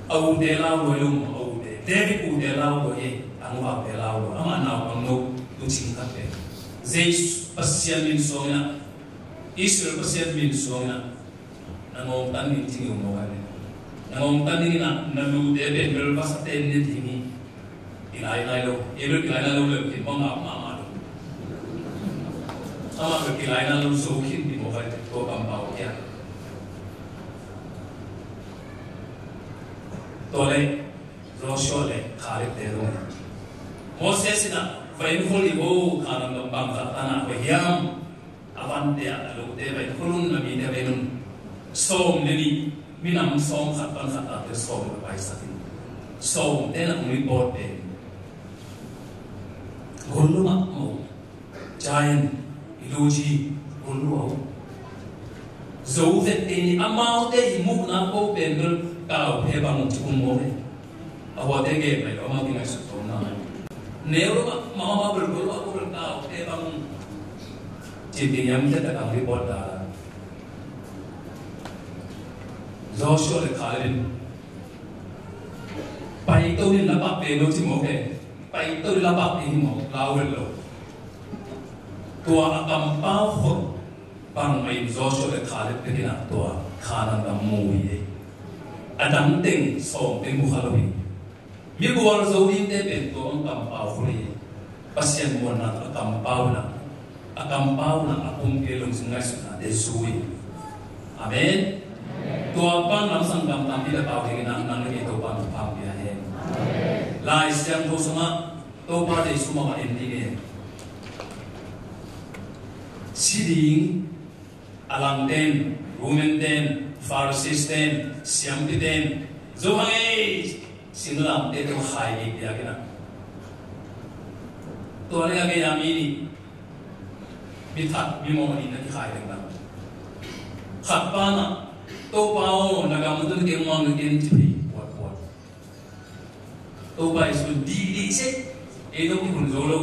A ute lau lua hi lo maw, a ute. David ute lau lua hi, a nungakte lau lua. Amah naupang no, tuucing khat pen Jesu Pasian min suang in a, Israel Pasian min suang in a, na ngongtan ding ci ngeu mawk ahi ve. Na ngongtan ding in a, na lute pen bel vasate ne ding hi. Kilai nai lo, ei bel kilai nai lo lel khin bang ngap mahmah lo. Amah bel kilai nai lo zo khin ding mawk ahi ve, tua kampau khia. Tua leh Joshua le Caleb-te zong hi. Moses in a, va en khol in vo, Kanaan gam bangzah tan a va hiam? A vante ah, a lote va en khol un, a mite va en un. Sawm le nih, minam sawm khat pan khat tate sawm va paisak in. Sawmte in a hong report pen, gol lua mahmah uh. Giant, i luci, gol lua uh. Zo vet kei ni, amaute i muhna ko pen bel kauphe bang uh ci um maw ve. A huate gen pai lo, amau kingaihsut tawm na. Neu lo mah, amau bel gol lua uh, bel kauphe bang uh. Cin ding hiam, te tak a report da. Joshua le Caleb in paito in la pak ve lo ci mawk e. Paito in la pak ding hi mawk, lau vet lo. Tua a kampau khut bang mah in Joshua le Caleb bek in a tua Kanaan gam mu hi e. A dang teng sawm teng mu kha lo hi. Mi gualzo dingte pen tua bang kampau khut hi. Pasian muanna a kampau na, a kampau na, a pumpi lungsim ngaihsutnate zui. Amen. Tua bang lamsang gam tampi le pau ding in a, nang le kei Topa in thupha pia hen. Lai Siangtho sungah Topa Jesu mah en ding e. Si ding a langte in, Roman-te in, Pharisee-te in, siampite in, zo hang ei, singlamteh tawh khai kik diak in a. Tua leh a gei a mi nih, mi that, mi mawh nih na kikhai ding a. Khat pa in a, Topa aw, na gam tawh na kei mang na ken ci phei puatpuat. Topa Jesu in dihdih seh, ei zong kihun zo lo,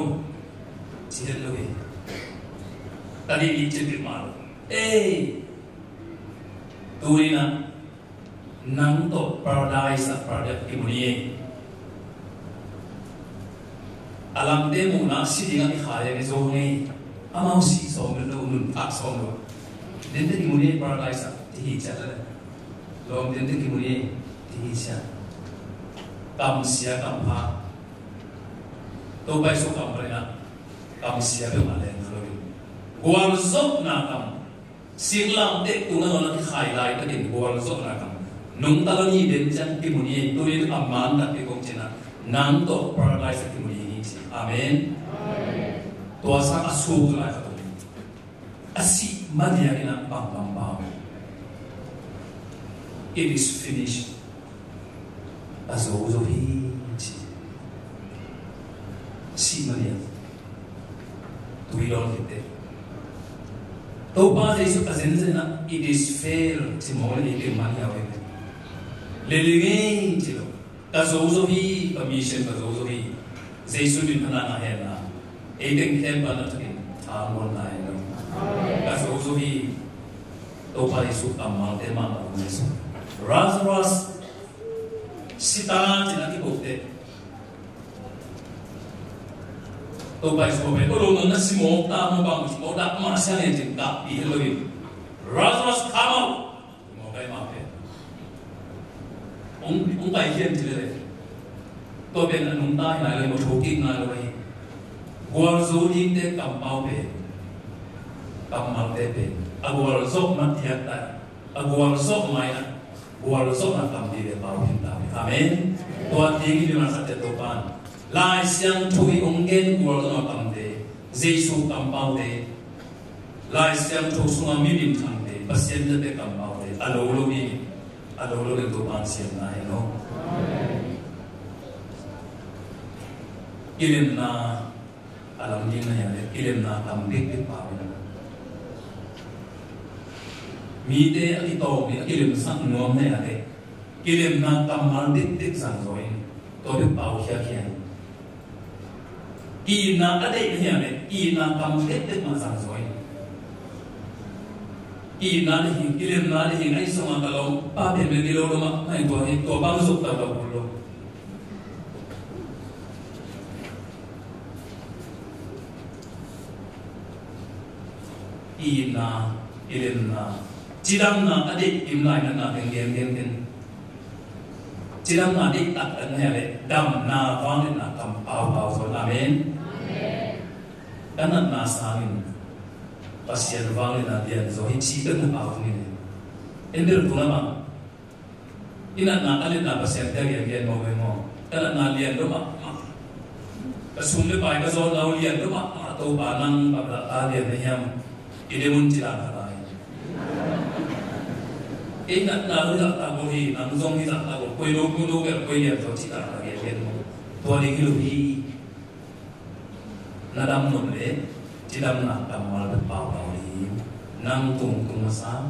ci het lo hi. Ka dihdih ci peuhmah lo. Ei, tu-in a nang tawh paradise ah, paradise kimu ni ei. A lamte muhna si ding a kikhai a, kizo ngei. Amau sih sawm lo, nuntak sawm lo. Dente kimu ni ei paradise ah, ci hi ciat leh. Lawm dente kimu ni ei, ci hi ciat. Kamsia kampha. Topa Jesu kam panin a kamsia peuhmah leng kha lo hi. Gualzawhna kam. Singlamteh tungah nong kikhai laitakin gualzawhna kam nungta lo ni den ciang kimu ni ei, tu-in a man takpi kong ci-in a, nang tawh paradise ah kimu ni ei ci. Amen. Tua sang a suk lai khat om. A sih madiak in a bang bang bang. It is finished. A zo zo hi ci. Sih madiak. Tui dawn khit teh. Topa Jesu a zenzen in a, it is fair ci mawk le ei teng man hiau hi. Lel ing ei ci lo. Ka zo zo hi, ka mission ka zo zo hi. Jesu min phatna na hen la. Ei teng khempeuh na thakin tha muan lai lo. Ka zo zo hi. Topa Jesu kammalte mah a om Jesu. Lazarus, si ta ci-in a kibuk teh. Topa Jesu pen, "Ko lo nang na si mawk ta maw, bang ci mawk ta mah siang e," ci-in kapih hi lo hi. "Lazarus, come out!" Mawk ai mah pen. Hong, hong pai hiam ci leh. Tua pen a nungta hi nai lo, thokik nai lo hi. Gualzo dingte kampau pen. Kammalte pen. A gualzawh mah diak ta. A gualzawh mai a. Gualzawhna kam ding le pau hi ta. Amen. Tua ding hi ding a sa te Topan. Lai Siangtho i hong gen gualzawhna kamte. Jesu kampaute. Lai Siangtho sunga mi minthangte, Pasian tete kampaute, a lo lo ding, a lo lo ding Topan siamna hi lo. Kilemna a lam ding na hi a le, kilemna tam bikbik pau hi lo. Mite a kitawng ding, a kilemsak nuam na hi a le, kilemna kammal dikdik zangzaw in, tua bek pau khiakhia in. Ki-itna a deih na hiam e, ki-itna kam dikdik mah zangzaw in. Ki-itna deih hing, kilemna deih hing, ahi zongin ka lawmpa pen bel i lo lawm mah, mah hi tua hi, tua bang zong tawh ka bul lo. Itna, kilemna, cidamna a deih kim lai natna teng gen gen teng. Cidamna deih taktak na hi a le, damna vangliatna kam paupau zaw in. Amen. Ka natna sangin Pasian vangliatna lian zaw hi ci ka na pau zaw in. En bel tu lamah I natna a liatna Pasian te a gengen mawk ve maw? Ka natna lian lo mahmah. Ka sum le pai ka zawnna uh lian lo mahmah. Topa nang bang zahta lian na hiam? I dem un ci dan khat lai. Kei natna uh hi zahta ko hi, nang zong hi zahta ko, koi lo, koi lo, koi lian zaw ci dan khat gengen maw? Tua ding hi lo hi. Na dam nop leh cidamna kammal bek paupau ding. Nang tung tung masa.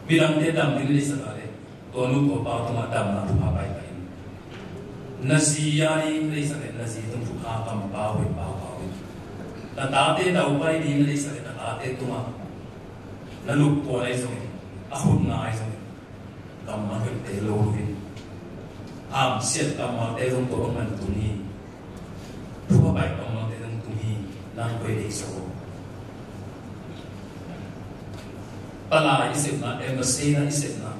Midangte dam ding na deihsak leh tua nu tua pa tungah damna thupha paipai in. Na zi a ding na deihsak leh na zi tung thupha kam pau in, paupau in. Na tate daupai ding na deihsak leh na tate tungah na lupkuan ahi zongin, a khutna ahi zongin, kammal hoihte lo lo in. Hamsiat kammalte zong tua bang man tung hi. Thupha pai kammalte zong tung hi. Nang koi deih sa aw. Palai i sepna, embassy na i sepna,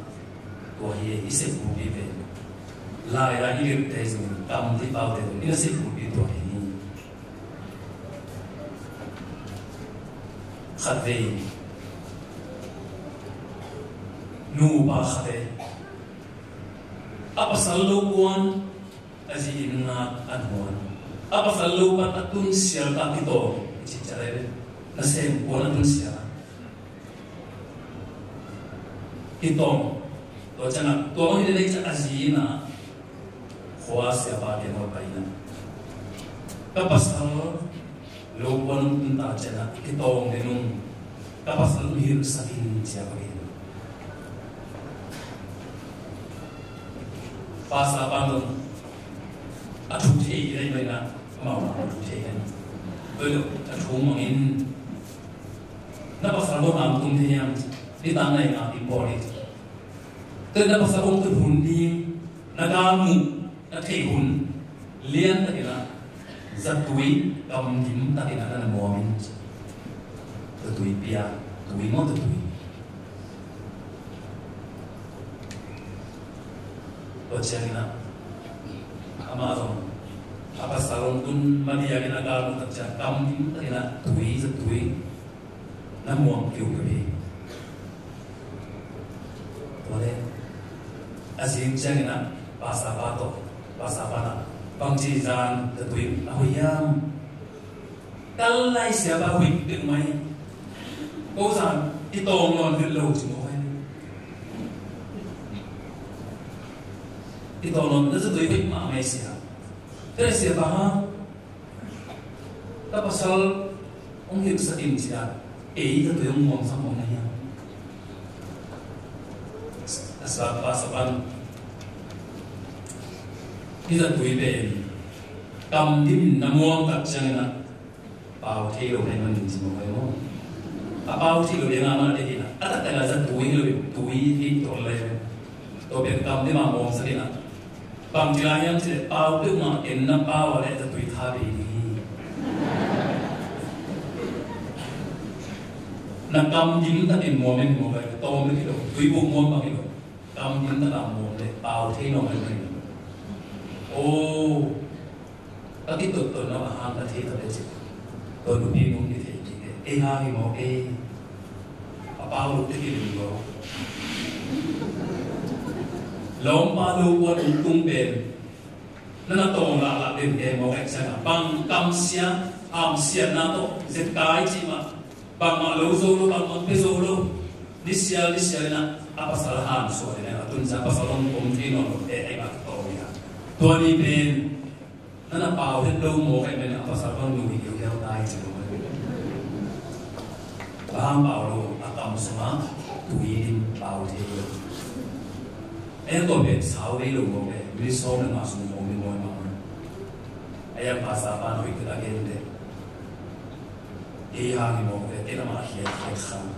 tua hi i sep bulpi pen. Lai lai i lepte zong, kam dih paute zong i na sep bulpi tua hi. Khatvei nupa khat e, a pasal lo kuan a zi inn ngak an huan. A pasal lo pan a tun sial ta kitawm i cih ciang lai ve. Nasem kuan a tun sial a kitawm. Tua ciangah tua bang hi leh ciah a zi inn ah khua siapa te mawl pai in ah, ka pasal lo kuan tun ta ciangah kitawm ding ung, ka pasal hong hilhsak in ci a ka gen. Pastor pa zong a thuk thei hi leh mai na, amau a thuk thei hi. Tua hi lo a thuk mangin, na pasal bawlna hong tung thei hiam? Nitak na hi ngak in bawl hi. Tua na pasal hong tun hun ding na galmuh na theih hun lian takin ah zatui kam dim takin ah na na muam in. Zatui pia, tui maw, zatui. Tua ciangin ah amah zong a pasal hong tun madiakin a galmuh tak ciang kam dim takin ah tui, zatui na muam kiukiu hi. Tua leh a zing ciangin ah pastor pa tawh, pastor pa na, bangci zan zatui a hoih hiam? Tal lai sia ba huih pek mai. Ko zan i tawng nawn vet lo ci maw. I tawng nawn na zatui huih mah mai sia. Tua sia ba ha. Ka pasal hong hilhsak in ci a, ei zatui hong muangsak mawk na hiam? A sa pa sa pan. Hih zatui pen kam dim in na muang tak ciangin a pau thei lo na hih manin ci mawk hi maw? A pau thei lo ding a man a ding hi na, a taktak a zatui hi lo, tui hi tawh le. Tua pen kam dim a muangsak in a. Bang ci lai hiam cih leh pau peuhmah ken na pau a leh zatui tha bei ding hi. Na kam dim takin muam in muam lai tawm bek hi lo, tuibuk muam bang hi lo. Kam dim takin muam leh pau thei nawn lo hi. Oh, ka kitotton na a hang ka thei ta leh cih. Tua nupi nung kithei kik e. Ei hang hi maw ei. A pau lo te kilim lo. Lawmpa lo kuan ung tung pen. Na na tawng lak lak den ke maw ek sang a. Bang kam sia, am sia na tawh. Zet kai ci mah. Bang mah lo zo lo, bang mah pe zo lo. Ni sial, ni sial na. A pasal han suak na. A tun sa pasal ong om thei nawn lo. Eh, eh, bang tawng ya. Tua ni pen. Na na pau het lo maw, ka i men a pasal bang nui kiukiau tai ci lo. Bang pau lo, a kam sung a tui dim pau thei lo. Ei tua pen sau vei lo maw, ei minute sawm le nga sung maw, mi maw, maw. Ei a pasal bang nui kiukiau gen te. Ei hang hi maw, ei na mah hiat hiat khang.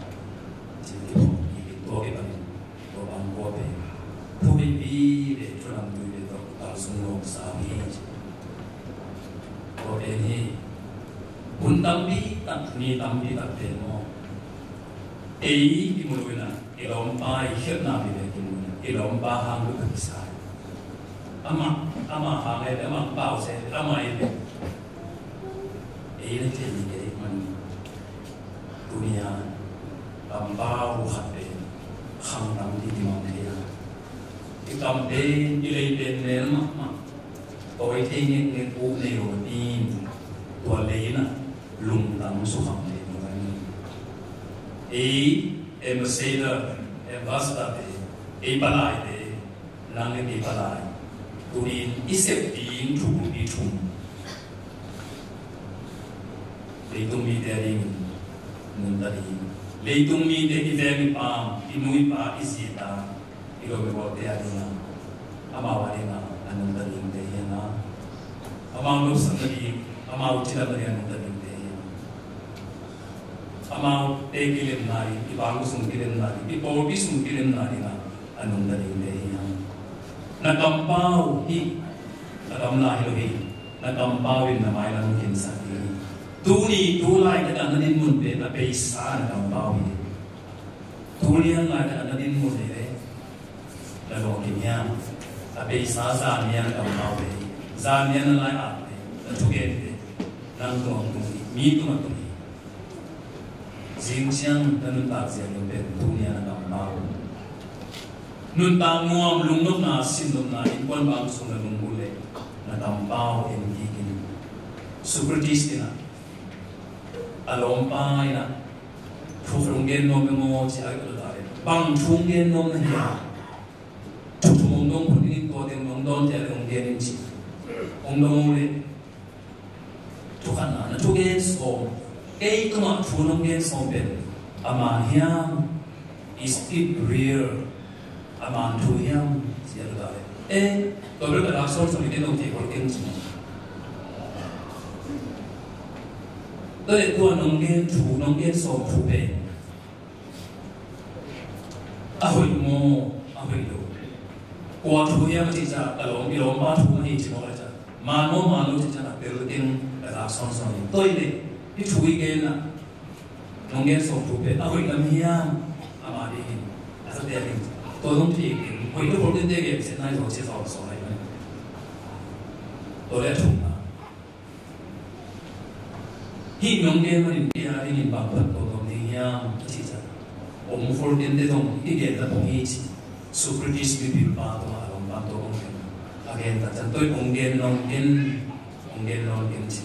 Ci tua kipan. Tua bang tua pen. Thu bipi le thu lamdang le tua kalsung lawm sa hi. Tua pen hi. Hun tampi tak, ni tampi tak pen maw. Ei kimu lo in a, i lawmpa i khialhna pi le kimu in a, i lawmpa hang lo ka kisa. Amah, amah hang ei, amah pau se, amah ei le. Ei le ken ni kei man. Tuni a kampau khat pen khang tampi kimang thei a, i kam pen i lei pen mel mahmah. Tawi thei ngekngek uh nei lo ding tua lei in a lungtang sukham thei lo ding. Ei ambassador, ambassador te, ei palaite, nang le kei palai. Tuni-in i sep ding thu bulpi thum. Leitung mite a dingin nunta ding. Leitung mite i veng i pam, i nu i pa, i zi i ta, i lawm i gualte a dingin, amau a dingin a nunta dingte hi hang. Amau nopsakna ding, amau cidamna ding a nunta dingte hi hang. Amaute kilemna ding, i bangkua sung kilemna ding, i pawlpi sung kilemna dingin a nungta dingte hi hang. Na kampau hi, na gamla hi lo hi. Na kampau in na mailam khensak ding hi. Tuni tu laitak a na dinmun pen a beisa na kampau hi. Tu lian laitak a na dinmun hi le na lawm kim hiam? A beisa zan lian na kampau hi. Zan lian na lai-akte, na thugente, nang tungah tung hi, mi tungah tung hi. Zing ciang na nuntak zia lo pen tuni a na kampau. Nuntak nuam, lungnopna, sinnopna, innkuan bang sung na lunggulh leh na kampau en kik in. Socrates in a, a lawmpa in a, thu khat hong gen nuam ing maw ci a, bang thu hong gen nuam na hiam? Thu thum hong dong phot ing, tua teng hong dawn ciang hong gen ing ci. Hong dong leh Thu khatna, na thugen sawm, kei tungah thu nong gen sawm pen a man hiam? Is it real? A man thu hiam? Ci a lo ta leh, eh, tua bel ka dak sawm sawm i gen nong thei kol keng ci. Tua leh tua nong gen thu, nong gen sawm thu pen a hoih maw, a hoih lo? Kua thu hiam a cih ciang, ka lawm, i lawmpa thu mah hi ci mawk a cih ciang, man maw man lo cih ciang a tel keng ka dak sawnsawn hi. Tua hi leh hih thu i gen ah nong gen sawm thu pen a hoih lam hiam? Amah ding in a sa tel in tua nong thei keng, hoih lo pawl kente gen seh nai zaw cia zaw sawn lai mah. Tua leh a thumna, hih nong gen manin kei a dingin bang phattuam om ding hiam a cih ciang, om khol kente zong i gen ta pong hi ci. Socrates mipilpa tungah a lawmpa tawh hong gen, a gen tak ciang tua hong gen nong gen, hong gen nong gen ci.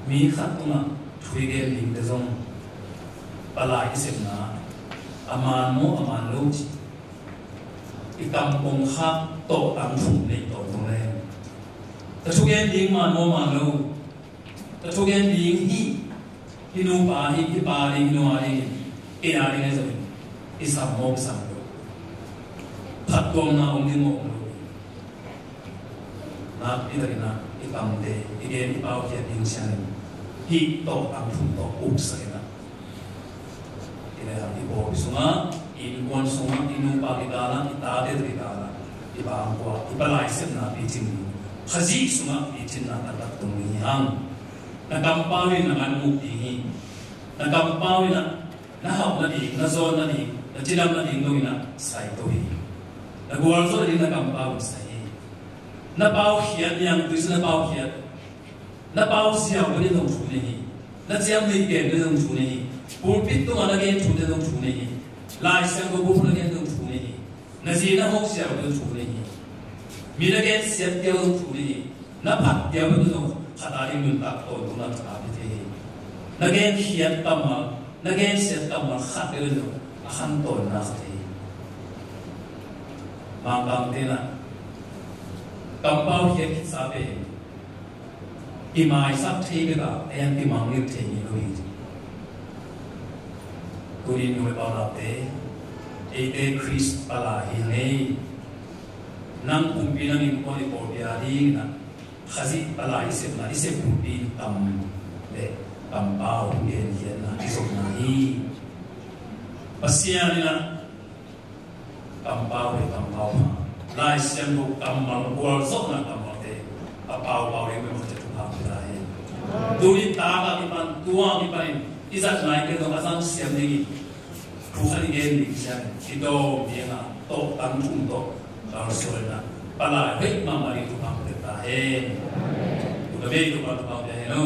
Mi khat tungah thu i gen dingte zong palai i sepna a man maw a man lo ci i kam kong khak tawh tang thum nei tawntung le. Ka thugen ding man maw man lo, ka thugen ding hi, hi nupa hi, hi pa ding, hi nu a ding, kei a ding e zong i sam maw i sam lo, phattuamna om ding maw om lo. Nakpi takin ah i kamte i gen i paukhiat ding ciangin hih tawh tang thum tawh uksak in ah i le i pawlpi sungah, i innkuan sungah, i nupa kikalah, i tate kikalah, i bangkua i palai sepna picing ding, Khazih sungah picingna taktak tung ding hi hang. Na kampau in na ngan muk ding hi. Na kampau in ah na hauh nading, na zawn nading, na cidam nading dongin ah sai to hi. Na gualzawh nading na kampau in sai hi. Na paukhiat niangtui sa na paukhiat, na pau ziau nading zong thu nei hi. Na ciam nei kem nading zong thu nei hi. Pulpit tungah na gen thu nading zong thu nei hi. Lai Siangtho bu na gen nading zong thu nei hi. Na zi na hawk ziau nading zong thu nei hi. Mi na gen siat nading zong thu nei hi. Na phat nading nading zong khat a ding nuntak tawntungna khat a pia thei hi. Na gen khiat kammal, na gen siat kammal khat nading zong a khantawnna khat hi. Mangkangte in ah kampau khiat khitsa pen i maisak thei bek a, a hiang kimangngilh thei ngei lo hi. Tuni nu le pa u, eite Khrist palai hi hang ei. Nang pumpi, nang innkuan, i pawlpi a dingin ah Khazih palai i sepna, i sep pumpi in kam le kampau, gen khiatna i zopna hi. Pasian in ah kampau le kampau pha, Lai Siangtho kammal, gualzawhna kammalte a paupau ding bek mah thupha pia ta hen. Tuni tak a kipan, tua kipanin i zat naite zong a zang siam dingin thu khat i gen ding ciangin i dawm ding a, tawh tang thum tawh kalsuan in ah palai hoih mahmah ding thupha pia ta hen. Tua ka bei thupha, thupha pia hen o.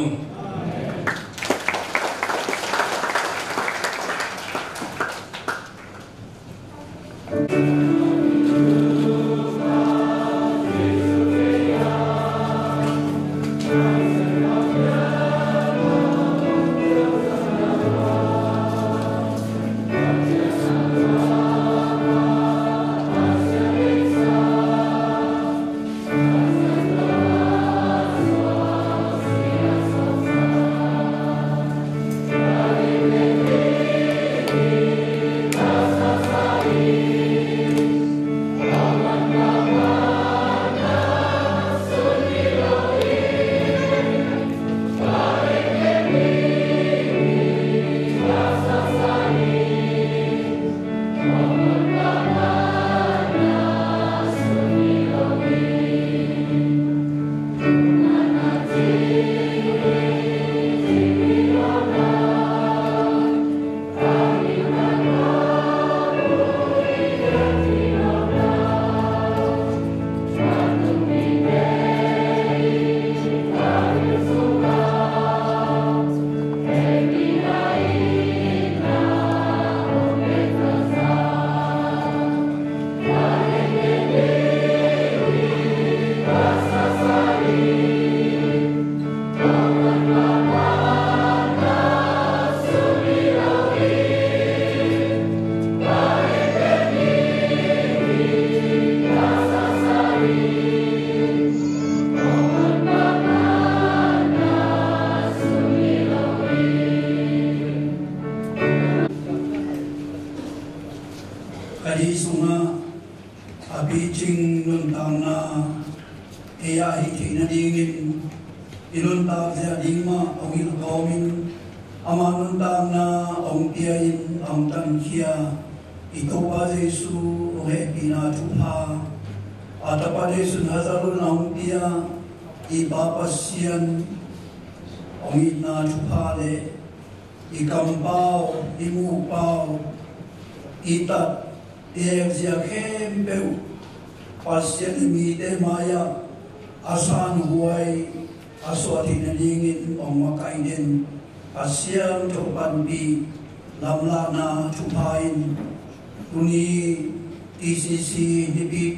Ka dih sungah a picing nuntakna ei a hih theih nadingin i nuntak zia ding mah hong hilh kawmin, ama nuntakna hong pia-in hong tankhia i Topa Jesu hong hehpihna thupha, a Tapa Jesu in Hazarun a hong pia i Pa Pasian hong itna thupha le i kampau, i mukpau, i tat, i hekzia khempeuh Pasian in mite mai-ah a sanhuai a suah theih nadingin hong makaih den Pasian tawh panpih lamlahna thupha in tuni T C C Nipi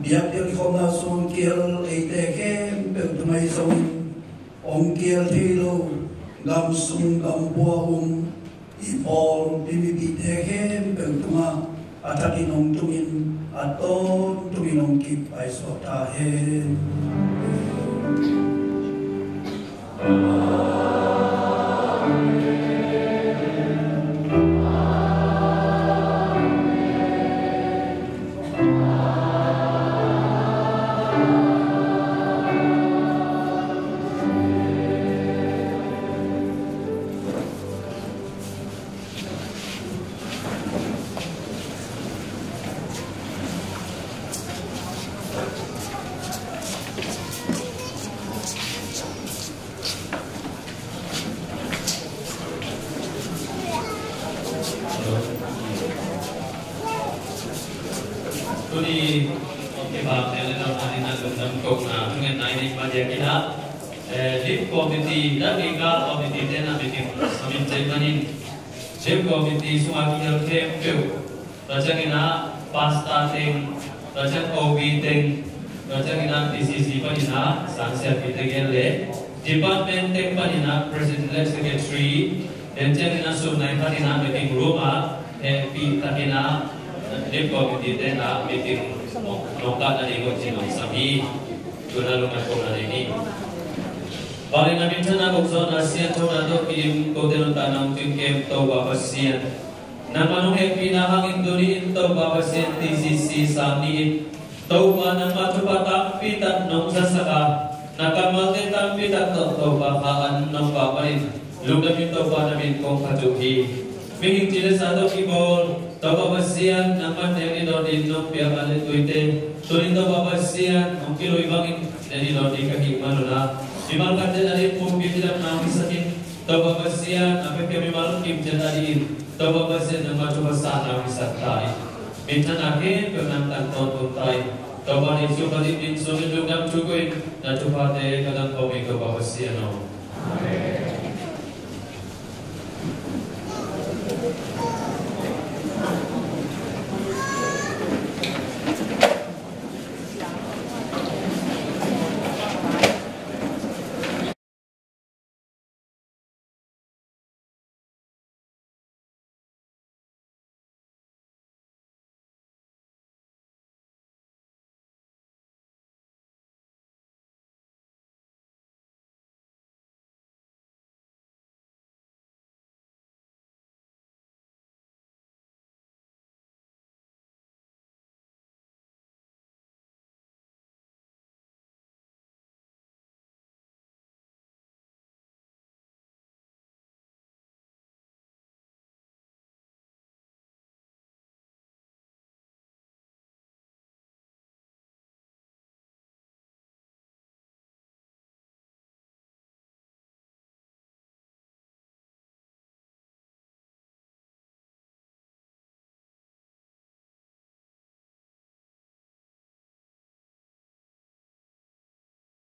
biakpiakkhawmna sung kiel eite khempeuh tungah zongin Hong kial thei lo, gam sung gam pua um i pawl i mipite khempeuh tungah a thakin hong tumin, a tawntumin hong kipaisuak ta hen. Tuni, okay, ba, tele na ani na lungdam kong na, tungen nai ni ma dia kita. Eh, Lead Committee, dan ni ka committee te na meeting, samin te manin. Lead Committee sunga ki hel khempeuh. Tua ciangin ah pastor teng, tua ciang O B teng, tua ciangin ah T C C panin ah sang siapi teng en le, department teng panin ah president le secretary, then ciangin ah sun nai panin ah meeting room ah hehpih takin ah lead committee te ah meeting nong kah na ding uh ci nong sam hi. Tuna lungdam kong na ding hi. Vanglian a minthanna, gukzawhna, sianthona tawh kidim kote nuntakna hong tuingkem Topa Pasian, nangmah nong hehpihna hangin tuni-in Topa Pasian T C C sang ni in Topa nangmah thupha tampi tak nong zasak a, na kammalte tampi tak tawh Topa kha an nong pah manin lungdamin Topa na min kong phat uh hi. Mihing ci le sa tawh kibawl Topa Pasian nangmah nek ni dawn ding nong piak a le tuite tunin Topa Pasian hong kilui bangin nek ni dawn ding ka hih manun ah mimal khat ciat a ding pumpi cidamna hong hisak in Topa Pasian a pekkem mimal kim ciat a dingin Topa Pasian nangmah thupha sangna hong hisak ta in. Minthanna khempeuh nang tang tawntung ta in. Topa Jesu Khazih min suangin lungdam thuk uh in na thuphate ka dang khawm hi Topa Pasian aw.